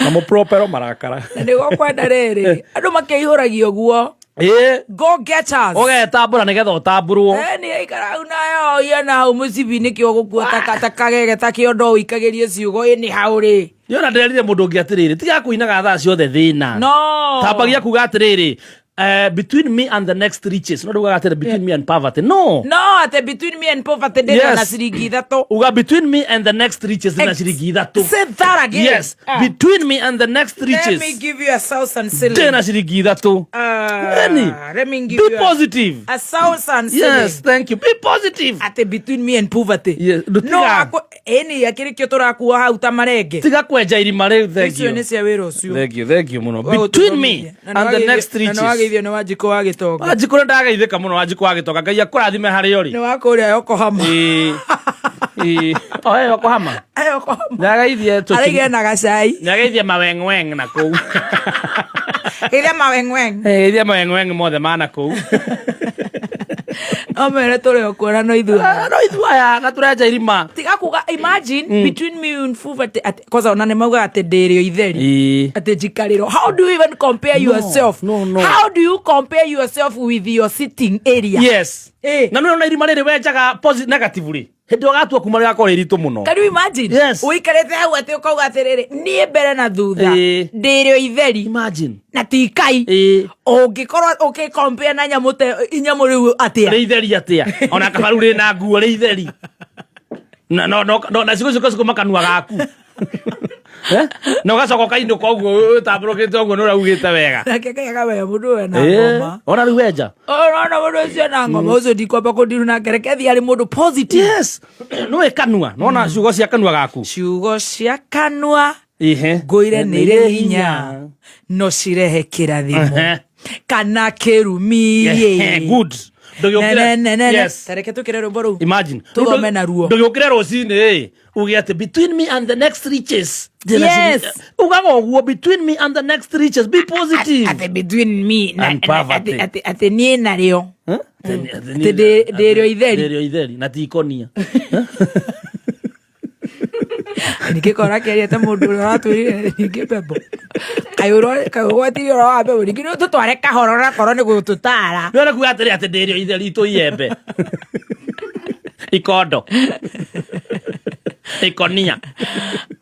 Na mũpropero marakara. Na nĩguo kwenda rĩrĩ andũ makĩihũragia ũguo. Ĩĩ. Go getters. Ũgetambũra nĩgetha ũtambũrwo. Ni aikara hau nayo ia na hau mũcibi nĩkĩo ũgũkua ta kagege ta kĩondo ũikagĩrie ciugo ĩ nĩ hau rĩ. Yona ndĩrerire mũndũ ũngĩ atĩrĩrĩ, tiga kũinaga thaa ciothe thĩna. No. Tambagia kuga atĩrĩrĩ, between me and the next riches. No ndaugaga atĩrĩ between me and poverty. No. No, atĩ between me and poverty ndĩrĩ Yes. na ciringi ithatũ. Uga between me and the next riches ndĩ na ciringi ithatũ. Say that again. Yes. Ah. Between me and the next Let me riches give you a thousand shillings. ndĩ na ciringi ithatũ. Eni. Let me give Be you positive. a thousand shillings. Yes, thank you. Be positive. Atĩ between me and poverty. Yes. No, Tiga. ĩni akĩrĩ kĩo tũrakua hau ta marenge. Tiga kwenja irima rĩu. Thank Icio you. nĩ cia wĩra ũcio. Thank you, thank you mũno. Wa Between me gũtũthomithia. Na and the next nĩ riches. wageithio nĩ Wanjikũ wa Gĩtonga. Wanjikũ nĩ ndageithĩka mũno Wanjikũ wa Gĩtonga. Ngai akũrathime harĩa ũrĩ. Nĩ wa kũrĩa Yokohama. Ĩĩ. Ĩĩ. O he Yokohama. Yokohama. Nĩageithie Araigire na gacai. Nĩageithie mawengweng na kũu. Geithia mawengweng. Geithia mawengweng mothe ma na kũu. No mere tũrĩ o kuona no ithuĩ. No ithuĩ aya na tũrenja irima. Tiga kuga imagine between me and poverty atĩ kwanza ona nĩ maugaga atĩ ndĩrĩ o itheri. Ĩĩ. Atĩ njikarĩro. How do you even compare yourself? No, no. How do you compare yourself with your sitting area? Yes. Eh. Na nĩ ona irima rĩrĩ wenjaga negative rĩ. Hĩndĩ ĩyo ũgatua kuma rĩgakorwo rĩ iritũ mũno. Can you imagine? Yes. Ũikarĩte hau atĩ ũkauga atĩrĩrĩ, niĩ mbere na thutha Ĩĩ. ndĩrĩ o itheri. Imagine. Na ti kai. Ĩĩ. Ũngĩkorwo ũkĩcompare na nyamũ te inyamũ rĩu atĩa? Rĩ itheri atĩa? Ona kabaru rĩ na nguo rĩ itheri. Na no no no na cigo cigo makanua gaku. Eh? Na ũgacoka ũkainũka ũguo ũtambũrũkĩte ũguo nĩ ũraugĩte wega. Nake Ngai akamenya mũndũ ũyũ ena Ĩĩ. ngoma. Ona rĩu wenja. Ũrona mũndũ ũcio na ngoma ũcio ndikwamba kũndiru nake reke thiĩ arĩ mũndũ positive. Yes. Nĩũĩ kanua. Nĩwona ciugo cia kanua gaku. Ciugo cia kanua Ihe. ngũire nĩ irĩ hinya no cirehe kĩrathimo Ehe. kana kĩrumi. Ehe, Good. Ndũgĩũkĩre. Nenenene. Yes. Ta reke tũkĩre rwĩmbo rũu. Imagine. Tũthome naruo. Ndũgĩũkĩre rũcinĩ uge atĩ between me and the next riches. Yes. Ugaga ũguo between me and the next riches. Be positive. Atĩ between me na And poverty. atĩ niĩ narĩo. Atĩ ndĩrĩ o itheri. Ndĩrĩ o itheri na ti ikonia. Ningĩ kora kĩaria ta mũndũ ũrĩa ũratwĩrire ningĩ mbembo. Kaĩ ũgwatirie ũhoro wa mbembo ningĩ nĩ ũtũtware kahora onakorwo nĩ gũtũtara. Nĩ ũrĩa kuga atĩrĩ atĩ ndĩrĩ o itheri itũ iembe. Ikondo. Ikonia.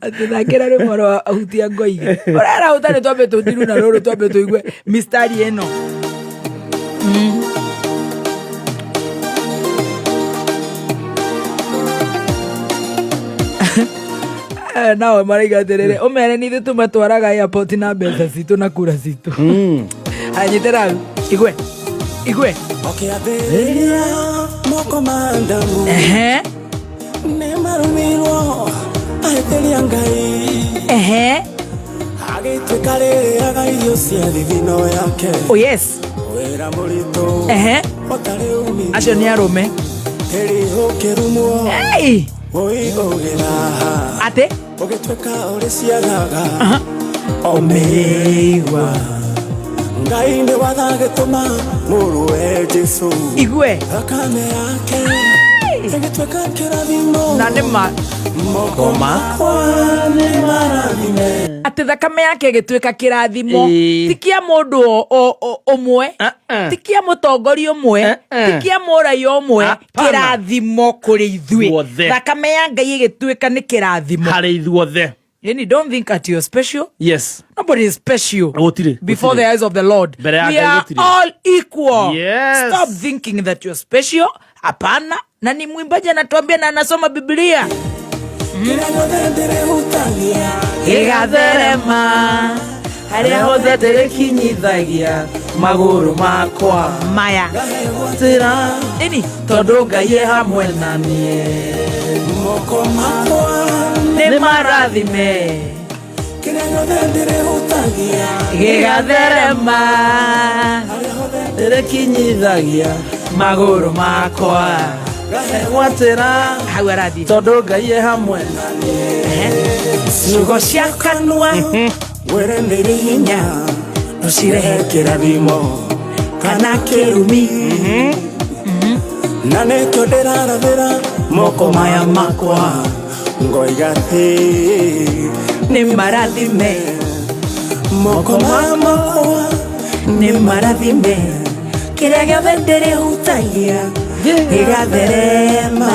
Atĩ thakĩra rwĩmbo rwa ahutia ngoige. Ũrerahuta nĩ twambe tũthiru na rũrũ twambe tũigue mistari ĩno. Nao maraiga atĩrĩrĩ ũmere nĩ ithuĩ tũmatwaraga airport na mbeca citũ na kura citũ. Anyitĩra hau igue igue. Ũkĩambĩrĩria moko ma Adamu Ehe. nĩ marumirwo ahĩtĩria Ngai Ehe. agĩtuĩka rĩrĩaga irio cia thithino yake Oh yes. wĩra mũritũ Ehe. ũtarĩ umithio Acio nĩ arũme. tĩri ũkĩrumwo Hey! ũi ũgĩthaha Atĩ ũgĩtuĩka ũrĩ ciagaga o mĩigua Ngai nĩ watha agĩtũma mũrũwe Jesũ igue. thakame yake ĩgĩtuĩka kĩrathimo Na nĩ ma moko makwa nĩ marathime atĩ thakame yake ĩgĩtuĩka kĩrathimo Ĩĩ. ti kĩa mũndũ ũmwe ti kĩa mũtongoria ũmwe ti kĩa mũraia ũmwe Hapana. kĩrathimo kũrĩ ithuĩ Ithuothe. thakame ya Ngai ĩgĩtuĩka nĩ kĩrathimo. Harĩ ithuothe. Yani don't think that you're special. Yes. Nobody is special. Gũtirĩ. Before gũtirĩ. the eyes of the Lord. Mbere ya We Ngai are gũtirĩ. all equal. Yes. Stop thinking that you're special. Hapana. Na ni mwimbaji anatuambia na anasoma Biblia. kĩrĩa gĩothe ndĩrĩhutagia Gĩgatherema harĩa hothe ndĩrĩkinyithagia magũrũ makwa maya. Tĩra Ĩni tondũ Ngai e hamwe na niĩ. moko makwa nĩ marathime. kĩrĩa Kĩrĩa gĩothe ndĩrĩhutagia Gĩgatherema Ndĩrĩkinyithagia magũrũ makwa Gwatĩra hau arathiĩ tondũ Ngai e hamwe Ciugo cia kanua Wĩre nĩrĩ hinya Nũcirehe kĩrathimo Kana kĩrumi Na nĩkĩo ndĩrarathĩra Moko maya makwa Ngoiga atĩ Nĩ marathime Moko maya makwa Nĩ marathime Kĩrĩa gĩothe ndĩrĩhutagia Gĩgatherema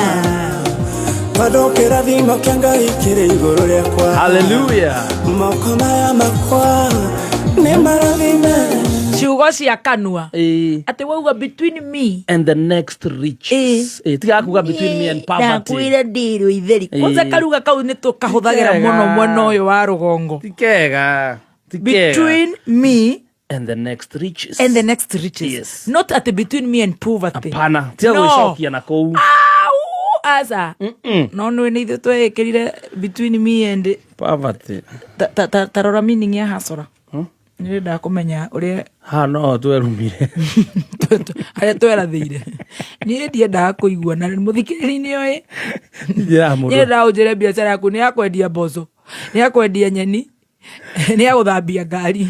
Tondũ kĩrathimo kĩa Ngai kĩrĩ igũrũ rĩakwa Hallelujah. Moko maya makwa Nĩ marathime Ciugo cia kanua Atĩ wauga between me And the next riches. Tiga kuga between me and poverty. Ndakwire ndirũ itheri Ĩĩ. Kwanza karuga kau nĩ tũkahũthagĩra Ti kega. mũno mwena ũyũ wa rũgongo Ti kega. Ti kega. Between me and the next riches. and the next riches. Yes. Not at between me and poverty. Hapana. Tiga No. gwĩcokia na kũu. Au, aca. No nĩ nĩ ithuĩ twekĩrire between me and Poverty. ta rora meaning ya hasora. Nĩ ndĩrenda kũmenya ũrĩa Ha no twerumire. harĩa twerathĩire. Niĩ ndiendaga kũigua na mũthikĩrĩri nĩ oĩ. Ya mũndũ. Niĩ ndĩrenda ũnjĩre biacara yaku nĩ ya kwendia mboco, nĩ ya kwendia nyeni, nĩ ya gũthambia ngari.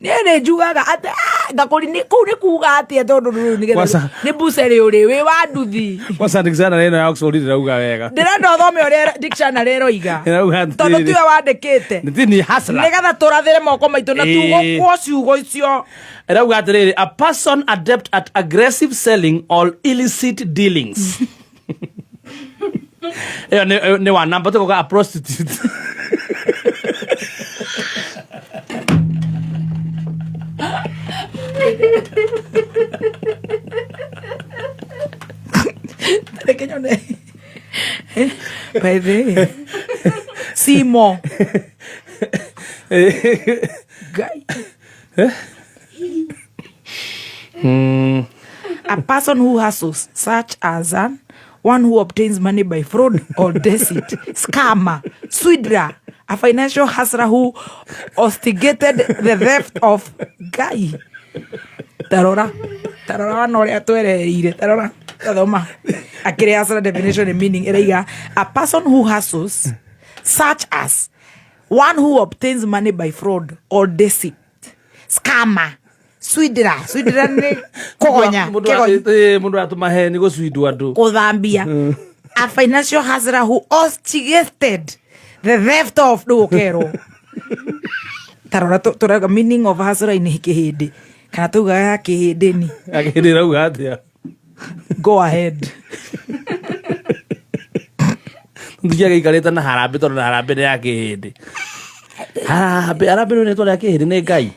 Niĩ nĩ njugaga atĩ "Ah, ngakũri kũu nĩ kuga atĩa tondũ rĩu nĩgetha Kwanza- nĩ bucerĩ ũrĩ wĩ wa nduthi. Kwanza dictionary ĩno ya Oxford ndĩrauga wega. Ndĩrenda ũthome ũrĩa dictionary ĩroiga. Ĩrauga Tondũ atĩrĩrĩ. tiwe wandĩkĩte. Nĩ ni hustler. Nĩgetha tũrathĩre moko maitũ na Ĩĩ. tugũkwo ciugo icio. Ĩrauga atĩrĩrĩ, a person adept at aggressive selling or illicit dealings. Ĩyo nĩ wa namba tũkoga a prostitute. Reke nyone. By the way. Simo. Guy. A person who hustles, such as an one who obtains money by fraud or deceit, scammer, swindler, a financial hustler who instigated the theft of guy. Tarora, tarora wana ũrĩa twerereire, tarora, tathoma. Akĩrĩ hustler definition and meaning ĩraiga a person who hustles, such as one who obtains money by fraud or deceit, scammer, swindler, swindler nĩ kũgonya, kĩgonyo Mũndũ atũmahe nĩ gũcwindwo andũ. Kũthambia a financial hustler who instigated the theft of rĩu ũkerwo tarora tũrauga meaning of hustler nĩ kĩhĩndĩ kana tugaga ya kĩhĩndĩ ni Akĩhĩndĩ ĩrauga atĩa? Go ahead. Ndiaga ikarĩte na harambĩ tondũ na harambĩ nĩ ya kĩhĩndĩ. Harambĩ, harambĩ nĩ rĩtwa rĩa kĩhĩndĩ nĩ Ngai.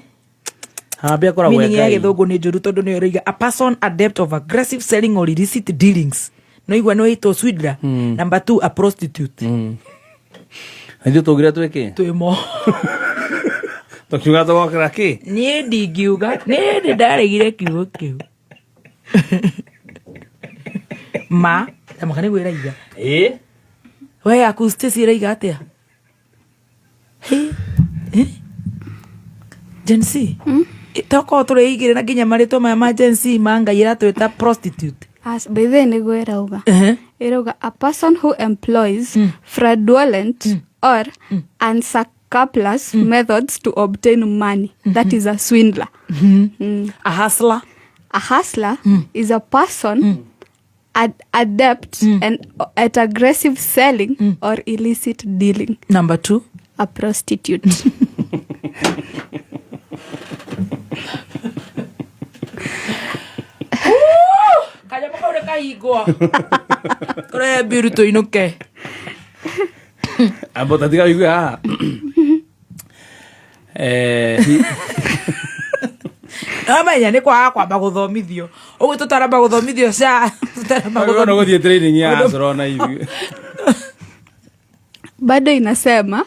Harambĩ akoragwo e Meaning ya Ngai. gĩthũngũ nĩ njũru tondũ nĩyo ĩroiga a person adept of aggressive selling or illicit dealings. No igua nĩ wĩtwo swindler. Number 2 a prostitute. Na ithuĩ twaugire twĩkĩ? Twĩmo. Tũkiuga tũgokĩra kĩ? Niĩ ndingiuga, niĩ nĩ ndaregire kiugo kĩu. Ma, tamaka nĩguo ĩraiga. Ĩ? We yaku Stacy ĩraiga atĩa? Hĩ? Ĩ? Gen Z? Tokorwo tũrĩigĩre na nginya marĩtwa maya ma Gen Z ma Ngai ĩratwĩta prostitute. As by the nĩguo ĩrauga. Ĩrauga a person who employs fraudulent or unscrupulous methods to obtain money. That is a swindler. A hustler? A hustler is a person adept and at aggressive selling or illicit dealing. Number 2? A prostitute. Kanyamũ kau nĩ kahingwo. Tũrehe mbiru tũinũke. Amba ũtatiga wĩigue haha. Amenya nĩ kwaga kwamba gũthomithio. Ũguo tũtaramba gũthomithio ca, tũtaramba Agĩrĩirwo nĩ gũthomithio. gũthiĩ training ya hustler ona ithuĩ. Bado inasema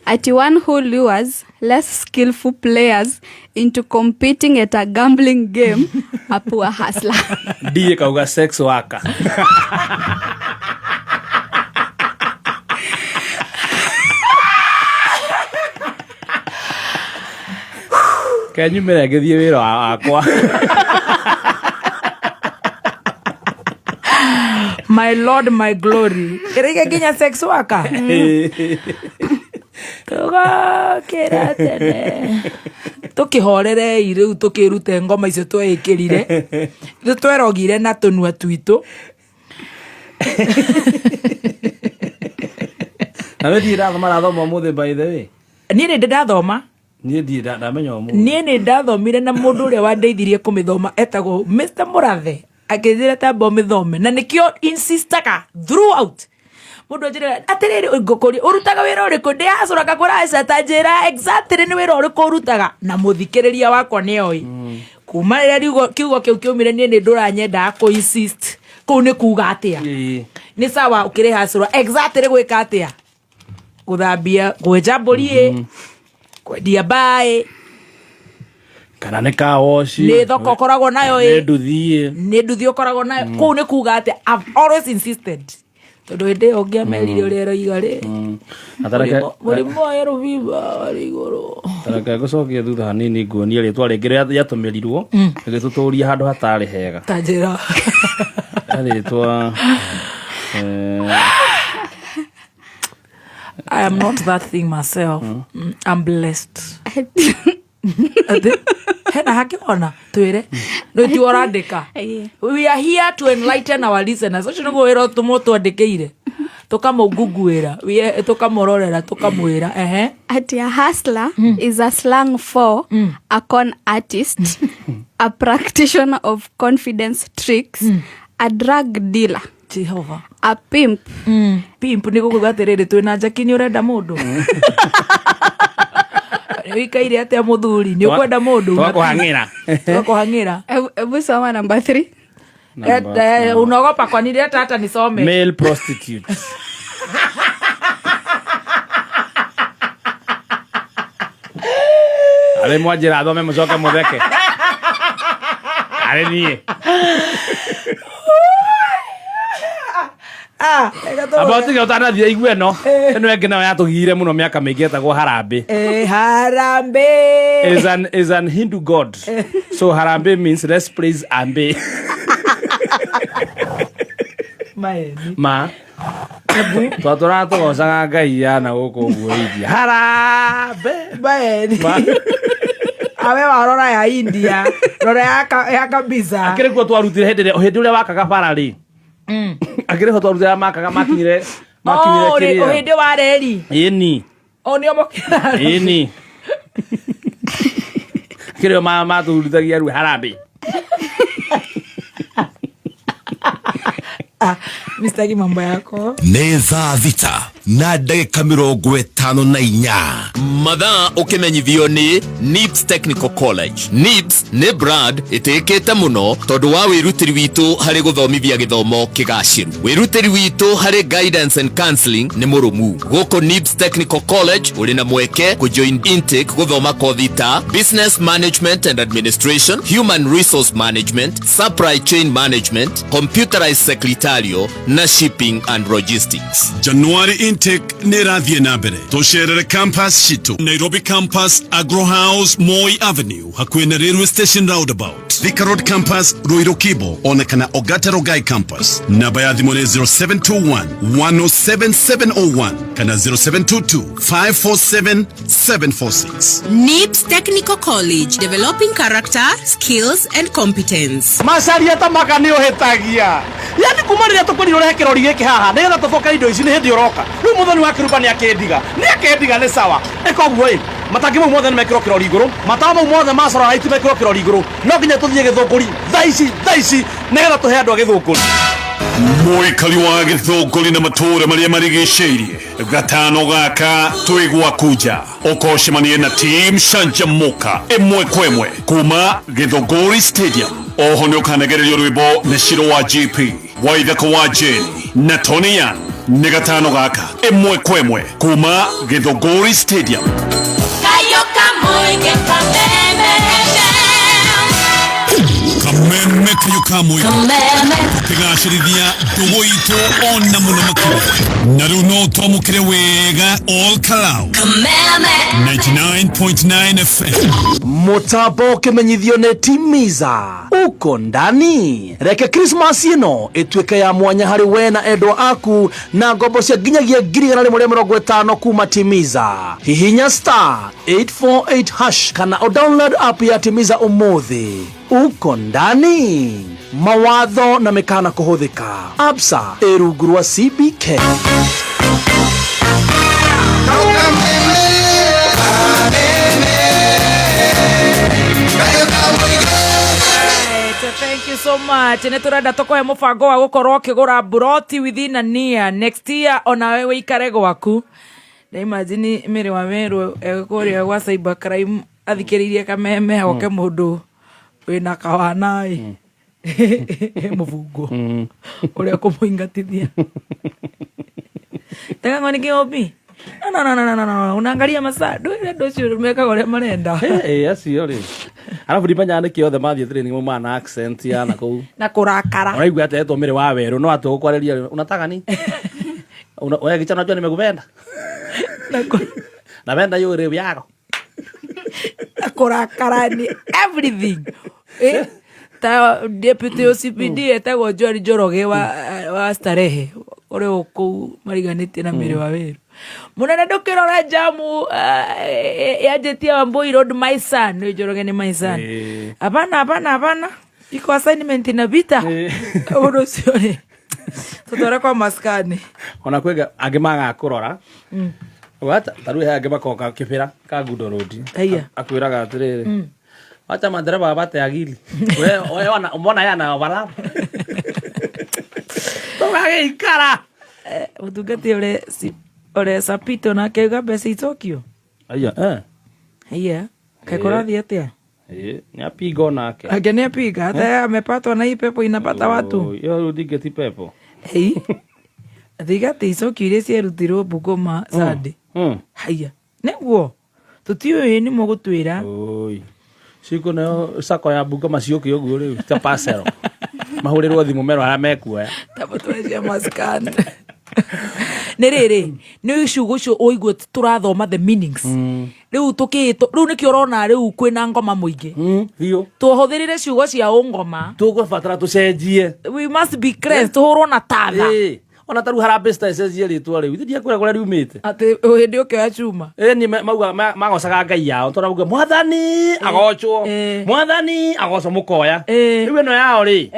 ati one who lures less skillful players into competing at a gambling game, a poor hustler. D kauga sex worker. Kenyumĩre ngĩthiĩ wĩra wakwa. My lord, my glory. Ĩrĩige nginya sex worker. Tũgokĩra tene tũkĩhorerei rĩu, tũkĩrute ngoma icio tweĩkĩrire, twerogire na tũnua twitũ. Na we ndirĩ ndathoma, rathoma ũmũthĩ, by the way. Niĩ nĩ ndĩ ndathoma. Niĩ ndirĩ ndamenya ũmũthĩ. Niĩ nĩ ndathomire, na mũndũ ũrĩa wandeithirie kũmĩthoma etagwo Mr. Mũrathe, akĩnjĩra tamba ũmĩthome, na nĩkĩo insistaga throughout. Mũndũ anjĩraga atĩrĩrĩ, ngũkũria ũrutaga wĩra ũrĩkũ, ndĩacũra ngakũra ta njĩra exactly nĩ wĩra ũrĩkũ ũrutaga, na mũthikĩrĩria wakwa nĩ oĩ kuma rĩrĩa kiugo kĩu kĩumire. Niĩ nĩ ndũranyendaga kũ insist kũu nĩ kuga atĩa. Nĩ sawa ũkĩrĩha cũra, exactly gwĩka atĩa, gũthambia, kwenja mbũri ĩ, kwendia mbaĩ. Kana nĩ kawoci. Nĩ thoko ũkoragwo nayo. Nĩ Ĩ. nduthi ĩ. Nĩ nduthi ũkoragwo nayo. Kũu nĩ kuga atĩa? I've always insisted, tondũ hĩndĩ ĩyo ũngĩamerire ũrĩa ĩroiga rĩ, Na mũrimũ wa yellow fever warĩ igũrũ. Tareke ngũcokie thutha hanini, nguonie rĩtwa rĩngĩ rĩatũmĩrirwo rĩgĩtũtũria handũ hatarĩ hega. Ta njĩra. Rĩtwa I am not that thing myself. I'm blessed. Atĩ, hena hakĩona twĩre nĩ ti ũrandĩka. We are here to enlighten our listeners. Ũcio nĩguo wĩra ũtũmwo twandĩkĩire, tũkamũngunguĩra, tũkamũrorera, tũkamwĩra ehe. Ati a hustler is a slang for a con artist, a practitioner of confidence tricks, a drug dealer, Jehova, a pimp. Pimp nĩ gũkuga atĩrĩrĩ, twĩna njaki, nĩ ũrenda mũndũ, wĩikaire atĩa mũthuri, nĩ ũkwenda mũndũ. Twakũhang'ĩra. Twakũhang'ĩra. Ebu soma number three. Unaogopa kwa nini? Hata nisome. Male prostitute. Arĩ mwanjĩra thome mũcoke mũtheke arĩ niĩ. Ah, reke tũrore. Amba ũtige ũtanathiĩ igue ĩno. Ĩno ĩngĩ nayo yatũgire mũno mĩaka mĩingĩ, etagwo Harambee. Harambee. Is an Hindu god. So Harambee means let's praise Ambe. Maeni. Ma twatũraga tũgocaga Ngai ya na gũkũ ũguo India. Harambee. Maeni. Awe warora ya India, rora ya kabisa. Akĩrĩ kuo twarutire hĩndĩ ĩrĩa hĩndĩ ũrĩa wakaga bara rĩ. Akĩrĩ ho twarutire makaga makinyire Oh, kĩrĩa. Hĩndĩ wa reri. Ĩni. O nĩo mokĩra. Ĩni. Akĩrĩ o maturuthagia rĩu Harambee. Ah, mistaki mambo yako. Nĩ thaa 6:54. Mathaa ũkĩmenyithio nĩ NIBS Technical College. NIBS nĩ brand ĩtĩkĩte mũno tondũ wa wĩrutĩri witũ harĩ gũthomithia gĩthomo kĩgacĩru. Wĩrutĩri witũ harĩ guidance and counseling nĩ mũrũmu. Gũkũ NIBS Technical College ũrĩ na mweke kũjoin intake gũthoma kothi ta Business Management and Administration, Human Resource Management, Supply Chain Management, Computerized Secretarial na Shipping and Logistics. January intake nĩ ĩrathiĩ na mbere. Tũcerere campus citũ: Nairobi campus, Agro House, Moi Avenue, hakuhĩ na railway station roundabout; Thika Road campus, Ruiru Kibo, ona kana Ogata Rongai campus. Namba ya thimũ nĩ 0721 107701 kana 0722 547 746. NIBS Technical College, developing character, skills and competence. Macaria ta maka nĩ ũhĩtagia, yani kuma rĩrĩa tũkorirwo rehe kĩrori gĩkĩ haha nĩgetha tũboke indo ici, nĩ hĩndĩ ũroka rĩu. Mũthoni wa kĩrumba nĩ akĩndiga, nĩ akĩndiga. Nĩ sawa, ĩka ũguo ĩ, matangi mau mothe nĩ mekĩrwo kĩrori igũrũ, matawa mau mothe ma solar light mekĩrwo kĩrori igũrũ. No nginya tũthiĩ Gĩthũngũri thaa ici, thaa ici, nĩgetha tũhe andũ a Gĩthũngũri. Mũikari wa Gĩthũngũri na matũũra marĩa marigicĩirie, gatano gaka twĩ gwaku nja, ũkocemanie na team Canjamuka ĩmwe kwa ĩmwe kuma Gĩthũngũri Stadium. Oho nĩ ũkanegererio rwĩmbo nĩ Ciro wa GP Waithaka wa Jane na Tony Young. Nĩ gatano gaka ĩmwe kwa ĩmwe kuma Gĩthũngũri Stadium. Kayoka moige kameme. Kameme. Kayũ ka mũingĩ tũkĩgacĩrithia ndũgũ itũ ona mũno makĩria. Na rĩu no twamũkĩre wega all Kalau 99.9 FM. Mũtambo ũkĩmenyithio nĩ Timiza uko ndani. Reke Christmas ĩno ĩtuĩke ya mwanya harĩ we na endwa aku na ngombo cia nginyagia 150,000 kuma Timiza. Hihinya star 848 hash kana o download app ya Timiza ũmũthĩ. Uko ndani. Mawatho na mĩkana kũhũthĩka. Absa ĩ rungu rwa CBK. Right, thank you so much. Nä tå renda tå kåhe må bango wa gå korwo å kä gå ra mburoti within a year next year onawe wä ikare gwaku. Ndaimagine mä rä wa merå kå rä a gwa cyber crime athikä rä irie kameme oke må ndå wä na kawana ä må bungo å rä a kå må ingatithia tegang'o nä kä obi. No, no, no, no, no, no. Unaangalia masaa ndå andå acio mekaga å rä a marenda. Ĩ acio rĩ arabu ndimenyaga nĩkĩ othe mathiĩ training maumaga na accent ya na kũu na kå rakara. Ũraigua atĩ etwo mĩrĩ wa werũ no atĩ ũkwarĩria unataka nini? Wewe kichana unajua nimekupenda. Napenda hiyo revu yako. Na kũrakara nĩ everything. Eh, ta deputy OCPD etagwo Joel Njoroge wa Starehe ũrĩa kũu mariganĩtie na mĩrĩ wa wĩru mũnene ndũkĩrora jamu yanjĩtie Wambui Road my son nĩ Njoroge nĩ my son. Hapana, hapana, hapana, iko assignment inapita ũndũ ũcio rĩ tũtware kwa maskani. Ona kwĩ angĩ magaga kũrora. Wata ta rĩu he angĩ makoka kĩbĩra ka Ngundo Road. Haiya. Akwĩraga atĩrĩrĩ, wacha madereva wapate akili. We wana mbona yana overlap. Tũgagĩikara. Mũtungati ũrĩa Sapito nake auga mbeca icokio. Aya eh. Haiya, kaĩ kũrathiĩ atĩa? Ĩ nĩ apinga onake. Ake nĩ apinga hata yeye amepatwa na hii pepo inapata watu. Yo rĩu ndingĩti pepo. Hei. Athiga atĩ icokio iria ciarutirwo Bungoma Sunday. Haiya, nĩguo tũtiũĩ nĩ mũgũtwĩra. Oi. Ciko nayo sako ya Bungoma ciũke ũguo rĩu ta parcel. Mahũrĩrwo thimũ merwo harĩa mekuoya. Tamba cia maskani. Nĩ rĩrĩ nĩ ciugo icio ũigue tũrathoma the meanings rĩu tũkĩtwo rĩu nĩkĩo ũrona rĩu kwĩna ngoma mũingĩ. Biũ. Tũhũthĩrire ciugo cia ũngoma. Tũgũbatara tũcenjie. We must be cleansed tũhũrwo na tatha. Ĩ, ona ta rĩu Harambee Stars ĩcenjie rĩtwa rĩu ithe ndiakwĩra kũrĩa riumĩte. Atĩ hĩndĩ ũkĩoya cuma. Ĩ ni mauga magocaga ngai yao tondũ mauga mwathani agocwo mwathani agocwo mũkoya rĩu ĩno yao rĩ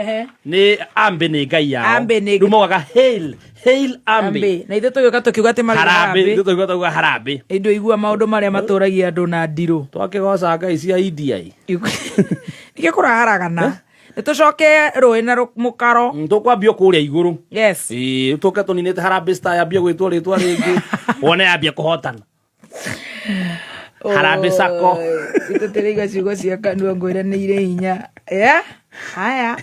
nĩ ambe nĩ ngai yao. Ambe nĩ rĩu maugaga hail hail ambe. Na ithuĩ tũgĩũka tũkiuga atĩ marauga harambee harambee. Ithuĩ tũkiuga tũkiuga harambee. Ĩndĩ ũigua maũndũ marĩa matũragia andũ na ndirũ. Twakĩgoca ngai cia India ĩ. Nĩkĩo kũraharagana. Nĩ tũcoke rũĩ na mũkaro. Tũkwambia kũrĩa igũrũ. Yes. Ĩ tũke tũninĩte Harambee Star yambie gwĩtwo rĩtwa rĩngĩ wone yambia kũhotana. Harambee Sacco. Tũtĩrĩiga ciugo cia kanua ngwĩre nĩ irĩ hinya. Yeah? Haya.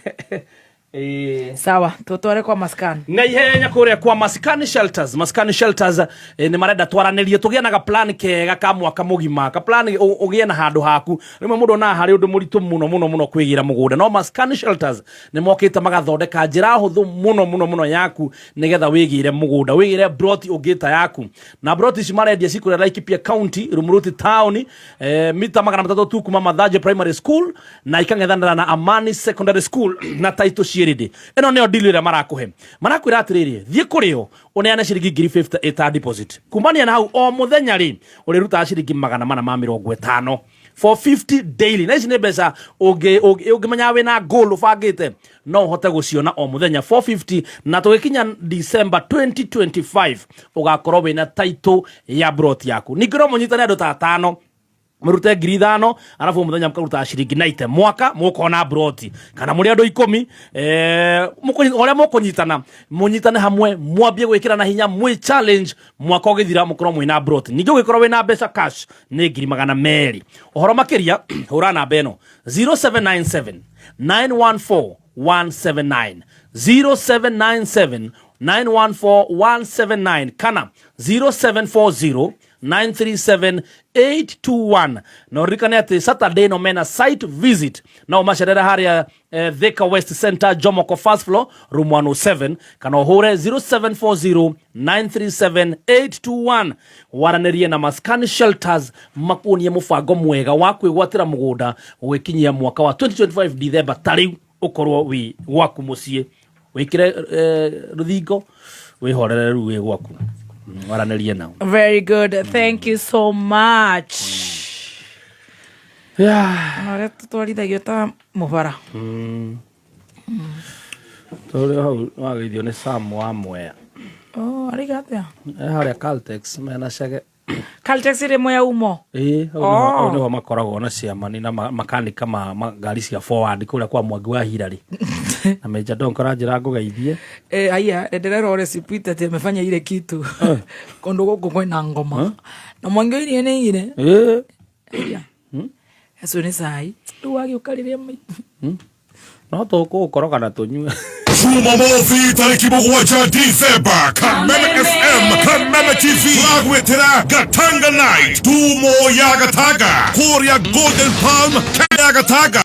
Sawa, tũtware kwa maskani. Na ihenya kũrĩa kwa Maskani Shelters. Maskani Shelters nĩ marenda twaranĩrie tũgĩe na ga plan kega ka mwaka mũgima ka plan ũgĩe na handũ haku. Rĩmwe mũndũ onaga harĩ ũndũ mũritũ mũno mũno mũno kwĩgĩra mũgũnda, no Maskani Shelters nĩ mokĩte magathondeka njĩra hũthũ mũno mũno mũno yaku nĩgetha wĩgĩre mũgũnda, wĩgĩre broti ũngĩta yaku. Na broti ici marendia cikũrĩa Laikipia County, Rumuruti Town, mita 300 tu kuma Mathaje Primary School na ikang'ethanĩra na Amani Secondary School na taitũ ciĩrĩndĩ. Ĩno nĩyo deal ĩrĩa marakũhe. Marakwĩra atĩrĩrĩ, thiĩ kũrĩ o ũneane ciringi 50,000 ĩta deposit. Kumania na hau o mũthenya rĩ ũrĩrutaga ciringi 450 450 daily. Na ici nĩ mbeca ũngĩmenya wĩna goal ũbangĩte no ũhote gũciona o mũthenya 450, na tũgĩkinya December 2025 ũgakorwo wĩna title ya broti yaku. Ningĩ no mũnyitane andũ ta atano mũrute 5,000 arabu mũthenya mũkarutaga ciringi 90 mwaka mũkona broti, kana mũrĩ andũ 10, ũrĩa mũkũnyitana mũnyitane hamwe mwambie gwĩkĩra na hinya mwĩ challenge mwaka ũgĩthira mũkorwo mwĩna broti. Ningĩ ũgĩkorwo wĩna mbeca cash nĩ 200,000. Ũhoro makĩria hũra namba ĩno 0797 914 179, 0797 914 179 kana 0740 937 821. Na ũririkane atĩ Saturday no mena site visit, no macerere harĩa Thika West Center, Jomoko first floor, room 107, kana ũhũre 0740 937 821 waranĩrie na Maskani Shelters makuonie mũbango mwega wa kwĩgwatĩra mũgũnda gwĩkinyia mwaka wa 2025 December ta rĩu ũkorwo wĩ gwaku mũciĩ wĩkĩre rũthingo wĩhorere rĩu wĩ gwaku. Waranĩrie nao. Very good, thank you so much. Yeah. Ona ũrĩa tũtwarithagio ta mũbara. Tũrĩ hau wageithio nĩ Sam wa Mwea. Oh, arĩga atĩa? E harĩa Caltex mena cege. Caltex ĩrĩ Mwea umo? Ĩĩ, hau Oh. hau nĩho makoragwo na ciamani na makanika ma ngari cia forward kũrĩa kwa Mwangi wa Hirari na Meja Donko aranjĩra ngũgeithie. Eh, aya nderera recipe ati amefanya ile kitu kondo gũkũ kwĩna ngoma na Mwangi oirie nĩ ire. Ĩĩ. Aya acio nĩ cai rĩu wagĩũka rĩrĩa maitũ. No tũkũgũkoroga na tũnyue. Jumamothi tariki 7 Disemba, Kameme FM, Kameme TV turagwitira Gatanga Night, Tumo ya Gatanga kuria Golden Palm ya Gatanga.